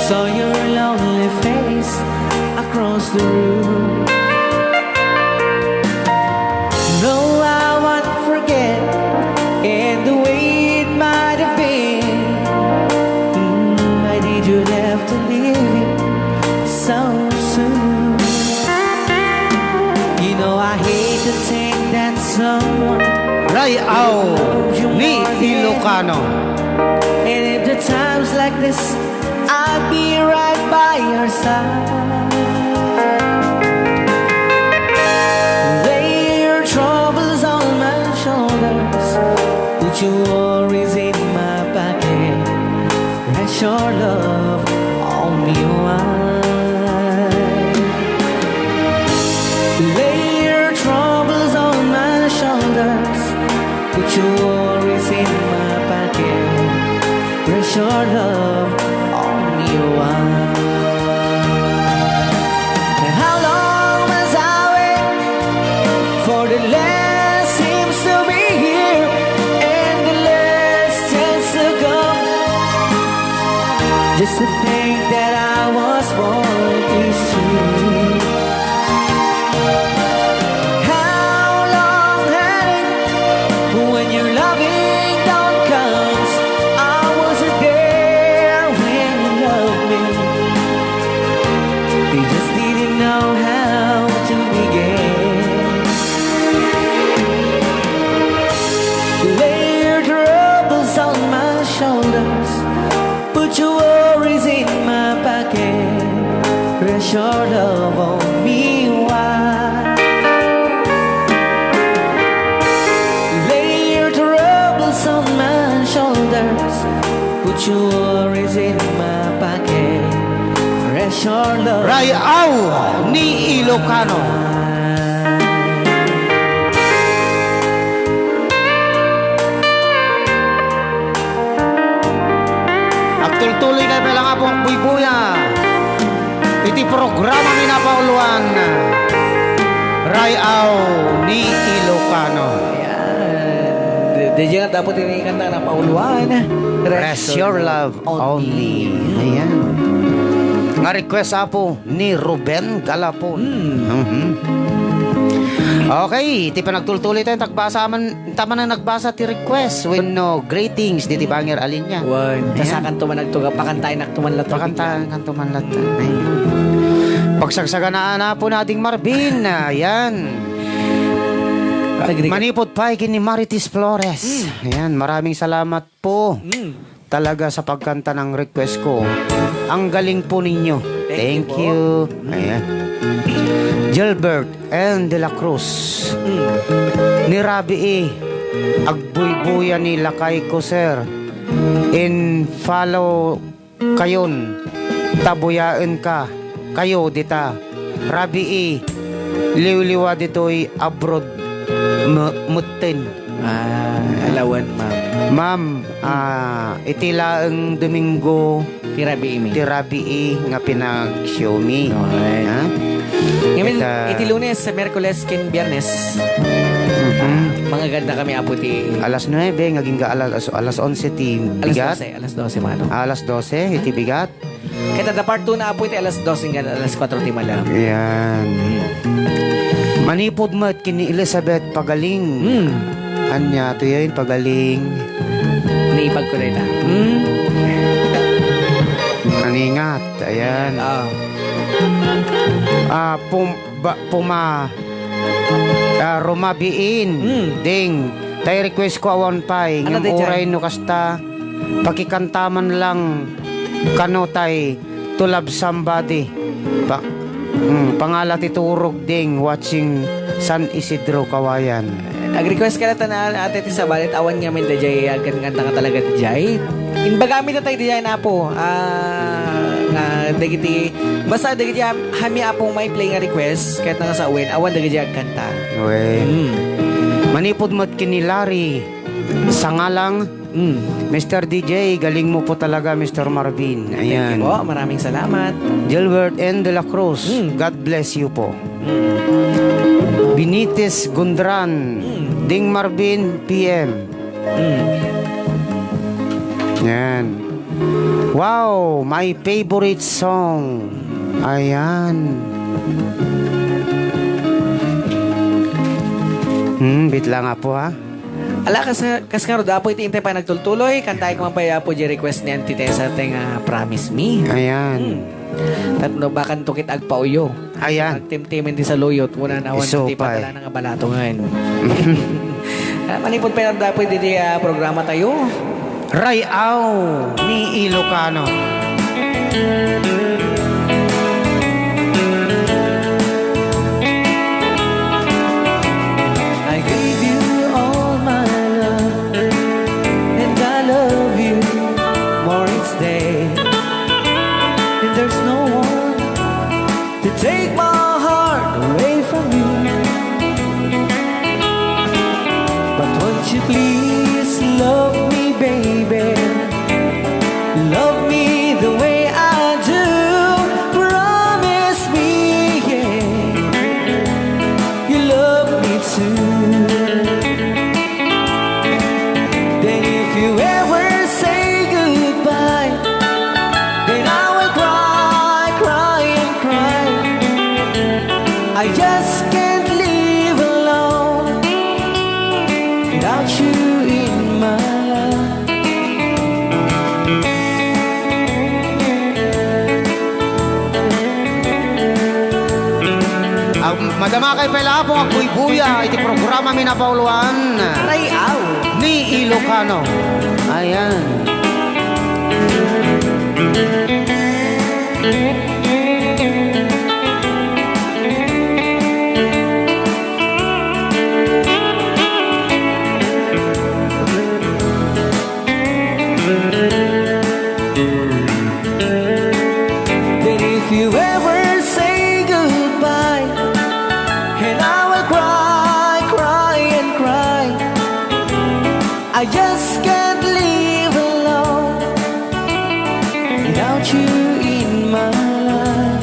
Saw your lonely face across the room. No, I won't forget, and the way it might have been. Mm, why did you have to leave it so soon? You know I hate to think that someone Ray-aw ni Ilocano. And if the times like this, I'll be right by your side. Lay your troubles on my shoulders. Put your worries in my pocket. Rest your love on me, oh, I. Lay your troubles on my shoulders. Put your worries in my pocket. Rest your love on me, oh, I. How long must I wait for the last seems to be here and the last chance to come? Just to think that I was born to see. How long had it when your loving dawn comes? I wasn't there when you loved me. You just didn't know how to begin. Lay your troubles on my shoulders. Put your worries in my pocket. Rest your love on me, why? Lay your troubles on my shoulders. Put your worries in my pocket. Rest your love. Ray-aw ni Ilocano. Agtultuloy kayo pay lang, Apo, agbuybuya iti programa mi napauluan, Ray-aw ni Ilocano. Ayan. Di, di nga dapat ini kanta napauluan. Rest your love on me. Ayan. Nga request, Apo, ni Ruben Galapon. Mhm. Okay, ti panagtultuloy tayo, tagbasa man, tama na nagbasa ti request wenno greetings diti bangir a linya. Wen, ayan. Tasakanto man agto, pakantaenakto man latta. Pakantaenakto man latta. Ayan. Pagsagsaganaan, Apo, ni Ading Marvin. Ayan. Manipud pay ken ni Marites Flores. Mm. Ayan, maraming salamat po. Mm. Talaga sa pagkanta ng request ko. Ang galing po ninyo. Thank you po. Thank you. Mm. Ayan. Gilbert N. De La Cruz. Mm. Ni Rabi, eh, agbuybuya ni lakay ko, sir. in-follow kayon, ta buyaenka kayo dita. Rabii, liwliwa ditoy abroad me-, metten. Ah, alawan, ma'am. Ma'am, ah, iti laeng Domingo, Ti rabii mi. Ti rabii nga pinag-show mi. Alright. Ha? Ngamin, ita- iti Lunes, Miyerkules, ken Biyernes, mhm, ah, mangaganda kami, Apo, ti alas nuebe, ngagingga alas, alas onse ti bigat. Alas dose, alas dose, mano. Alas dose, iti bigat. Ket adda part two na, Apo, iti alas dos, ngagingga alas kuatro ti malem. Yan. Manipud met ken ni Elizabeth Pagaling. Hmm. Ania, tuyoy Pagaling. Naipag ko dayta. Hmm. Aningat, ayan. Ah. Ah, pum-, ba-, puma-, ah, rumabiin, hmm, ding. Tay request ko awan pay, ano ngem di dyan? Uray no kasta, pakikantaman lang kano tay To Love Somebody. Pa-, mm, pangala ti turog ding watching San Isidro, Cauayan. Nag-request ka na ta na, ate, ti sabali, awan ngamin dayjay agkankanta nga talaga dayjay. Imbagami ta tay dayjay, Apo. Ah, nga dagiti, basta dagiti ham-, hami, Apo, may play nga request, ket nga sawen, awan dagiti agkanta. Wen. Mm. Manipud met ken ni Larry Sangalang, Mm. Mister D J, galing mo po talaga, Mister Marvin. Ayan. Thank you po. Maraming salamat. Gilbert N. De La Cruz, mm, God bless you po. Mm. Benitez Gundran, mm, Ding Marvin P M. Mm. Yan. Wow, my favorite song. Ayan. Hmm, wait lang, Apo, ha? Ala, kas, kas ngarud, Apo, iti intay panagtultuloy, kantaek man pay, Apo, di request ni Auntie Tessa ti nga Promise Me. Ayan. Hmm. Tapno bakanto ket agpauyo. Ayan. Agtimtimen ti saluyot, una na awan ti padala nga balatongen. Ah, manipud pay, Apo, iti, ah, programa tayo. Ray-aw ni Ilocano. I gave you all my love, and I love you more each day. And there's no one to take my heart away from you. But won't you please love me, baby? Love me the way I do. Promise me, yeah, you love me too. Then if you ever say goodbye, then I will cry, cry and cry. I just can't live alone without you in my life. Ah, madama kay pay la, Apo, nga agbuybuya iti programa mi napauluan. Ray-aw ni Ilocano. Ayan. Then if you ever say goodbye, and I will cry, cry and cry. I just can't live alone without you in my life.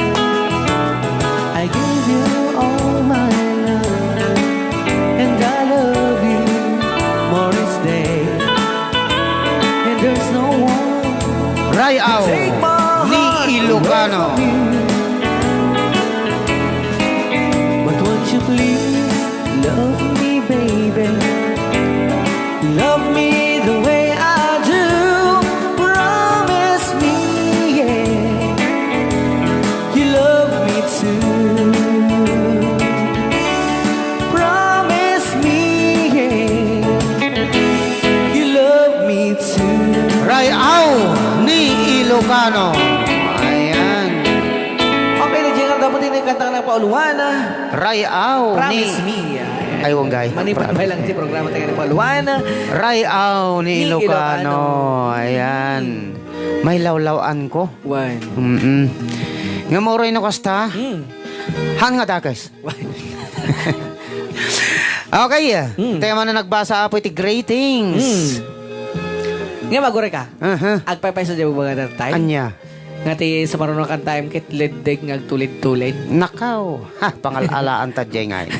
I give you all my love, and I love you more each day. And there's no one Ray-aw ni Ilocano. But won't you please love me, baby? Love me the way I do. Promise me, yeah, you love me too. Promise me, yeah, you love me too. Ray-aw ni Ilocano. Ayan. Okay na, Jingle, dapat ini kanta na pauluan, ah. Ray-aw ni Promise me, ah. Ay, wag, ay. Manipod pay lang ti programa tayo ni Paul. Wan. Ray-aw ni Ni Ilocano. Ilocano. Ayan. May lawlaw-an ko. Wan. Mm-mm. Nga moroy no kasta? Hmm. Han nga dakes. Wan. Okay. Hmm. Tema na nagbasa apo iti greetings. Hmm. Nga magure ka? Aha. Agpaypay sa jabo baga time? Anya? Nga ti sumaruno kan time ket leddeg nga agtulid-tulid. Nakaw. Ha, pangal-alaan ta jay ngay.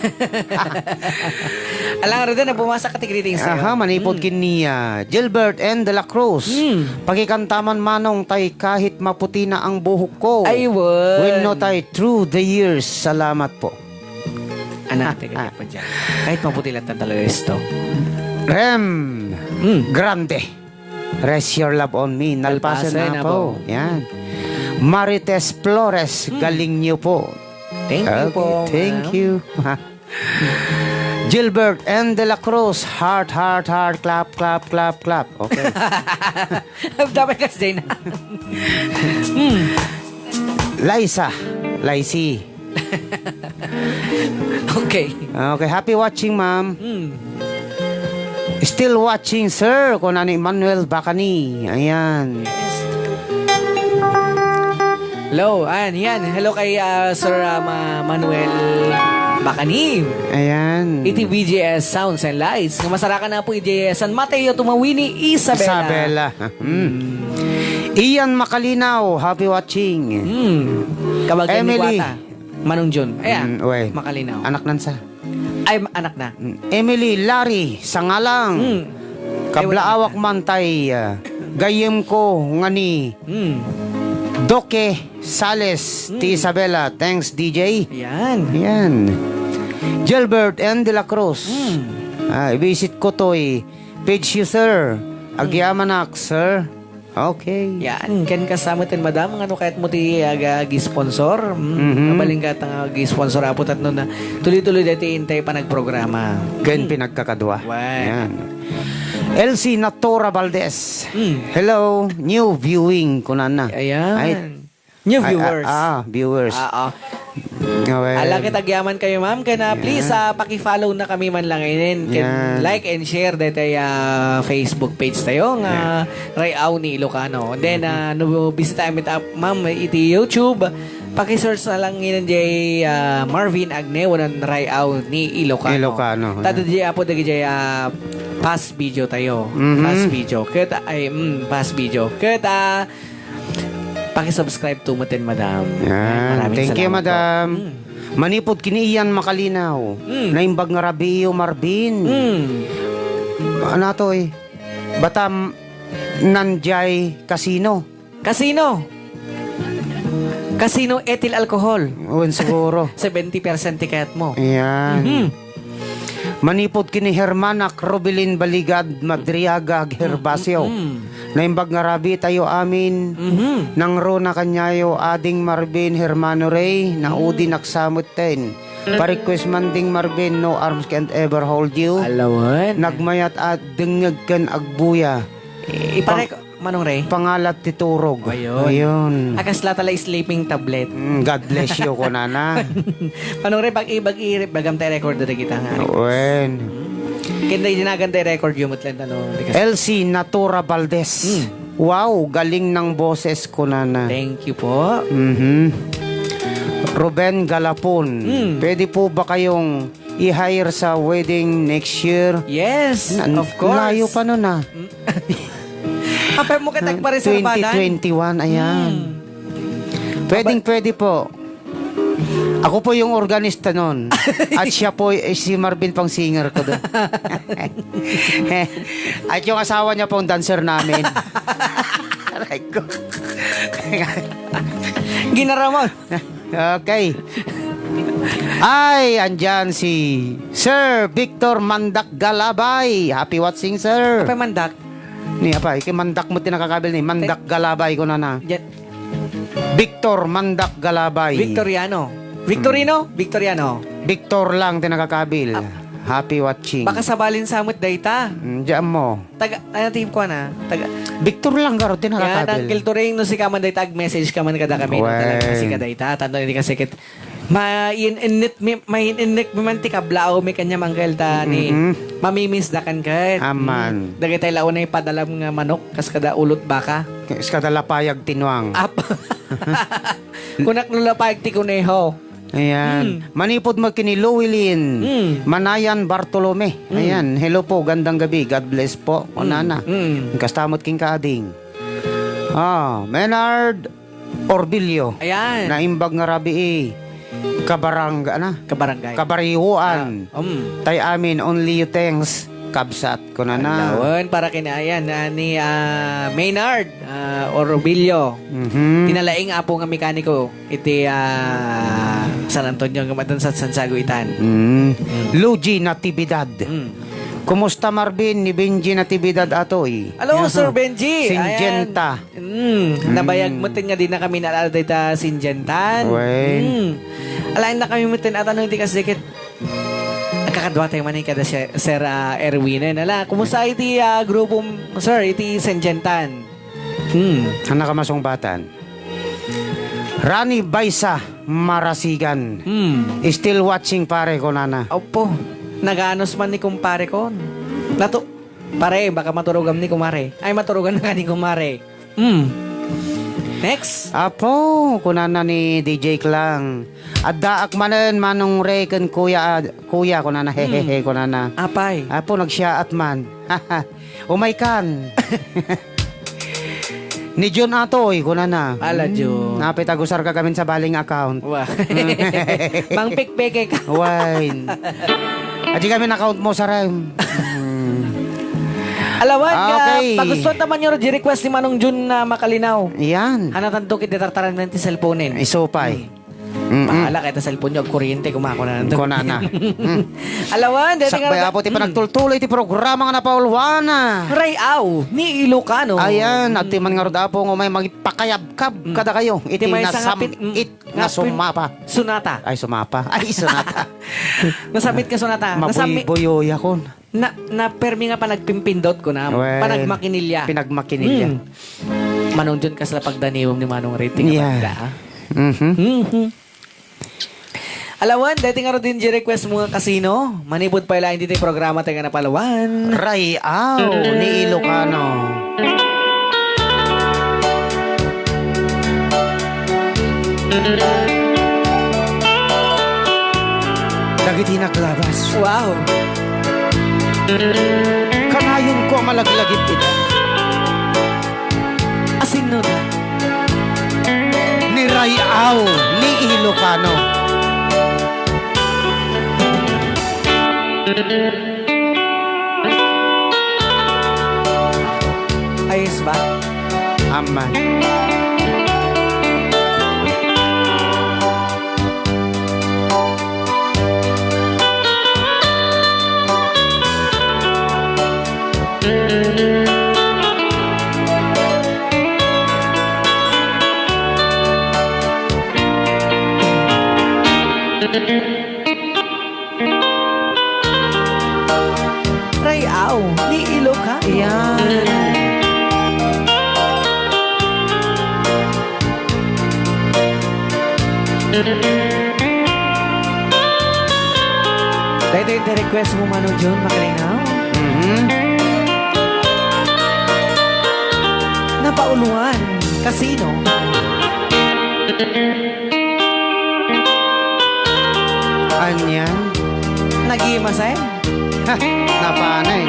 Alang reden, nagpumasa ka ti greetings tayo. Aha, manipod Hmm. ken ni, ah, Gilbert N. De La Cruz. Hmm. Pakikantaman manong tay kahit maputi na ang buhok ko. Ay, wan. Wenno tay through the years. Salamat po. Anak, Ah, teka, ah. pa dyan. Kahit maputi lang talaga isto. Rem Hmm. Grande. Rest your love on me. Nalpasen Nalpasen, apo. Apo. Yan. Marites Flores, Hmm. galing niyo po. Thank you Okay, po, thank ma'am. you. Gilbert N. De La Cruz, heart, heart, heart, clap, clap, clap, clap. Okay. Dapat kasi na. Hmm. Liza, Lizzy. Okay. Okay, happy watching, ma'am. Hmm. Still watching, sir, kuna ni Manuel Bacani. Ayan. Hello, ayan, yan. Hello kay, ah, Sir, ah, Ma-, Manuel Bacani. Ayan. Iti B J S Sounds and Lights. Nga masarakan na po iti San Mateo, Tumawini, Isabela. Isabela. Hmm. Hmm. Ian Makalinaw, happy watching. Hmm. Kabagan ni Emily. Kuwata. Manong Jun. Ayan. Mm, uy. Makalinaw. Anak nan sa? Ay, ma-, anak na. Mm, Emily Larry Sangalang. Mm. Kablaawak Ay, wala na. man tay, ah, gayyem ko nga ni Mm. Doke Sales, Mm. ti Isabela. Thanks, D J. Yan. Yan. Gilbert N. De La Cruz. Mm. Ah, i-visit ko toy page you, sir. Mm. Agyamanak, sir. Okay. Yan, ken kasama ten, madam, nga no kayat mo ti aga-, agi-sponsor, mm, Mhm. mabalin ka ta nga agi-sponsor, apo, tapno na tuloy-tuloy daytoy intay panagprograma. Ken Hmm. pinagkakadua. Wen. Yan. L C Natura Valdez. Hmm. Hello, new viewing, kunana. Ayan. Ay, New ay, viewers. Ah, ah, viewers. Oo. Nga, well, Ala, ket agyaman kayo, ma'am. Kaya na, please, Yeah. ah, paki-follow na kami man lang inin. Ken Yan. like and share daytoy, ah, Facebook page tayo nga Yeah. Ray-aw ni Ilocano. And then, Mm-hmm. ah, no bisita met up, ma'am, iti YouTube, paki-search na lang inin jay, ah, Marvin Agne, wanan Ray-aw ni Ilocano. Ilocano, Tado yeah. jay apo dagiti, ah, past video tayo. Mm-hmm. Past video. Ket, ay, mm, past video. Ket, ah, Paki-subscribe to mo ten, madam. Yan. Maraming Thank you, salamat po. madam. Mm. Manipod kini Ian Makalinaw. Mm. Naimbag nga rabii, Marvin. Mm. Ano to eh? Batam nanjay casino. Casino. Casino, ethyl alcohol. Wen, siguro. Seventy percent ti kayat mo. Yan. Mhm. Manipod kini Hermanak Robilin Baligad Madriaga Gervasio. Mm, mm. Naimbag nga rabii tayo amin. Mhm. Nangruna kaniayo, Ading Marvin, Hermano Ray, naudi Mm. naksamot ten. Pa-request man, Ding Marvin, No Arms Can't Ever Hold You. Alawan. Nagmayat a dengngeg ken agbuya. I-, iparek-, Pang-, Manong Ray? Pangalat ti turog. Ayun. Ayun. Akas la tala sleeping tablet. Mm, God bless you, kunana. Manong Ray, bag-i-, bag-i-, bagam tayo record dagita nga. Wen. Ken dinagan tayo record yung mutlen, ano, di ka L C Natura Valdez. Mm. Wow, galing ng boses, kunana. Thank you po. Mhm. Ruben Galapon, Mm. pwede po ba kayong i-hire sa wedding next year? Yes, Na-, of course. layo pa nun, ah. Mm. Apay mo ka Ah, tagpareserbadan? twenty twenty-one, ayan. Hmm. Pwedeng Apa- pwede po. Ako po yung organista nun. At siya po, eh, si Marvin pang singer ko doon. At yung asawa niya pong dancer namin. Aray ko. Ginaramon. Okay. Ay, andyan si Sir Victor Mandak Galabay. Happy watching, sir. Apay Mandak? Ni, apay, kay Mandak mo tinakakabil ni. Mandak Galabay ko na na. Diyan. Victor Mandak Galabay. Victoriano. Victorino? Hmm. Victoriano. Victor lang tinakakabil. Ap- Happy watching. Baka sabalin samot dayta. Mm, diyan mo. Taga, ano, team ko na? Taga Victor lang, garo, tinakakabil. Yan, Uncle Turing, no, si ka man dayta, ag-message ka man kada kami, no, Wen. talaga, si ka dayta. Tanto, hindi kasi kit-, Maininnet mi, maininnet mi man ti kablaaw mi kaniam, Uncle, ta ni Mm-mm. mamimiss da kan ket. Aman. Mm. Dagitay la unay padalam nga manok, kas kada ulot baka. Kas kada lapayag ti nuang. Ap-, kunak no lapayag ti kuneho. Ayan. Mm. Manipud mo kini Louie Lynn, Mm. Manayan Bartolome. Mm. Ayan. Hello po, gandang gabi. God bless po. O, Mm. nana. Mm. Kastamot king kaading. Ah, Menard Orbilio. Ayan. Naimbag nga rabii. Kabarang-, ana? Kabarangay. Kabariuan. Ah, um. Tay amin, only you thanks, kabsat, kunana. Alawen, para kinayan, ah, ni, ah, Maynard, ah, Orbilio. Mhm. Tinalaing apo nga mekaniko iti, ah, San Antonio, nga madan sa San Sago itan. Mm. Mm. Luigi Natividad. Mm. Kumusta, Marvin, ni Benji Natividad, atoy? Hello, Yaso. Sir Benji. Ayan. Sinjenta. Mm, nabayag Mm. met nga di na kami naalala dayta sinjentan. Wen. Mm. Alaen na kami met, at ano, hindi kasi ket, nagkakadwa tayo man kada Sir, Sir, ah, Erwin, eh. Nala, kumusta iti, ah, grupo, sir, iti sinjentan? Mm. Ang nakamasungbatan. Rani Baisa Marasigan. Mm. Still watching, pare, kunana. Opo. Naganos man ni kumpare ko. Nato, pare, baka maturogam ni kumare. Ay, maturogan na ka ni kumare. Mm. Next. Apo, kunana ni D J Klang. Addaak manen Manong Ray ken Kuya, Kuya, kunana, hehehe, Hmm. kunana. Apay. Apo, nagsiaat man. Umay kan. Ni Jun Atoy, kunana. Ala, Hmm, Jun. Napay tagusar ka gamin sa baling account. Wa. Mangpikpike ka. Wine. Adi kami na-count mo, sarem. Alawan, Okay. ah, pagusto ta man yung request ni Manong Jun na makalinaw. Yan. Hanatanto kiti tartaran ti cellphone-en. Isupay. Hmm. Mm-mm. Bahala kay ta cellphone nyo, agkuryente, kumakuna na. Kunana. Hmm. Alawan, dati nga Sakbay, Apo, ti panagtultuloy ti programa nga napauluan, ah. Ray-aw ni Ilocano. Ayan, agtiman nga rod, Apo, nga may magpakayabkab Hmm. kada kayo. Iti Ti may nasam-, sangapit, hmm. it Nga pin-, Nasumapa. Sunata. Ay, sumapa. Ay, sunata. Nasamit ka sunata. Nasami-, Mabuybuyoy ako. Na, na permi nga panagpimpindot ko na. Well, Panagmakinilya. Pinagmakinilya. Hmm. Manong Jun, kasla pagdaniwem ni Manong Ray ti nga Yeah. banda, ah. Mhm. Mhm. Alawan, dati nga rodin di request mo nga kasino. Manipud pay lain diti programa tayo nga napaluan. Ray-aw ni Ilocano. Dagiti naglabas. Wow. Kanayon ko a malaglagip ida. Asinno da? Ni Ray-aw ni Ilocano. Ayos ba? Aman. Ray-aw ni Ilocano. Ayan. Dahil ito yung request mo, Mano Jun, makalinaw. Mhm. Napauluan, kasino? Anya? Nagimasen? Ha, napanay.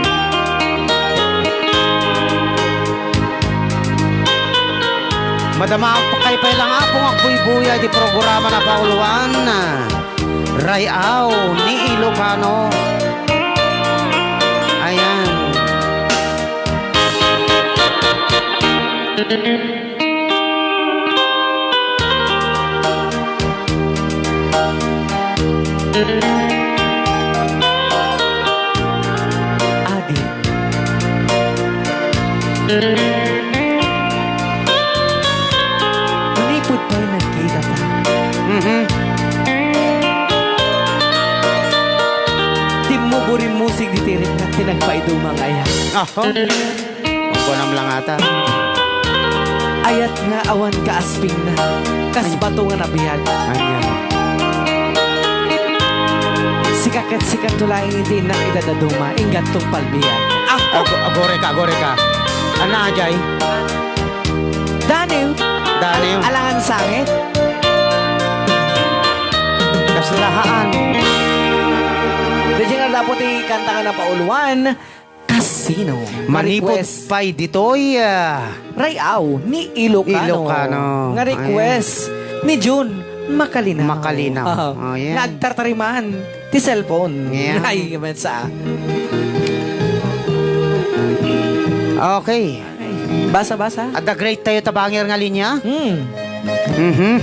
Madama pa kay pay lang, Apo, nga agbuybuya di programa napauluan. Ray-aw ni Ilocano. Ayan. Adi. Manipud pay nagkita ta. Mhm. Timmubo rin musik diti ritnak ti nagpaidumang ayat. Aha. Ang kunam lang ata. Ayat nga awan kaaspingna, kas bato nga nabiag. Anya. Ket sikato laeng iti innak idadaduma, inggattong palbian. Ah! Ago-, agore ka, agore ka. Ana, Jay? Daniw. Daniw. Al-, alangan sangit. Kaslahaan. Di nga dapat ikanta nga napauluan. Casino. Manipud pay ditoy, ah, Rayaw ni Ilocano. Ilocano. Nga request ni Jun Makalinaw. Makalinaw. Oh, yan. Nga agtartariman ti cellphone. Yan. Ay, kamansa. Okay. Ay, basa-basa. Adda great tayo tabanger nga linya. Hmm. Mhm.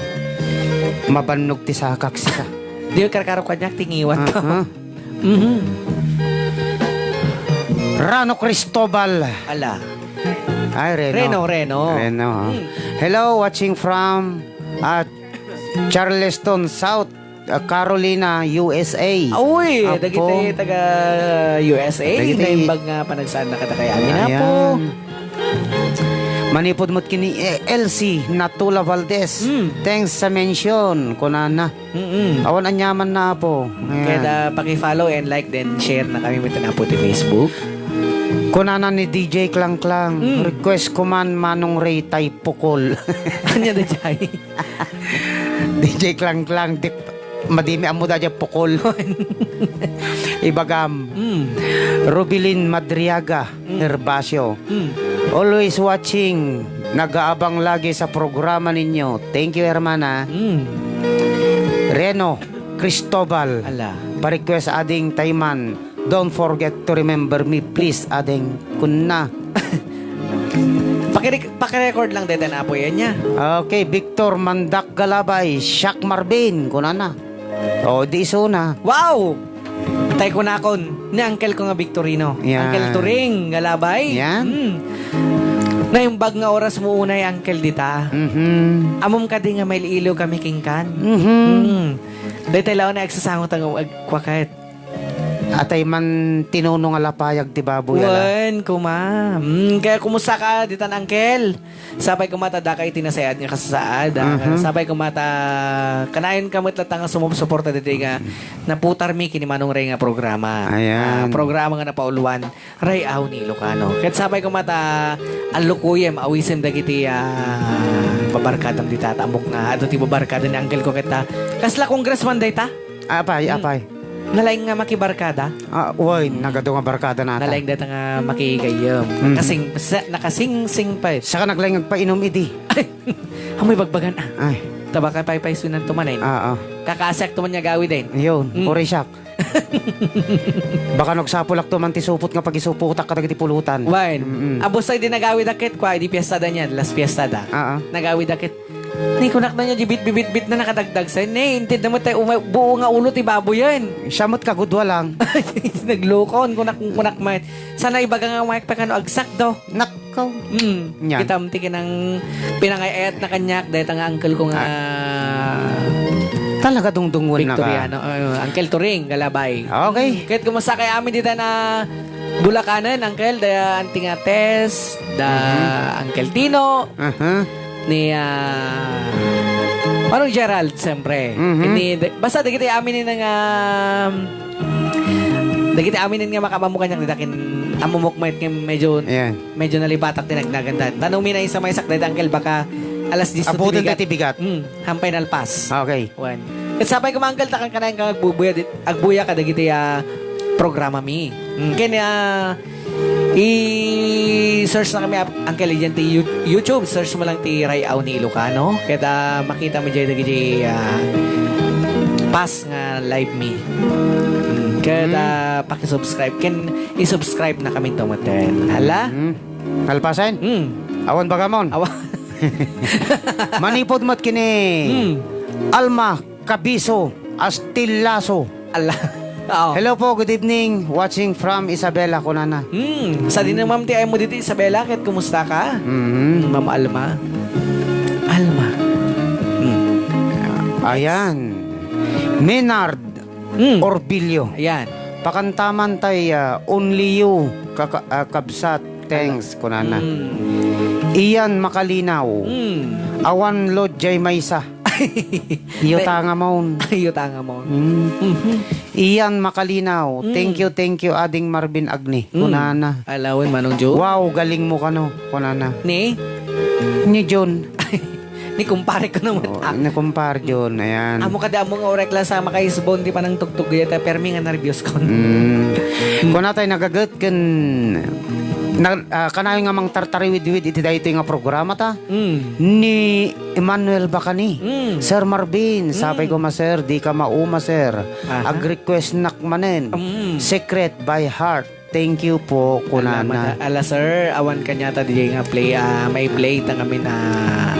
Mabannog ti sakak sika. Di karkaro kaniak, tingiwan ko. Aha. Mhm. Rano Cristobal. Ala. Ay, Reno. Reno, Reno. Reno, ha? Hmm. Hello, watching from, ah, Charleston, South, ah, Carolina, U S A. Uy, Apo. Dagiti taga U S A, dagiti naimbag nga panagsaanna kadakayo. Amin, Apo. Ayan. Manipud met kini, eh, Elsie Natula Valdez. Hmm. Thanks sa mention, kunana. Mm-mm. Awan aniamanna, Apo. Ayan. Kaya da, paki-follow and like, then share na kami met, Apo, ti Facebook. Kunana ni D J Klangklang, mm, "Request ko man, Manong Ray, tay pukol." Ania da jay? D J Klangklang, di, madimi ammo da jay pukol. Ibagam. Mm. Rubilin Madriaga. Mm. Herbacio. Mm. Always watching. Nag-aabang lagi sa programa ninyo. Thank you, hermana. Mm. Reno Cristobal. Ala. Pa-request ading Tayman. Don't forget to remember me, please, ading kunna. Pakirek-, pakirecord lang deta na po yan niya. Okay, Victor Mandak Galabay, Shak Marvin, kunana. O, di isuna. Wow! Tay kunakon, ni uncle ko nga Victorino. Yan. Uncle Turing, nga labay. Yan. Hmm. Naimbag nga oras mo unay, uncle, dita. Mhm. Amom kadi nga mailiw kami kingkan. Mhm. Hmm. Daytay law na agsasangot ang ag-, kwaket. Atay man tinuno nga lapayag ti baboy, ala. Wen, kuma. Hmm, kaya kumusta ka, ditan, uncle? Sapay koma ta daka iti nasayaat nga kasasaad, ah. Mhm. Sapay koma ta kanayon ka met latta nga sumupsuporta ditoy nga naputarmi ken ni Manong Ray nga programa. Ayan. Ah, programa nga napauluan, Ray-aw ni Ilocano. Ket sapay koma ta allukuyem, awisem dagiti, ah, babarkadam dita, ta ammok nga adu ti babarkada ni uncle ko ket ta. Kasla congressman dayta? Apay, hmm, apay. Nalaing nga makibarkada? Ah, wen, nagadu nga barkada nata. Nalaing dayta nga makigayyem. Mm. Nakasing-, sa-, nakasingsing pay. Saka naglaing agpainom idi. Ay, amoy bagbagan, ah. Ay. Tabaka paypaysunan to manen. Ah, ah. Kakasiak to man nga gawiden. Yun, mm, puri siak. Baka nagsapulak to man ti supot nga pagisuputak kadagiti pulutan. Wen. Mm-mm. Abusay di nagawid a ket, kwa, di piesta da niyan, last piesta da. Ah, ah. Nagawid a ket, ni kunak na niya, di bit-, bibitbit na nakadagdag sa, ne, inted na mo tayo, uma-, buo nga ulo ti baboy yan. Siya mo't kagudwa lang. Naglukon, kunak, kunak met. Sana ibaga nga umayek pa kano agsak do. Nakkaw. Hmm. Yan. Kitam ti kinang pinangayayat na kanyak, dahil nga uncle ko nga Ah. Talaga dungdungwen na ka. Victoriano. Uh, Uncle Turing, Galabay. Okay. Hmm. Kahit kumusta kay amin dita na Bulacanan, Uncle, da Auntie nga Tess, da Mhm. Uncle Tino, Aha. ni, ah, Manong Gerald, siyempre. Mhm. Ni, de-, basta dagiti amin ni nga, dagiti amin nga makamamukan niya, dagiti akin, amumukmait nga medyo, Ayan. medyo nalipatak din, nagnaganda. Tanong mi na isa may sak, dagiti uncle, baka alas diyes Abutin ti bigat. tayo ti bigat. Hmm, hampay nalpas. Okay. Wen. Ket sapay ko, Uncle, takan ka na yung agbubuya, di-, agbuya ka dagiti, ah, programa mi. Hmm, ken, ah, I-search na kami, Uncle, diyan ti You-, YouTube. Search mo lang ti Ray-aw ni Ilocano. Ket, ah, makita mo diyan dagiti, ah, past nga live mi. Mm, ket, Mm. ah, pakisubscribe. Ken i-subscribe na kami tumuten. Hala? Mm. Kalpasen? Mm. Awan bagamon? Awa. Manipod met kini Mm. Alma Kabiso, Astillaso. Ala. Oo. Hello po, good evening. Watching from Isabela, kunana. Hmm, sa di naman ti ay mo dito, Isabela, kahit kumusta ka? Mhm. Ma'am Alma. Alma. Hmm. Ayan. Menard Hmm. Orbilio. Ayan. Pakantaman tay, ah, Only You, kaka-, ah, kabsat. Thanks, kunana. Hmm. Ian Makalinaw. Hmm. Awan load jay maysa. Iyo ta nga maun. Iyo ta nga maun. Mm. Mhm. Ian Makalinaw, Mm. "Thank you, thank you, Ading Marvin Agni." Mm. Kunana. Alawen, Manong Joe. "Wow, galing mo kano." Kunana. Ni? Ni John. Ni kumpare ko naman. Oh, ah. Ni kumpare John, ayan. Amo kada amo nga orek la sa makaisbon ti panangtugtog dayta, permi nga nerbios ko. Mm. Kunatay nagaget ken na, ah, kanayon nga mangtartariwidwid iti daytoy nga programa ta. Mm. Ni Emmanuel Bacani. Mm. "Sir Marvin, Mm. sapay ko ma, sir, di ka mauma, sir. Aha. Ag-request nak manen. Mm. Secret by Heart. Thank you po," kunana. Ala, mada-, ala, sir, awan kaniata diay nga play, ah, may play ta ngamin, ah,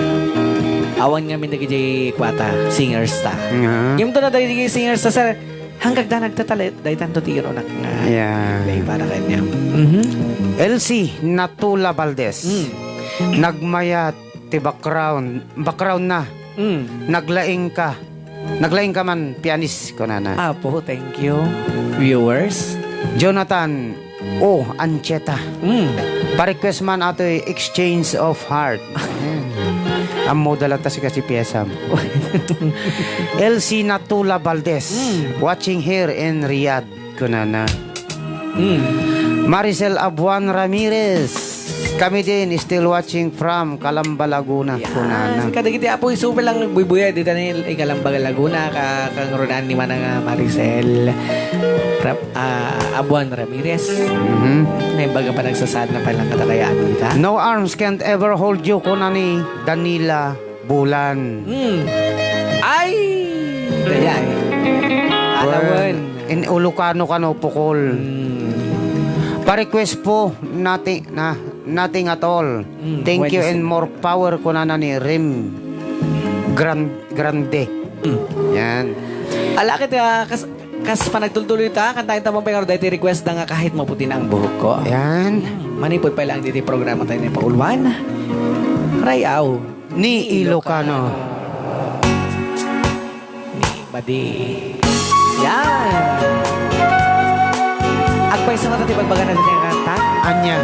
awan ngamin dagiti kuata, singers ta. Nga. Ngem to na dagiti singers ta, sir. Hanggang da nagtatala-, daytan to ti irunak nga Yeah. play para kanya. Mhm. Elsie Natula Valdez. Mm. Nagmayat ti background, background na. Mm. Naglaing ka. Naglaing ka man, pianist, kunana. Apo, thank you. Viewers. Jonathan O. Ancheta. Mm. Pa-request man atoy Exchange of Heart. Ayan. Ammo da latta si kasi piyesam. Elsie Natula Valdez, Mm. watching here in Riyadh. Kunana. Mm. Maricel Abuan Ramirez. "Kami din, still watching from Calamba, Laguna," Yan. Kunana. Kadagiti apo, isu pa lang nagbuybuya dita ni Calamba, Laguna, ka, kangrunan ni Manang, ah, Maricel Rap-, ah, Abuan Ramirez. Mhm. Naimbag a panagsasaad na pay lang kadakayaan dita. "No arms can't ever hold you," kunana ni Danila Bulan. Hmm. Ay! Dayay. Alawen. Well, in Ilocano kano, pukol. Hmm. Pa-request po, nothing, na, nothing at all. Hmm, Thank you Wednesday. And more power, kunana ni Rim Gran-, Grande. Hmm. Yan. Ala, ket, ah, kas-, kas panagtultuloy ta, kantaen ta man pay ngarud daytoy request da nga Kahit Maputi na ang Buhok Ko. Yan. Hmm, manipud pay lang ditoy programa tayo ni Pauluan. Ray-aw. Ni Ilocano. Ni Badi. Yan. Agpayso nga ti bagbaga na sa kanta. Anya?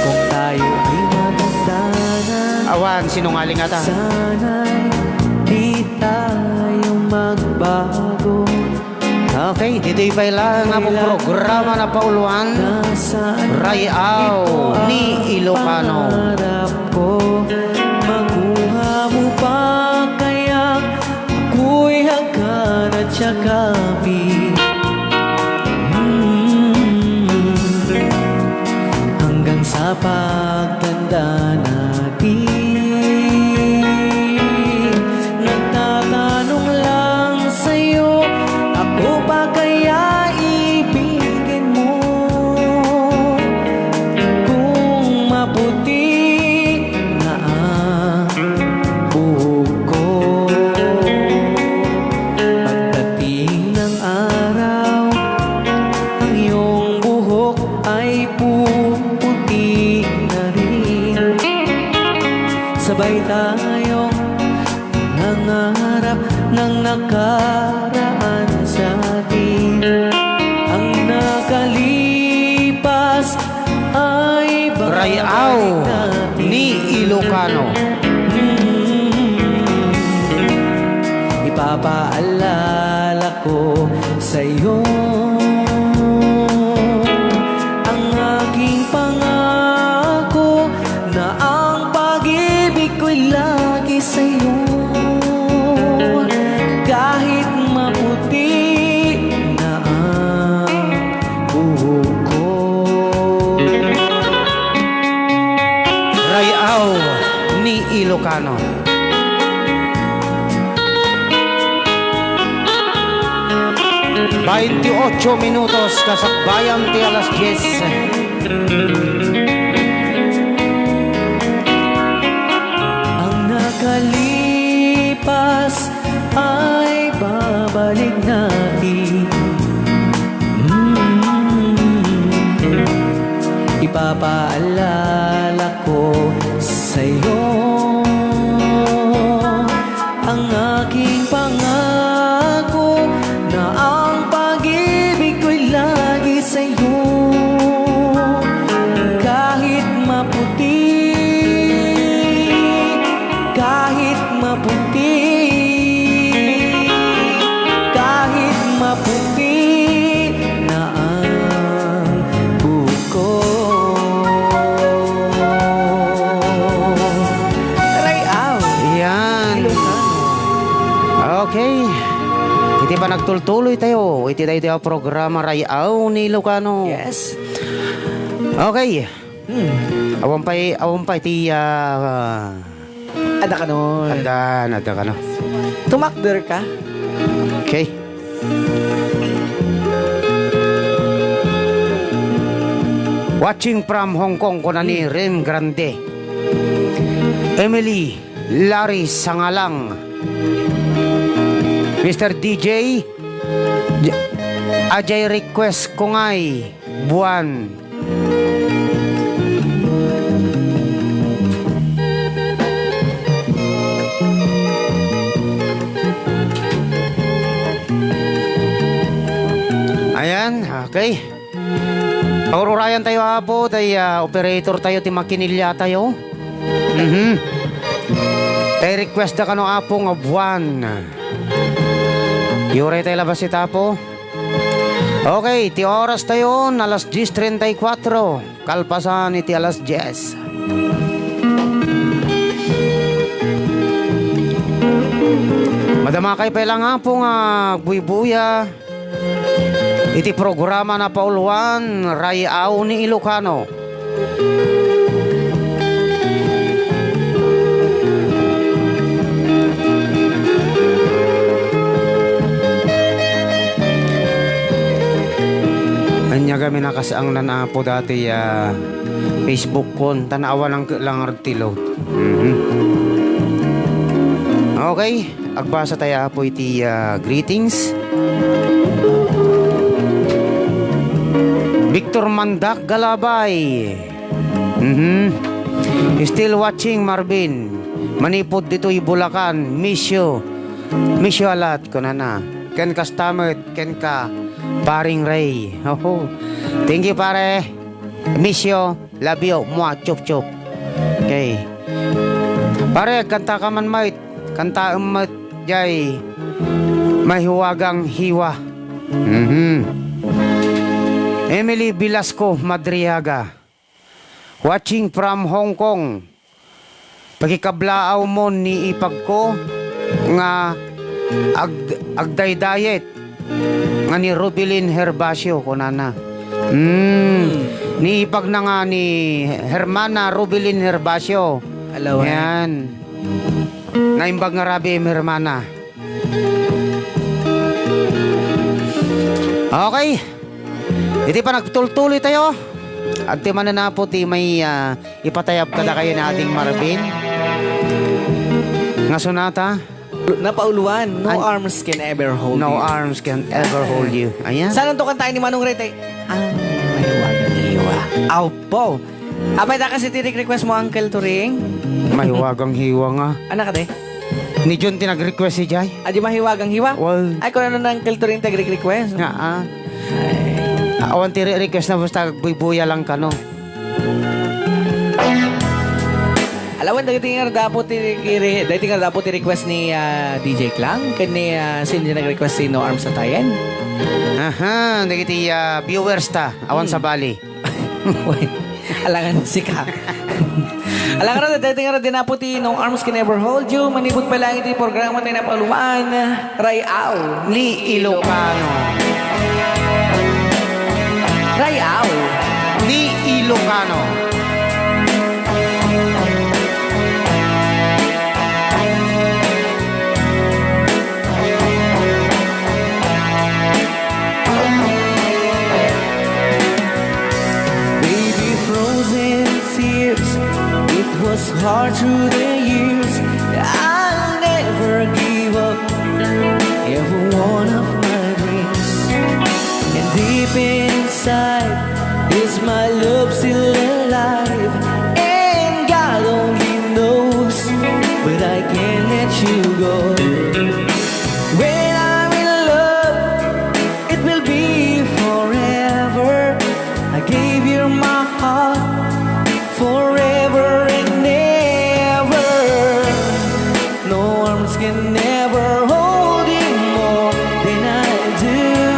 Kung tayo ay matanda na, Awan, sinungaling ata. Sana'y di tayo magbago. Okay, ditoy pay lang ang programa na Pauluan. Ray-aw ni Ilocano. Pangarap ko, makuha mo pa kaya ako'y hagkan at saka kami. Hmm. Hanggang sa pagtanda natin. Nagtatanong lang sa'yo, ako ba kaya ibigin mo? Kung maputi na ang buhok ko, pagdating ng araw, ang iyong buhok ay puputi na rin. Sabay tayong nangarap ng nakaraan sa atin. Ang nakalipas ay Ray-aw babalik natin. Ni Ilocano. Mm. Ipapaalala ko sa'yo ang aking pangako na ang pag-ibig ko'y lagi sa'yo. Kahit maputi na ang buhok ko. Ray-aw ni Ilocano. Bainti otso minutos kasakbayan ti alas dies. Ang nakalipas ay babalik natin. Mm. Ipapaalala ko sa'yo ang aking pangako na ang pag-ibig ko'y lagi sa'yo. Kahit maputi, kahit maputi Puti na ang buko. Ray-aw. Yan. Ilocano. Okay. Iti panagtultuloy tayo, iti daytoy a programa, Ray-aw ni Ilocano. Yes. Okay. Hmm. Awan pay, awan pay ti, ah, Adda kano. Adda, adda kano. Tumakder ka? Okay. Watching from Hong Kong, kuna ni Hmm. Rim Grande. Emily Larry Sangalang. Mister D J, J-, Ajay request ko ngay, Buwan. Ayan, okay. Paururayan tayo, Apo, tay, ah, operator tayo, ti makinilya tayo. Mhm. Tay request da kano, Apo, nga Buwan. Uray tay labas ita, Apo. Okay, ti oras tayo, alas dies treinta y cuatro, kalpasan iti alas dies. Madamakay pay lang, Apo, nga agbuybuya iti programa napauluan, Ray-aw ni Ilocano. Ania kami nakasangnan, Apo, dati, ah, Facebook kon, tan awan lang, lang ti load. Mhm. Okay, agbasa tayo, Apo, iti, ah, greetings. Victor Mandak Galabay. Mhm. Still watching, Marvin. Manipud ditoy Bulacan, miss you. Miss you a lot, kunana. Ken kasta met, ken ka, paring Ray. Oho. Thank you, pare. Miss you. Love you. Mwah, chup, chup. Okay. Pare, kanta ka man, mait. Kanta met jay Mahiwagang Hiwa. Mhm. Emily Velasco Madriaga. Watching from Hong Kong. Pakikablaaw mo ni ipagko nga ag-, agdaydayet nga ni Rubilin Herbacio, kunana. Mm. Hmm. Ni ipagna nga ni Hermana Rubilin Herbacio. Alawan. Yan. Naimbag nga rabii, Hermana. Okay. Iti panagtultuloy tayo. Adtoy manen, Apo, ti may, ah, ipatayab kadakayo ni Ading Marvin. Nga sonata? Napauluan, No An-, Arms Can Ever Hold No You. Arms Can Ever Hold You. Ayan. Saan to kantaen ni Manong Rete? Ang mahiwagang hiwa. Apo. Apay, ta kasi ti request mo, Uncle Turing? Mahiwagang hiwa nga. Anak ka, de? Ni Jun ti nag-request, si Jay. Adi mahiwagang hiwa? Well. Ay, kung ano na Uncle Turing ti nag-request, no? Nga, ah. Ay. Ah, awan ti re-, request na basta buybuya lang kano. Alawan, dagiti nga dapo ti re-, dagiti nga dapo ti request ni, ah, D J Klang, ken ni, ah, sino ti nag-request ti No Arms Atayen? Aha, dagiti, ah, viewers ta, awan Hmm. sabali. Uy, alangan sika. Alangan na, dagiti nga dinapo ti No Arms Can Ever Hold You, manipud pa lang iti programa tayo na paluan, Ray-aw ni Ilocano. Ray-aw ni Ilocano. Baby, frozen tears, it was hard through the years. I'll never give up every one of my dreams. And deep inside is my love still alive. And God only knows, but I can't let you go. When I'm in love, it will be forever. I gave you my heart forever and ever. No arms can ever hold you more than I do.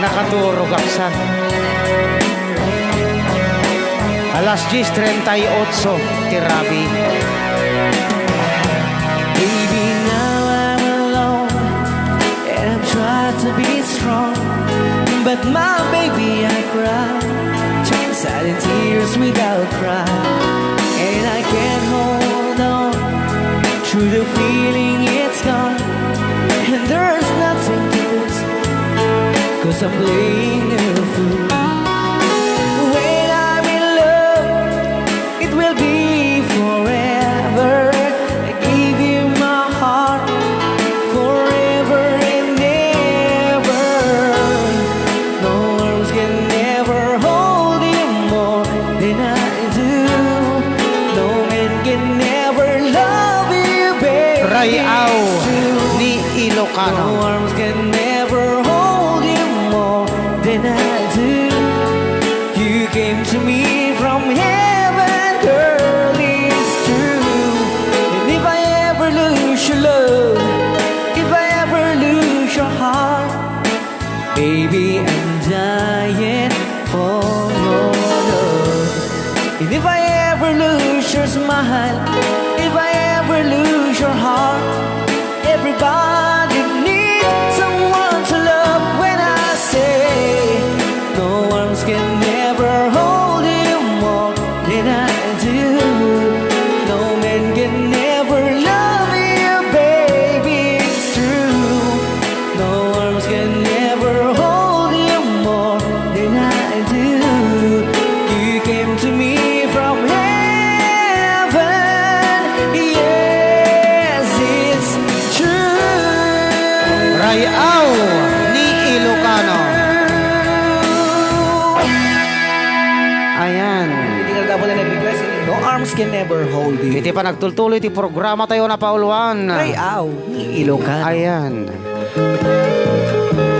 Nakaturog, aksan. Alas dies treinta y ocho ti rabii. Baby, now I'm alone, and I'm trying to be strong, but my baby, I cry. Turn silent tears without cry, and I can't hold on. Through the feeling, it's gone, and there's nothing to lose, 'cause I'm playing a fool. When I'm in love, it will be forever. I give you my heart forever and ever. No arms can ever hold you more than I do. No man can ever love you, baby. Ray-aw ni Ilocano. No arms can ever hold you more than I do. You came to me from heaven, girl, it's true. And if I ever lose your love, if I ever lose your heart, baby, I'm dying for your love. And if I ever lose your smile, if I ever lose your heart, everybody needs someone to love. When I say no arms can never hold you more than I do. No man can never love you, baby, it's true. No arms can never hold you more than I do. You came to me from heaven. Yes, it's true. Ray-aw ni Ilocano. Ayan. Iti nga dapat na nag-request, no arms can never hold you. Iti panagtultuloy ti programa tayo, napauluan. Ray-aw ni Ilocano. Ayan.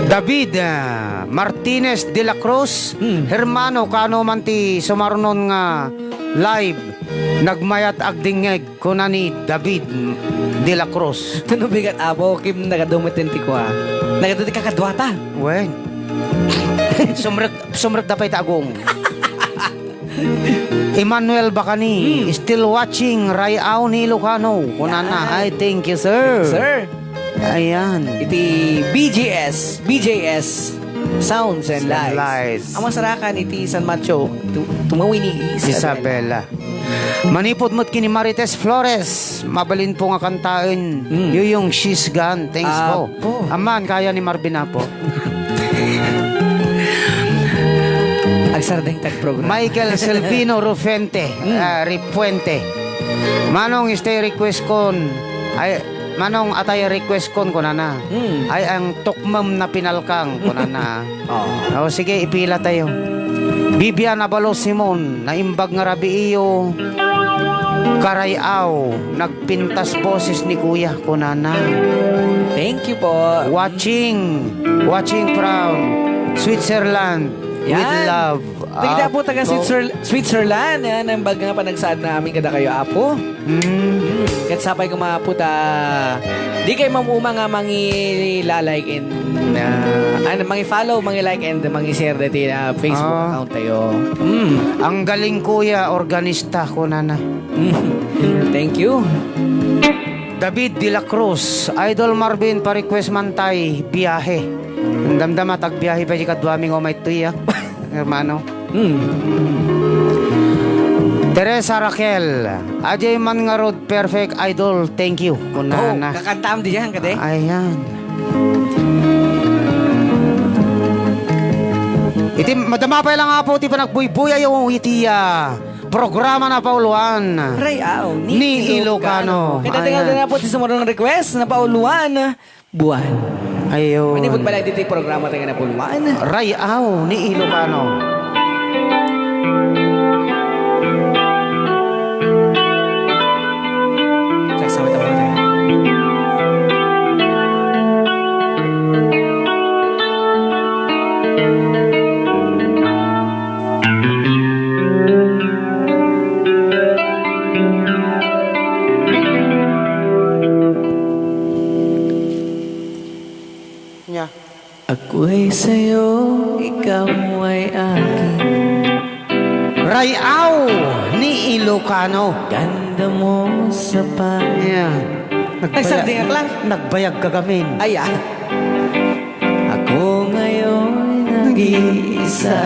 David, ah, Martinez de la Cruz, Hmm. Hermano, kaano man ti sumarunon nga live, nagmayat agdingngeg, kuna ni David de la Cruz. Tuno bigat, Apo, kim nagadumet ti kua. Nagadumet ti kakaduata. Wen. Sumrek, sumrek da pay ta agong. Emmanuel Bacani, Hmm. still watching, Ray-aw ni Ilocano. Kunana, Yan. Ay, thank you, sir. Thank you, sir. Ayan. Iti B G S, B J S Sounds and Sound Lights. Lights. Ang masarakan iti San Mateo, tu-, tumawini Isabela. Isabela. Manipud met ken ni Marites Flores, mabalinpo nga kantaen. Hmm. Yuyong She's Gone. Thanks po. Apo. Amman, kaya ni Marvin Apo. Agsardeng tag programa. Michael Selvino Rufente, Hmm. ah, Ripuente. Manong, stay request kon. Ay, Manong, atay request kon, kunana. Hmm. Ay, ang tukmem na pinalkang, kunana. Oh. O, sige, ipila tayo. Vivian Abalos Simon, naimbag nga rabii, Ray-aw, nagpintas boses ni Kuya, kunana. Thank you po. Watching, watching from Switzerland with Yan. love. Tagda po, taga Apo. Switzer-, Switzerland. Yan, ang baga nga panagsaad na amin kadakayo, Apo. Mm. Ket sapay koma, Apo, ta di kayo mamuma nga mangi-like and, ah, ano, mangi-follow, mangi-like and mangi-share dati, ah, Facebook Ah. account tayo. Mm. Ang galing, Kuya, organista, kunana. Thank you. David de la Cruz, Idol Marvin, pa-request man tay biyahe. Damdama, tagbiyahe pa di kaduami nga umaytoy, ah. Hermano. Hmm. Teresa Raquel, adiay man ngarud perfect, idol. Thank you. Kunana. Oh, kakantaam diyan, kade? Ayan. Iti madama pay lang, Apo, ti panagbuybuyayo iti, ah, programa na pauluan. Ray-aw ni Ni Ilocano. Ilocano. Kaya tingnan Ayan. na po ti sumunod nga request na pauluan. Buwan. Ayun. Manipud pala dito'y programa tayo na puluan. Ray-aw ni Ilocano. Saksawit ako tayo. Nya. Aku Way sa'yo, ikaw ay akin. Ray-aw ni Ilocano. Ganda mo sa pangit. Yan. Ay, Nagbaya-, sardinak lang. Nagbayag ka gamin. Ay, ah. Ako ngayon nag-iisa.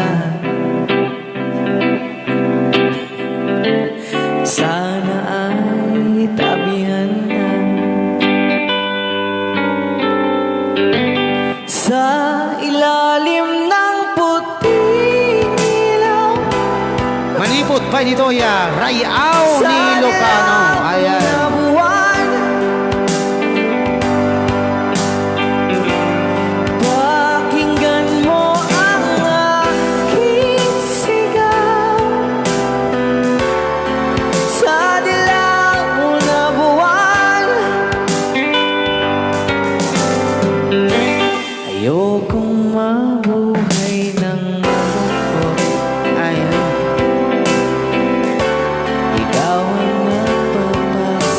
Sana ay tabihan na sa ilalim ng puting ilaw. Manipod pay ni Toya, Ray-aw ni Ilocano. Ayan. Pakinggan mo ang aking sigaw sa dilaw na buwan. Ayokong mabuhay ng malungkot. Ay, ay. Ikaw ang nagpapasaya.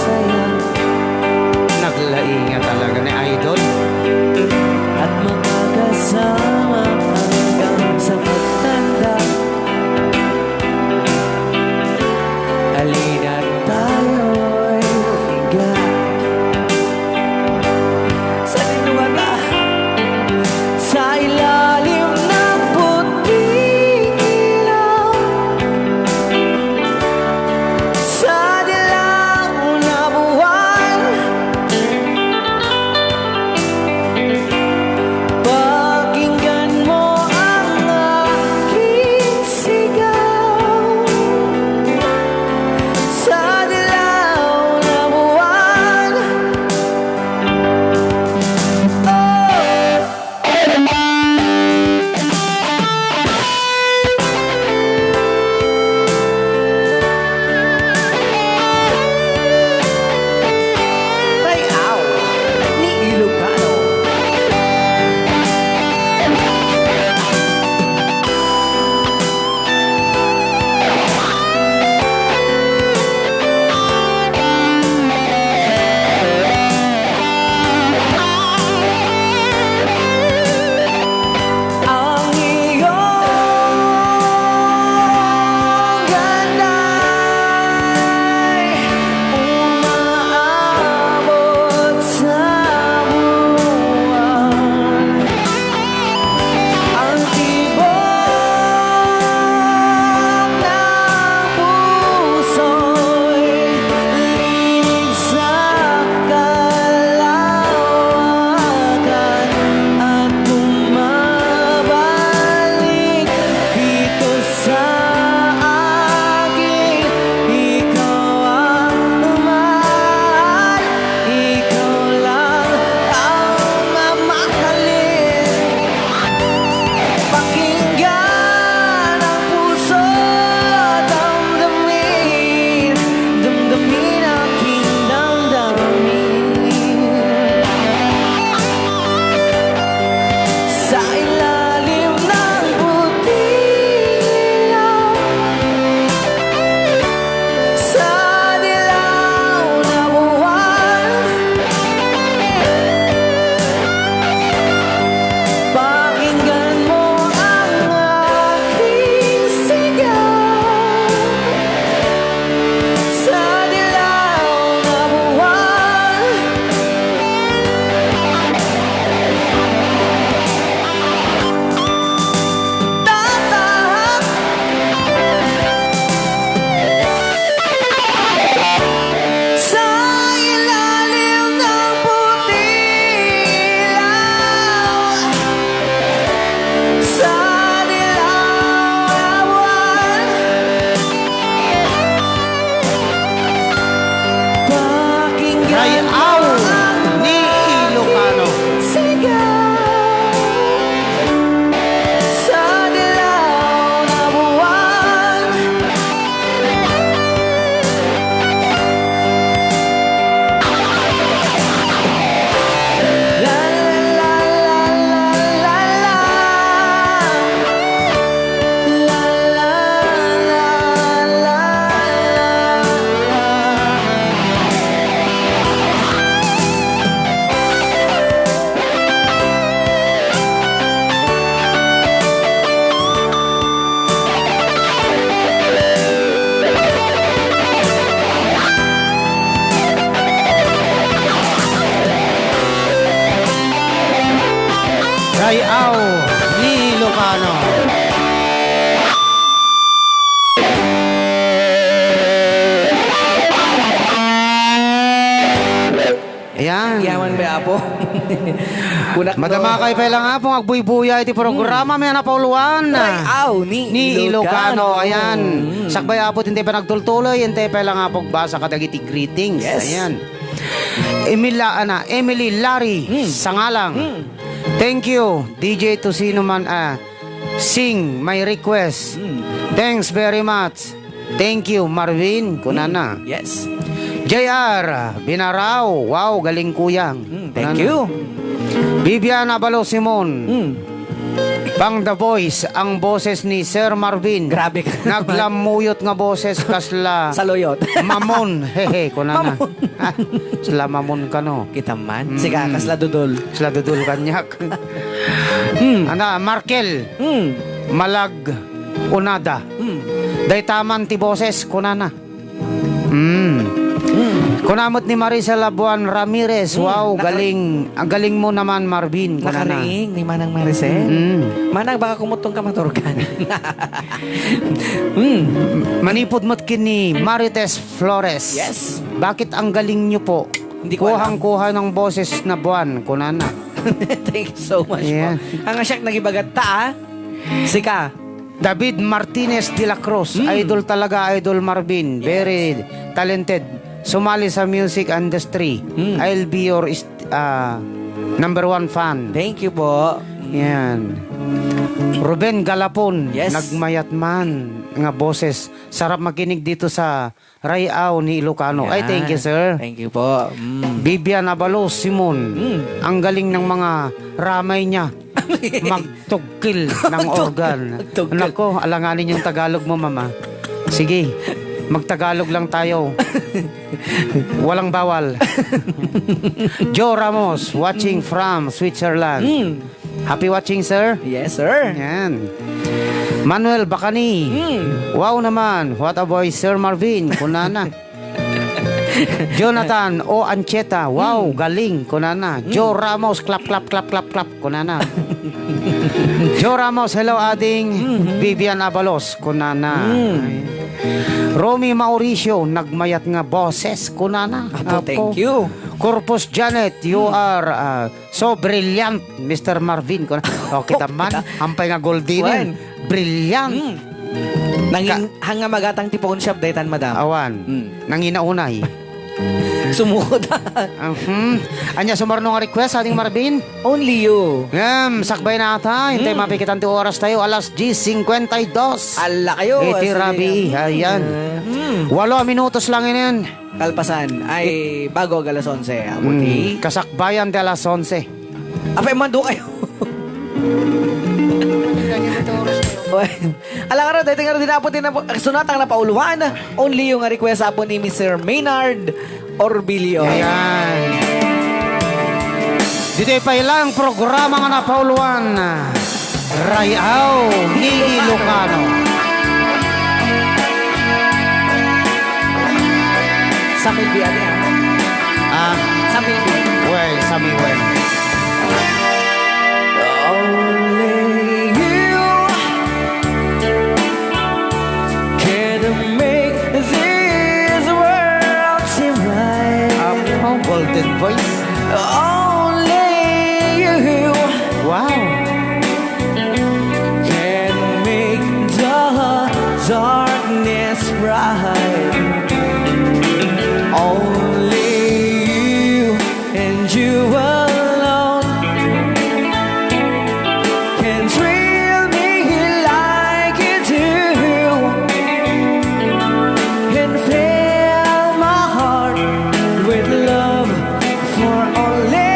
Apo. Kunak no. Madama kay pay lang, Apo, nga agbuybuya iti programa, may napauluan. Ray-aw ni Ilocano. Ayan. Mm. Sakbay, Apo, ti intay panagtultuloy, intay pay lang, Apo, basa kadagiti greetings. Yes. Ayan. Emila, ana, Emily Larry Mm. Sangalang. Mm. Thank you, D J Tosino man, ah, sing my request. Mm. Thanks very much. Thank you, Marvin, kunana. Mm, yes. J R Binarao, wow, galing kuyang. Mm, thank Kunana. you. Vivian Abalo Simon. Mm. Pang The Voice, ang boses ni Sir Marvin. Grabe ka naman. Naglamuyot nga boses, kasla Saluyot. mamon. Hehe, kunana. Mamon. Ah, kasla mamon kano. Kita man. Mm. Sika, kasla dudol. Kasla dudol kanyak. Mm. Ana, Markel. Mm. Malag unada. Mm. Dayta man ti boses, kunana. Mm. Mm. Kuna met ni Maricel Labuan Ramirez, Mm, wow, naka- galing, ang galing mo naman, Marvin, kunana. Nakariing ni Manang Maricel. Mm. Manang, baka kumuttong ka maturkan. Mm. Manipud met ken ni Marites Flores. Yes. Bakit ang galing niyo po? Hindi ko alam. Kuhang-kuha ng boses na buwan, kunana. Thank you so much Yeah. po. Ang asyak nagibagatta, ah. Sika. David Martinez de la Cruz, Mm. idol talaga, Idol Marvin. Yes. Very talented. Sumali sa music industry. Mm. I'll be your ist-, ah, number one fan. Thank you po. Mm. Yan. Ruben Galapon, Yes. nagmayat man nga boses. Sarap makinig dito sa Ray-aw ni Ilocano. Ay, thank you, Yan. sir. Thank you po. Mm. Vivian Abalos Simon. Mm. Ang galing ng mga ramay niya. Magtugkil ng Magtug-, organ. magtugkil. Nako, alanganin yung Tagalog mo, mama. Sige, magtagalog lang tayo. Walang bawal. Joe Ramos, watching Mm. from Switzerland. Mm. Happy watching, sir. Yes, sir. Yan. Manuel Bacani. Mm. Wow naman. What a voice, Sir Marvin. Kunana. Jonathan O. Ancheta. Wow, Mm. galing. Kunana. Mm. Joe Ramos. Clap, clap, clap, clap, clap. Kunana. Joe Ramos, hello, ading. Mm-hmm. Vivian Abalos. Kunana. Mm. Romy Mauricio, nagmayat nga boses. Kunana. Apo, Apo. thank you. Corpus Janet, you Mm. are, uh, So brilliant, Mister Marvin. Kuna, o, kita man, Kita. hampay nga golden. Wen. Brilliant. Mm. Nangin-, Ka- hanga magatang ti pawn shop, daytan, madam. Awan. Mm. Nanginaunay. Sumukot. Ah, hmm. Anya sumarno nga request, ading Marvin? Only you. Ngem, sakbay na ata. Hintay Mm. mapikitan ti oras tayo. Alas diyes cincuenta y dos. Ala kayo, Iti sige. rabi, ayan. Mm. Walo a minutos lang inin. Kalpasan ay bago ag alas onse. Apo Mm, ti kasakbayan ti alas onse. Apay, mando kayo. Ala nga raw, daytoy nga raw, di na apo ti nap-, sunatang napauluan. Only you nga request, apo ni Mister Maynard Orbilio. Ayan. Ditoy pa ilang programa nga napauluan. Ray-aw ni Ilocano. Sa Milby, ano yan? Ah, Sa Milby. Well, sa Miwen. Only you can make this world seem right. Apo, golden voice. Only you Wow. can make the darkness bright. Only you and you alone can thrill me like you do and fill my heart with love for only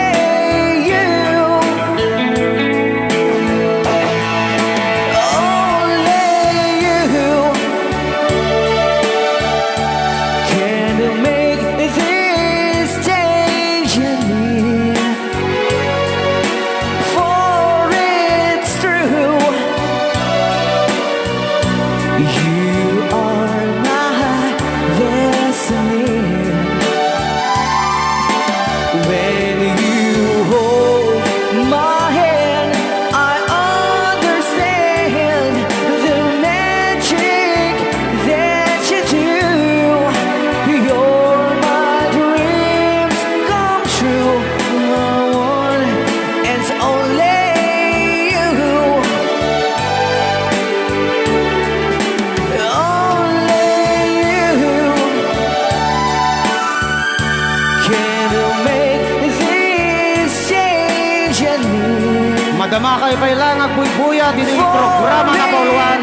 Damakay pay lang agbuybuya ditoy programa nga Pauluan.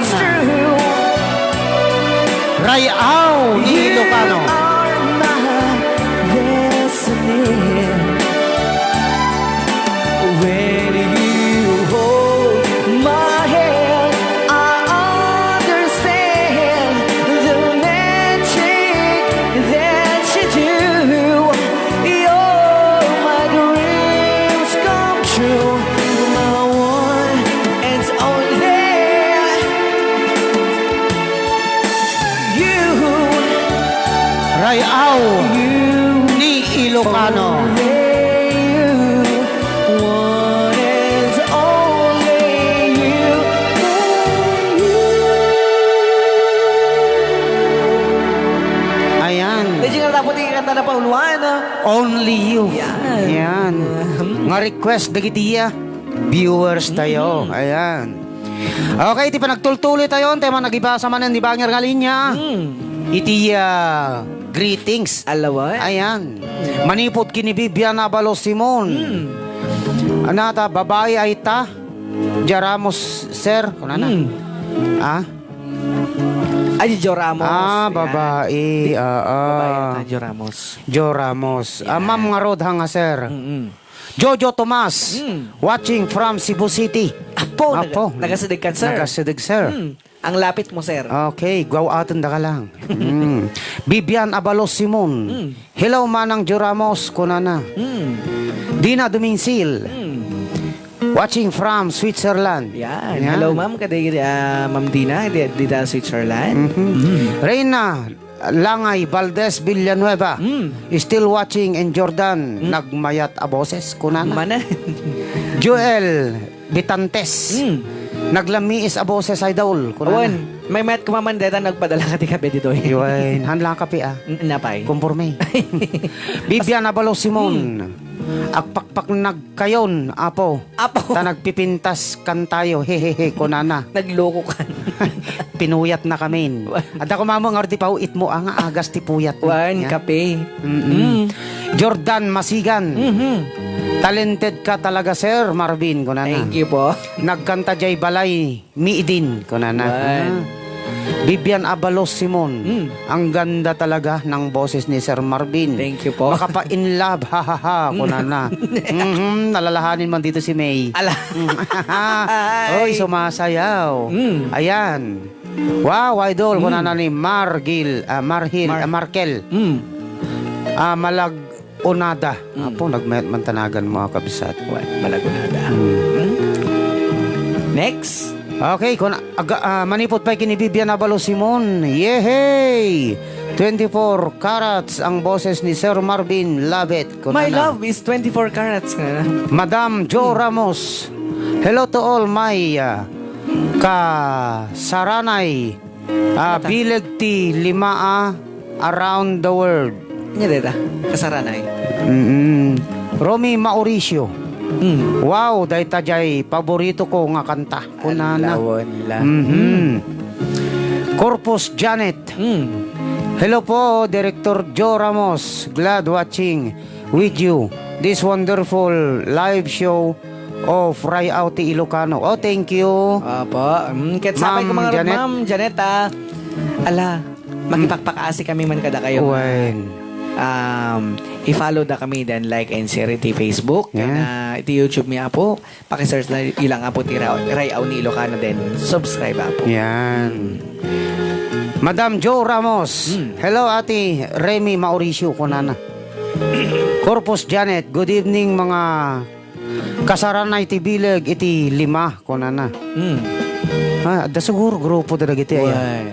Ray-aw ni Ilocano. When you hold my hand, I understand the magic that you do. You're my dreams come true, my one and only. You, Ray-aw you, ni Ilocano. Only you, one and only you, you. Ayan. Medyo nga tapos yung kanta na Pauluan, ah. Only you. Yan. Yan. Mhm. Nga request dagiti iya viewers tayo. Mm. Ayan. Okay, iti panagtultuloy tayo, tayo man nagibasa manen di bangir nga linya. Mm. Iti, ah, greetings. Alawan. Ayan. Mm. Manipud kini Bibian Abalos Simon. Mm. Anata, babae ay ta? Dia Ramos, sir. Kunana. Mm. Ah? Ay, Jo Ramos. Ah, yan. Babae. Di, ah, ah. Babae ata, Jo Ramos. Jo Ramos. Ah, yan. Ma'am nga Rod, hanga, sir. Mm-mm. Jojo Tomas, mm, watching from Cebu City. Apo, Apo. Naga-, nagasideg ka, sir. Nagasideg, sir. Mm. Ang lapit mo, sir. Okay, guawaten da ka lang. Mm. Bibian Abalos Simon. Mm. Hello, Manang Jo Ramos, kunana. Mm. Dina Duminsil. Mm. Watching from Switzerland. Yan. Yan. Hello, ma'am. Kadi, ah, Ma'am Dina, di, dita Switzerland. Mhm. Mm. Reina Langay Valdez Villanueva. Mm. Still watching in Jordan. Mm. Nagmayat a boses, kunana. Manen. Joel Bitantes. Mm. Naglammiis a boses, idol, kunana. Awan, may mayat kumaman deta nagpadala ka ti kape ditoy. Iwan, hanla kape, ah. N-, napay. Kumporme. Bibian Abalos Simon. Mm. Agpakpaknag kayon, Apo. Apo. Ta nagpipintas kan tayo. Hehehe, kunana. Nagloko kan. Pinuyat na kamin. Wa- Adda ko mamo nga di pau itmo, ah, nga agas ti puyat mo. Wan, yan. Kape. Mm-mm. Mm. Jordan Masigan. Mhm. Talented ka talaga, Sir Marvin, kunana. Thank you po. Nagkanta jay balay. Miidin, kunana. Wan. Ah. Bibian Abalos Simon, mm, ang ganda talaga ng boses ni Sir Marvin. Thank you po. Makapa-in love, ha, ha, ha, mm, kunana. Mhm, nalalahanin man dito si May. Ala. Mm. Ay. Oy, sumasayaw. Mm. Ayan. Wow, idol, mm, kunana ni Margil, ah, Marhil, Mar- ah, Markel. Mm. Ah, malag- Unada. Mm. Apo, nagmayat man tanagan mo, ah, kabsat. Wa-, malagunada. Mm. Hmm? Next. Okay, kun aga-, ah, manipod pay kini Bibian Abalo Simon. Yehey! Twenty-four carats ang boses ni Sir Marvin. Love it. Kunana. My love is twenty-four carats nga. Madam Jo, hmm, Ramos. Hello to all my, ah, kasaranay. Ah, ata. Bileg ti lima a around the world. Nya deta, kasaranay. Mm-mm. Romy Mauricio. Mm. Wow, dayta jay paborito ko nga kanta. Kunana. Allawon la. Mhm. Mm. Corpus Janet. Mm. Hello po, Director Joe Ramos. Glad watching with you this wonderful live show of Ray Out ti Ilocano. Oh, thank you. Apo. Mm, ket sapay ko, Ma'am mga Janet. Ma'am Janet, ah. Ala, mm, makipagpakaasi kami man kada kayo. Wen. Um, i-follow da kami, then like and share iti Facebook. Yeah. Then, ah, iti YouTube mi, Apo. Pakisearch na ilang, Apo, ti Ra-, Ray Out ni Ilocano, then subscribe, Apo. Yan. Mm. Madam Jo Ramos. Mm. Hello, Ate Remy Mauricio, kunana. Corpus Janet, good evening, mga kasaranay ti bileg iti lima, kunana. Mm. Ah, adda siguro grupo da dagiti aya. Wen.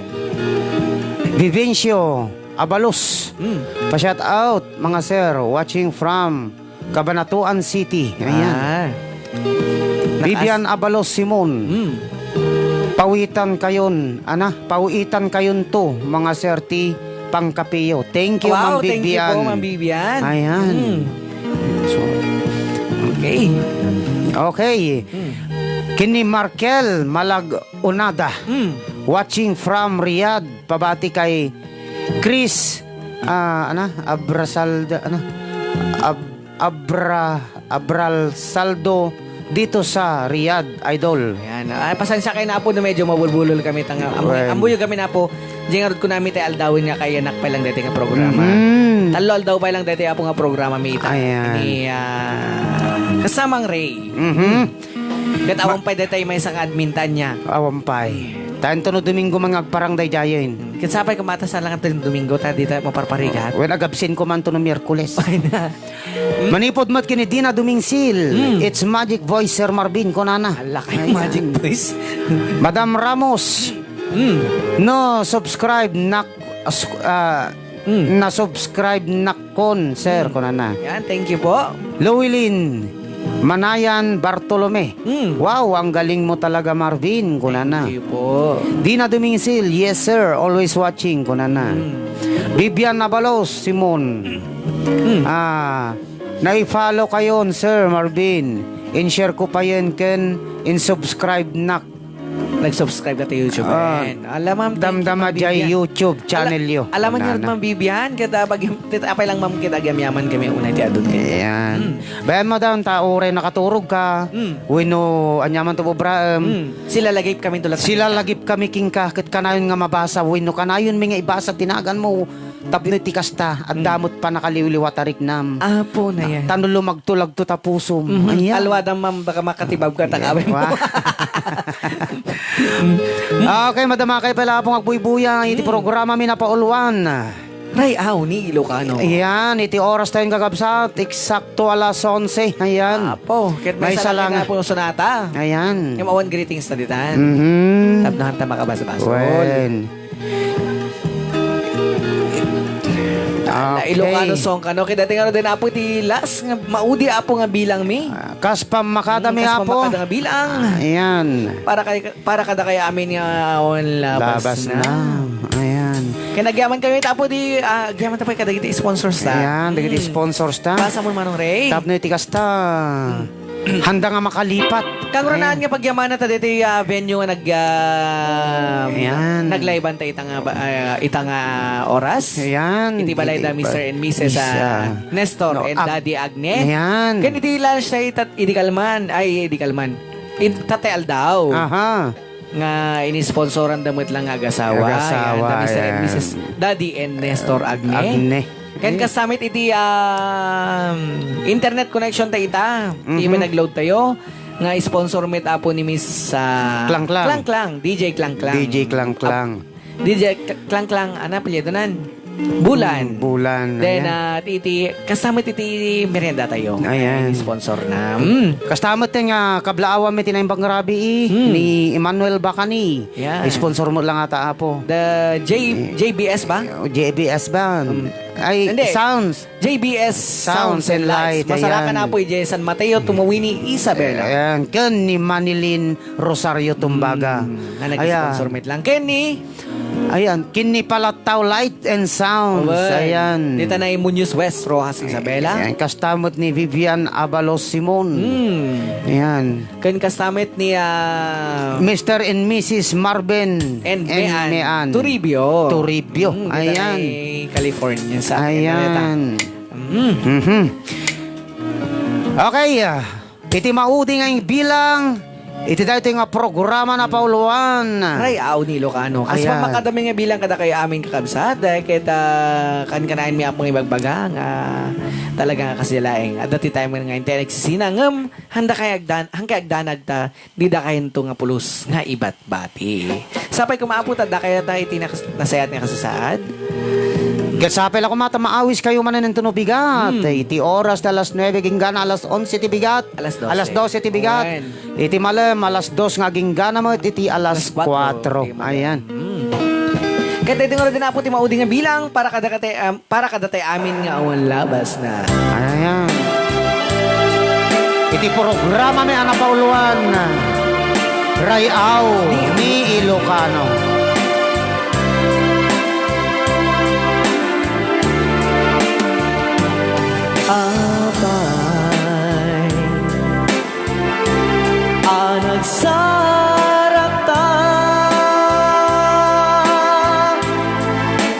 Vivencio Abalos. Mm. Pa-shout out, mga sir, watching from Cabanatuan City. Ayan. Ah. Vivian Abalos Simon. Mm. Pawitan kayon, ana, pawitan kayon to, mga sir, ti pangkapeyo. Thank you, wow, Ma'am Vivian. Thank you po, Ma'am Vivian. Ayan. Mm. So, okay. Okay. Mm. Kini Markel Malag Unada. Mm. Watching from Riyadh. Pabati kay Chris, ah, ana, Abrasalda, ana, Ab-, Abra-, Abralsaldo dito sa Riyadh, idol. Ayan. Ah, pasensya kayo na po no medyo mabulbulol kami. Tanga, ambuy, Well. ambuyo kami na po. Diyan nga rod ko namin tayo aldawan nga kaya nakpay lang dati nga programa. Mhm. Talo aldaw pa lang dati apo nga programa, mita. Ayan. Ni, ah, kasamang Ray. Mhm. Ket awan pay dati may isang admin tanya. Awan pay. Tanto no Domingo man nga agparang daydayen. Ket sapay kumata sa lang Domingo, ta di tayo maparparigat. Well, agabsin ko man to no Miyerkules. Ay na. Manipod met ken ni Dina Dumingsil. Mm. It's Magic Voice, Sir Marvin, kunana. Ala kay Ayan. Magic Voice. Madam Ramos, Mm. no subscribe nak-, as-, ah, Mm. na subscribe nakon, sir, Mm. kunana. Yan, thank you po. Lowilin Manayan Bartolome. Mm. Wow, ang galing mo talaga, Marvin, kunana. Thank you po. Dina Dumingsil, yes sir, always watching, kunana. Mm. Vivian Abalos, Simon. Mm. Ah, nai-follow kayon, Sir Marvin. In-share ko payen ken in-subscribe nak. Nag-subscribe ka to YouTube, Ah, friend. Alam, ma'am, thank you, damdama Ma'am jay Vivian. YouTube channel Ala-, yo. Alaman niyo, Nana. Ma'am Vivian, kada bagi-, tit-, apay lang, ma'am, kita agyamyaman kami una ti adun kami. Ayan. Mm. Bayan mo daw, ta uray nakaturog ka. Mm. Wenno, anyaman to, Bob Raem. Mm. Sila lagip kami tulad Sila kanita. Lagip kami kingka, ket kanayon nga mabasa, wenno kanayon mi nga ibasa, tinagan mo. Tapno iti kasta, adda Mm. met pannakaliwliwa ta riknam. Apo na yan. Tano lumagtulagto ta pusom. Mhm. Ayan. Alwada, ma'am, baka makatibab ka, takawin mo. Wa- Okay, madama kay pala apong agbuybuya iti Mm. programa mi napauluan. Ray-aw ni Ilocano. Ayan, iti oras tayo kakabsat, eksakto alas onse. Ayan. Apo, ket may May isa lang salamin nga nga. Po sunata. Ayan. Yung awan greetings na ditan. Mhm. Tapno hanta makabasbasol. Wen. Na Okay. Ilocano song kano. Kaya dati nga din, apo, ti last nga maudi, apo, nga bilang mi. Ah, kas pamakada Mm, mi, kas apo. Pamakada nga bilang. Ayan. Para kay, para kada kaya amin nga awan labas Labas na. Na. Ayan. Kaya nagyaman kami, apo, di, ah, agyaman ta pa kadagiti sponsors ta. Ayan, dagiti Mm. Sponsors ta. Basa mo, Manong Ray. Tapno iti kasta. Mm. Handa nga makalipat. Kagurunaan Ayan. Nga pagyamana ta ditoy, ah, venue nga nag, ah, Ayan. Naglaiban ta ita nga ba, ah, ita nga oras. Ayan. Iti balay da Iti Mister ba-, and Missus, Miss, ah, ah, Nestor no, and Ag-, Daddy Agne. Ayan. Ken iti lunch ta ita, idi kalman. Ay, idi kalman. Ita ti aldaw. Aha. Nga inisponsoran da met lang nga agasawa. Agasawa, Ayan, da Mister and ayan. Missus Daddy and Nestor Agne. Agne. Ken Mm. Kastamit iti, um, internet connection ta ita. Mhm. Ti nag-load tayo. Nga sponsor met apo ni Miss, ah, Klangklang. Klangklang, D J Klangklang. D J Klangklang. Ap-, D J K-, Klangklang, ano apelyido nan? Bulan. Mm, Bulan, Then, ayan. Ah, ti, ti, kastamit iti merienda tayo. Ayan. Sponsor na. Mm. Kastamit nga kablaawan mi ti naimbag nga rabii, eh, Mm. ni Emmanuel Bacani. Yan. Sponsor mo lang ata, apo. The J-, Eh, J B S ba? J B S ba? Um, Ay, hindi. Sounds. J B S Sounds Sounds and and Lights. Light, Masarakan ayan. Na po, J. San Mateo, Tumawini, Isabela. Ayan, ken ni Manilyn Rosario Tumbaga. Mm, nga nag-sponsor Ayan. Met lang. Ken ni Ayan, ken ni Palattaw Light and Sounds. Awen. Ayan. Dita na Muñoz West, Roxas, Isabela. Ayan, kastamot ni Vivian Abalos Simon. Mm. Ayan. Ken kastamit ni, ah, Mister and Missus Marvin and and Mean Mean. Toribio. Toribio. Mm, dita Ayan. Kay California sa Ayan. Atlanta. Mm. Mhm. Okay, ah, iti maudi nga bilang, iti daytoy nga programa na pauluan. Ray-aw ni Ilocano. Kas Ayan. Pamakadami nga bilang kada kay amin kakabsat, dahil kita kankanayan mi apong ibagbaga nga talaga nga kasi laeng. At dati tayo nga intay nagsisina, ngem, handa kay agdan-, handa kay agdanag ta, di da kayo nga pulos nga ibatbati. Sapay kumaapo ta, da kaya ta iti nakas-, nasayat nga kasasaad? Ket sapay la koma ta maawis kayo manen iti no bigat. Hmm. Iti oras ta alas nuebe, ginggana alas onse ti bigat. Alas dose. Alas dose ti bigat. Awen. Iti malem, alas dos nga ginggana met iti alas Alas kuatro. Kuatro. Iti malem. Ayan. Hmm. Ket iti nga din apo ti maudi nga bilang para kada kate-, um, para kada tay amin nga awan labas na. Ayan. Iti programa mi a napauluan, Ray-aw ni Ilocano. Apay a nagsarakta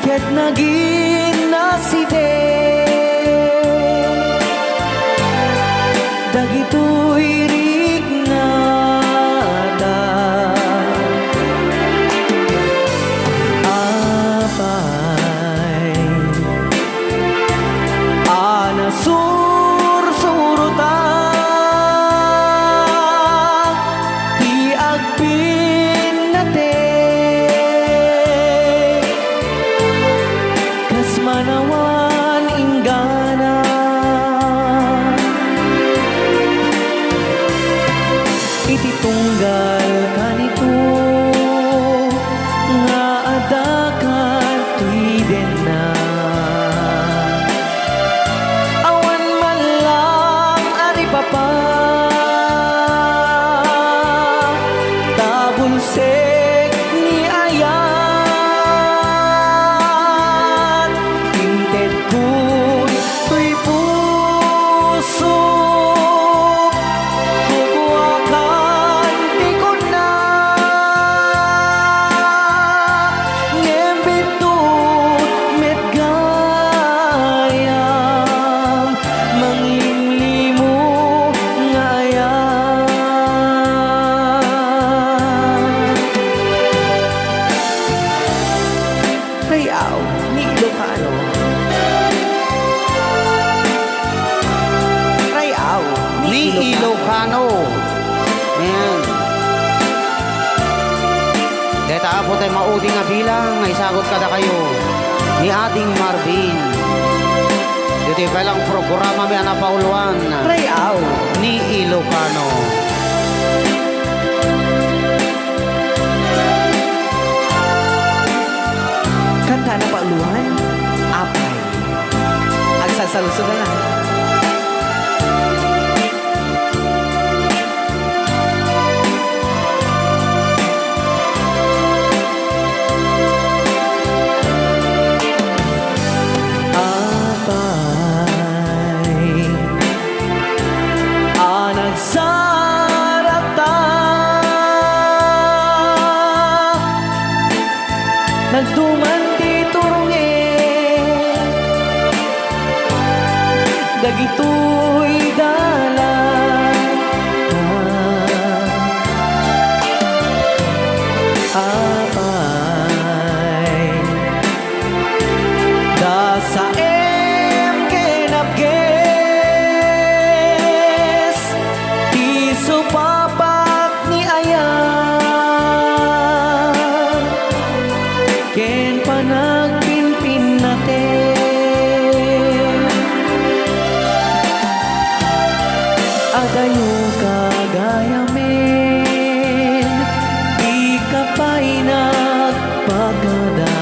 ket nagin naside dagitoy rik Maudi nga bilang nga isagut kadakayo ni Ading Marvin. Ditoy pay lang programami a napauluan, Rayaw. Ni Ilocano. Kanta a napauluan, Apay. Agsalsalusog na lang. Apay a nagsarata, nagduman ti turungek dagitoy dalan. Apay, dasaem ken apges ti supapak ni ayat ken panagpinpinnatem. Adayo ka gayamen, dika pay nagpakada.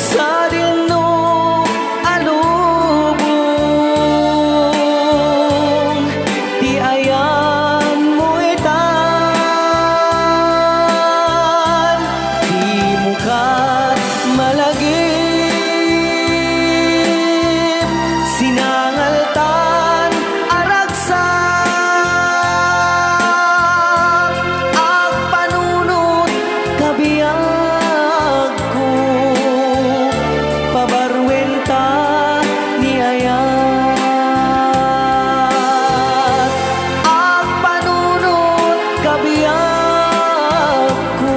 Sadino a lubong ti ayanmo itan, dimo kat malagip sinangaltan a ragsak, agpanunot kabiag ko, pabaruenta ni ayat. Agpanunot kabiag ko,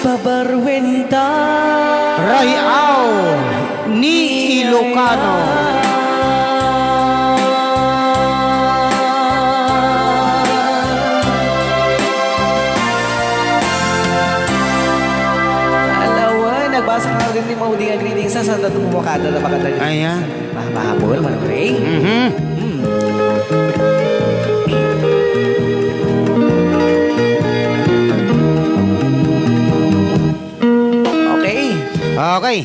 pabaruenta. Rayaw ni Ilocano. Alawan, nagbasa ka agad ni Maudi nga greetings sa Santa Tumo kada na makadali. Ayan. Mahapul, Manong Ray. Mhm. Hmm. Okay. Okay.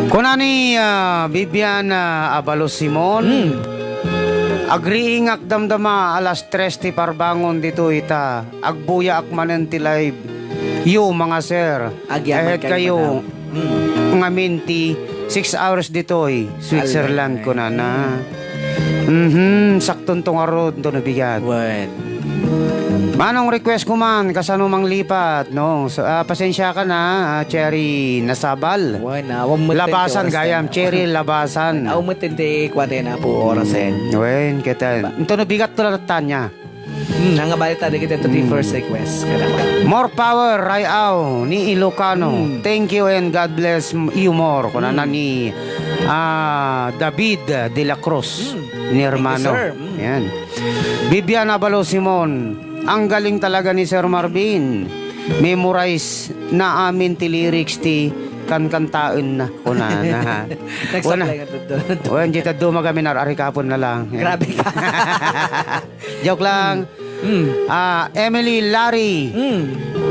Kuna ni, ah, Vivian, ah, Abalos Simon, hmm, "Agriingak damdama alas tres ti parbangon ditoy ta agbuyaak manen ti live yo, mga sir." Agyaman kayo, madam. Hmm. Ngamin ti six hours ditoy, Switzerland, alright, kunana. Mhm, saktonto ngarud, no bigat. Wen. Manong request ko man, kasano manglipat, no? So, ah, pasensia ka na, ah, Cherry Nasabal. Wen, ah, awan met ti oras gayam, tayo. Cherry Labasan. Awan met ti kuwate na po orasen. Wen, kita. Ba- Ito no bigat to lalatanya. Hmm, nangabali ta dagiti ito ti, hmm, first request. Kada mo. More power, Rayaw, ni Ilocano. Hmm. Thank you and God bless m-, you more. Kunana, hmm, ni, ah, David de la Cruz, hmm, ni, thank you, hermano, sir. Hmm. Yan. Vivian Abalo Simon, ang galing talaga ni Sir Marvin. Memorize na amin ti lyrics ti kankantaen na. Kunana. Nagsablay nga tudto. Wen, di taddo magamin ar-, arikapon na lang. Grabe ka. Joke lang. Mm. Ah, Emily Larry, mm,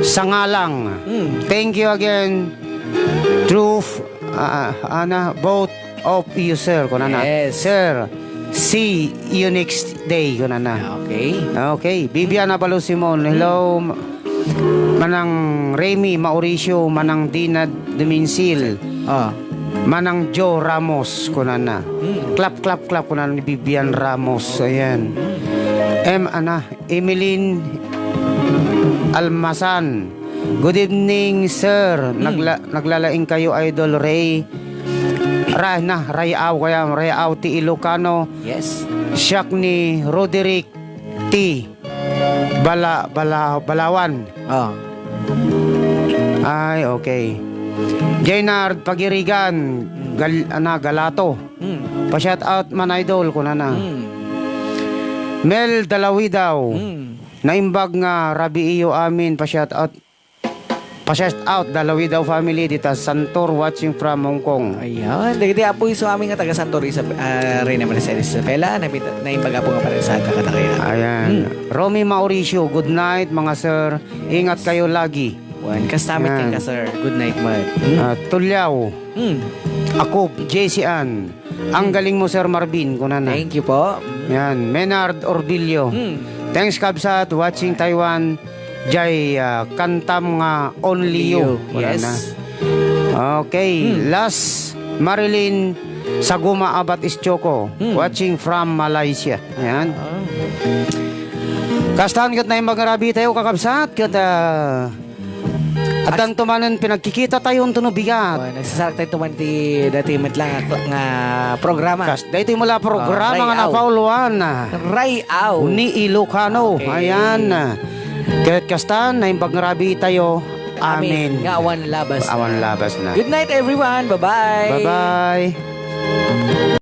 Sangalang. Mm. Thank you again. Truth, ah, ana, both of you, sir. Kunana. Yes. Sir, see you next day. Kunana. Okay. Okay. Vivian Abalo Simon. Hello. Mm. Manang Remy Mauricio, Manang Dina Duminsil, ah, Manang Joe Ramos, kunana. Hmm. Clap, clap, clap, kunana ni Vivian Ramos. Ayan. Hmm. Em, ana, Emeline Almasan. Good evening, sir. Hmm. Nagla-, naglalaing kayo, Idol Ray. Ra-, na, Rayaw kaya, Rayaw ti Ilocano. Yes. Siak ni Roderick ti Bala-, Bala-, Balawan. Oh. Ay, okay. Jaynard Pagirigan, mm, Gal-, ana, Galato. Mm. Pa-shout out man, idol, kunana. Mm. Mel Dalawidaw. Mm. Naimbag nga rabiiyo amin, pa-shout out, pa-shout out da Lawidaw family dita Santor, watching from Hong Kong. Ayan. Dagiti apo isu amin nga taga Santor, Isab-, ah, Reyna Mercedes Isabela, nabit-, naimbag apo nga panagsaad na kadakayo. Ayan. Hmm. Romy Mauricio, good night, mga sir. Ingat kayo lagi. Wen, kasta met. Yan. Ka, sir. Good night, met. Hmm. Ah, Tuliao. Hmm. Ako, J C Ann. Ang galing mo, Sir Marvin, kunana. Thank you po. Yan, Menard Orbillo. Hmm. Thanks, kabsat, watching Taiwan. Jay, ah, kantam nga Only You, kunana. Yes. Okay, hmm. Last, Marilyn Saguma Abat Ischoco, hmm, watching from Malaysia. Yan. Ah. Kastan ket naimbag nga rabii tayo, kakabsat, ket, ah, addan to manen pinagkikita tayo, unto no bigat. Oh, nagsasarak tayo tuman ti dati met lang nga, nga programa. Kas-, daytoy met la programa, oh, nga Ray-aw. Napauluan, ah, Ray-aw. Ni Ilocano. Okay. Ayan. Ket kastan, naimbag nga rabii tayo. Amen. Amen. Nga awan labas na. Awan labas na. Good night, everyone. Bye-bye. Bye-bye.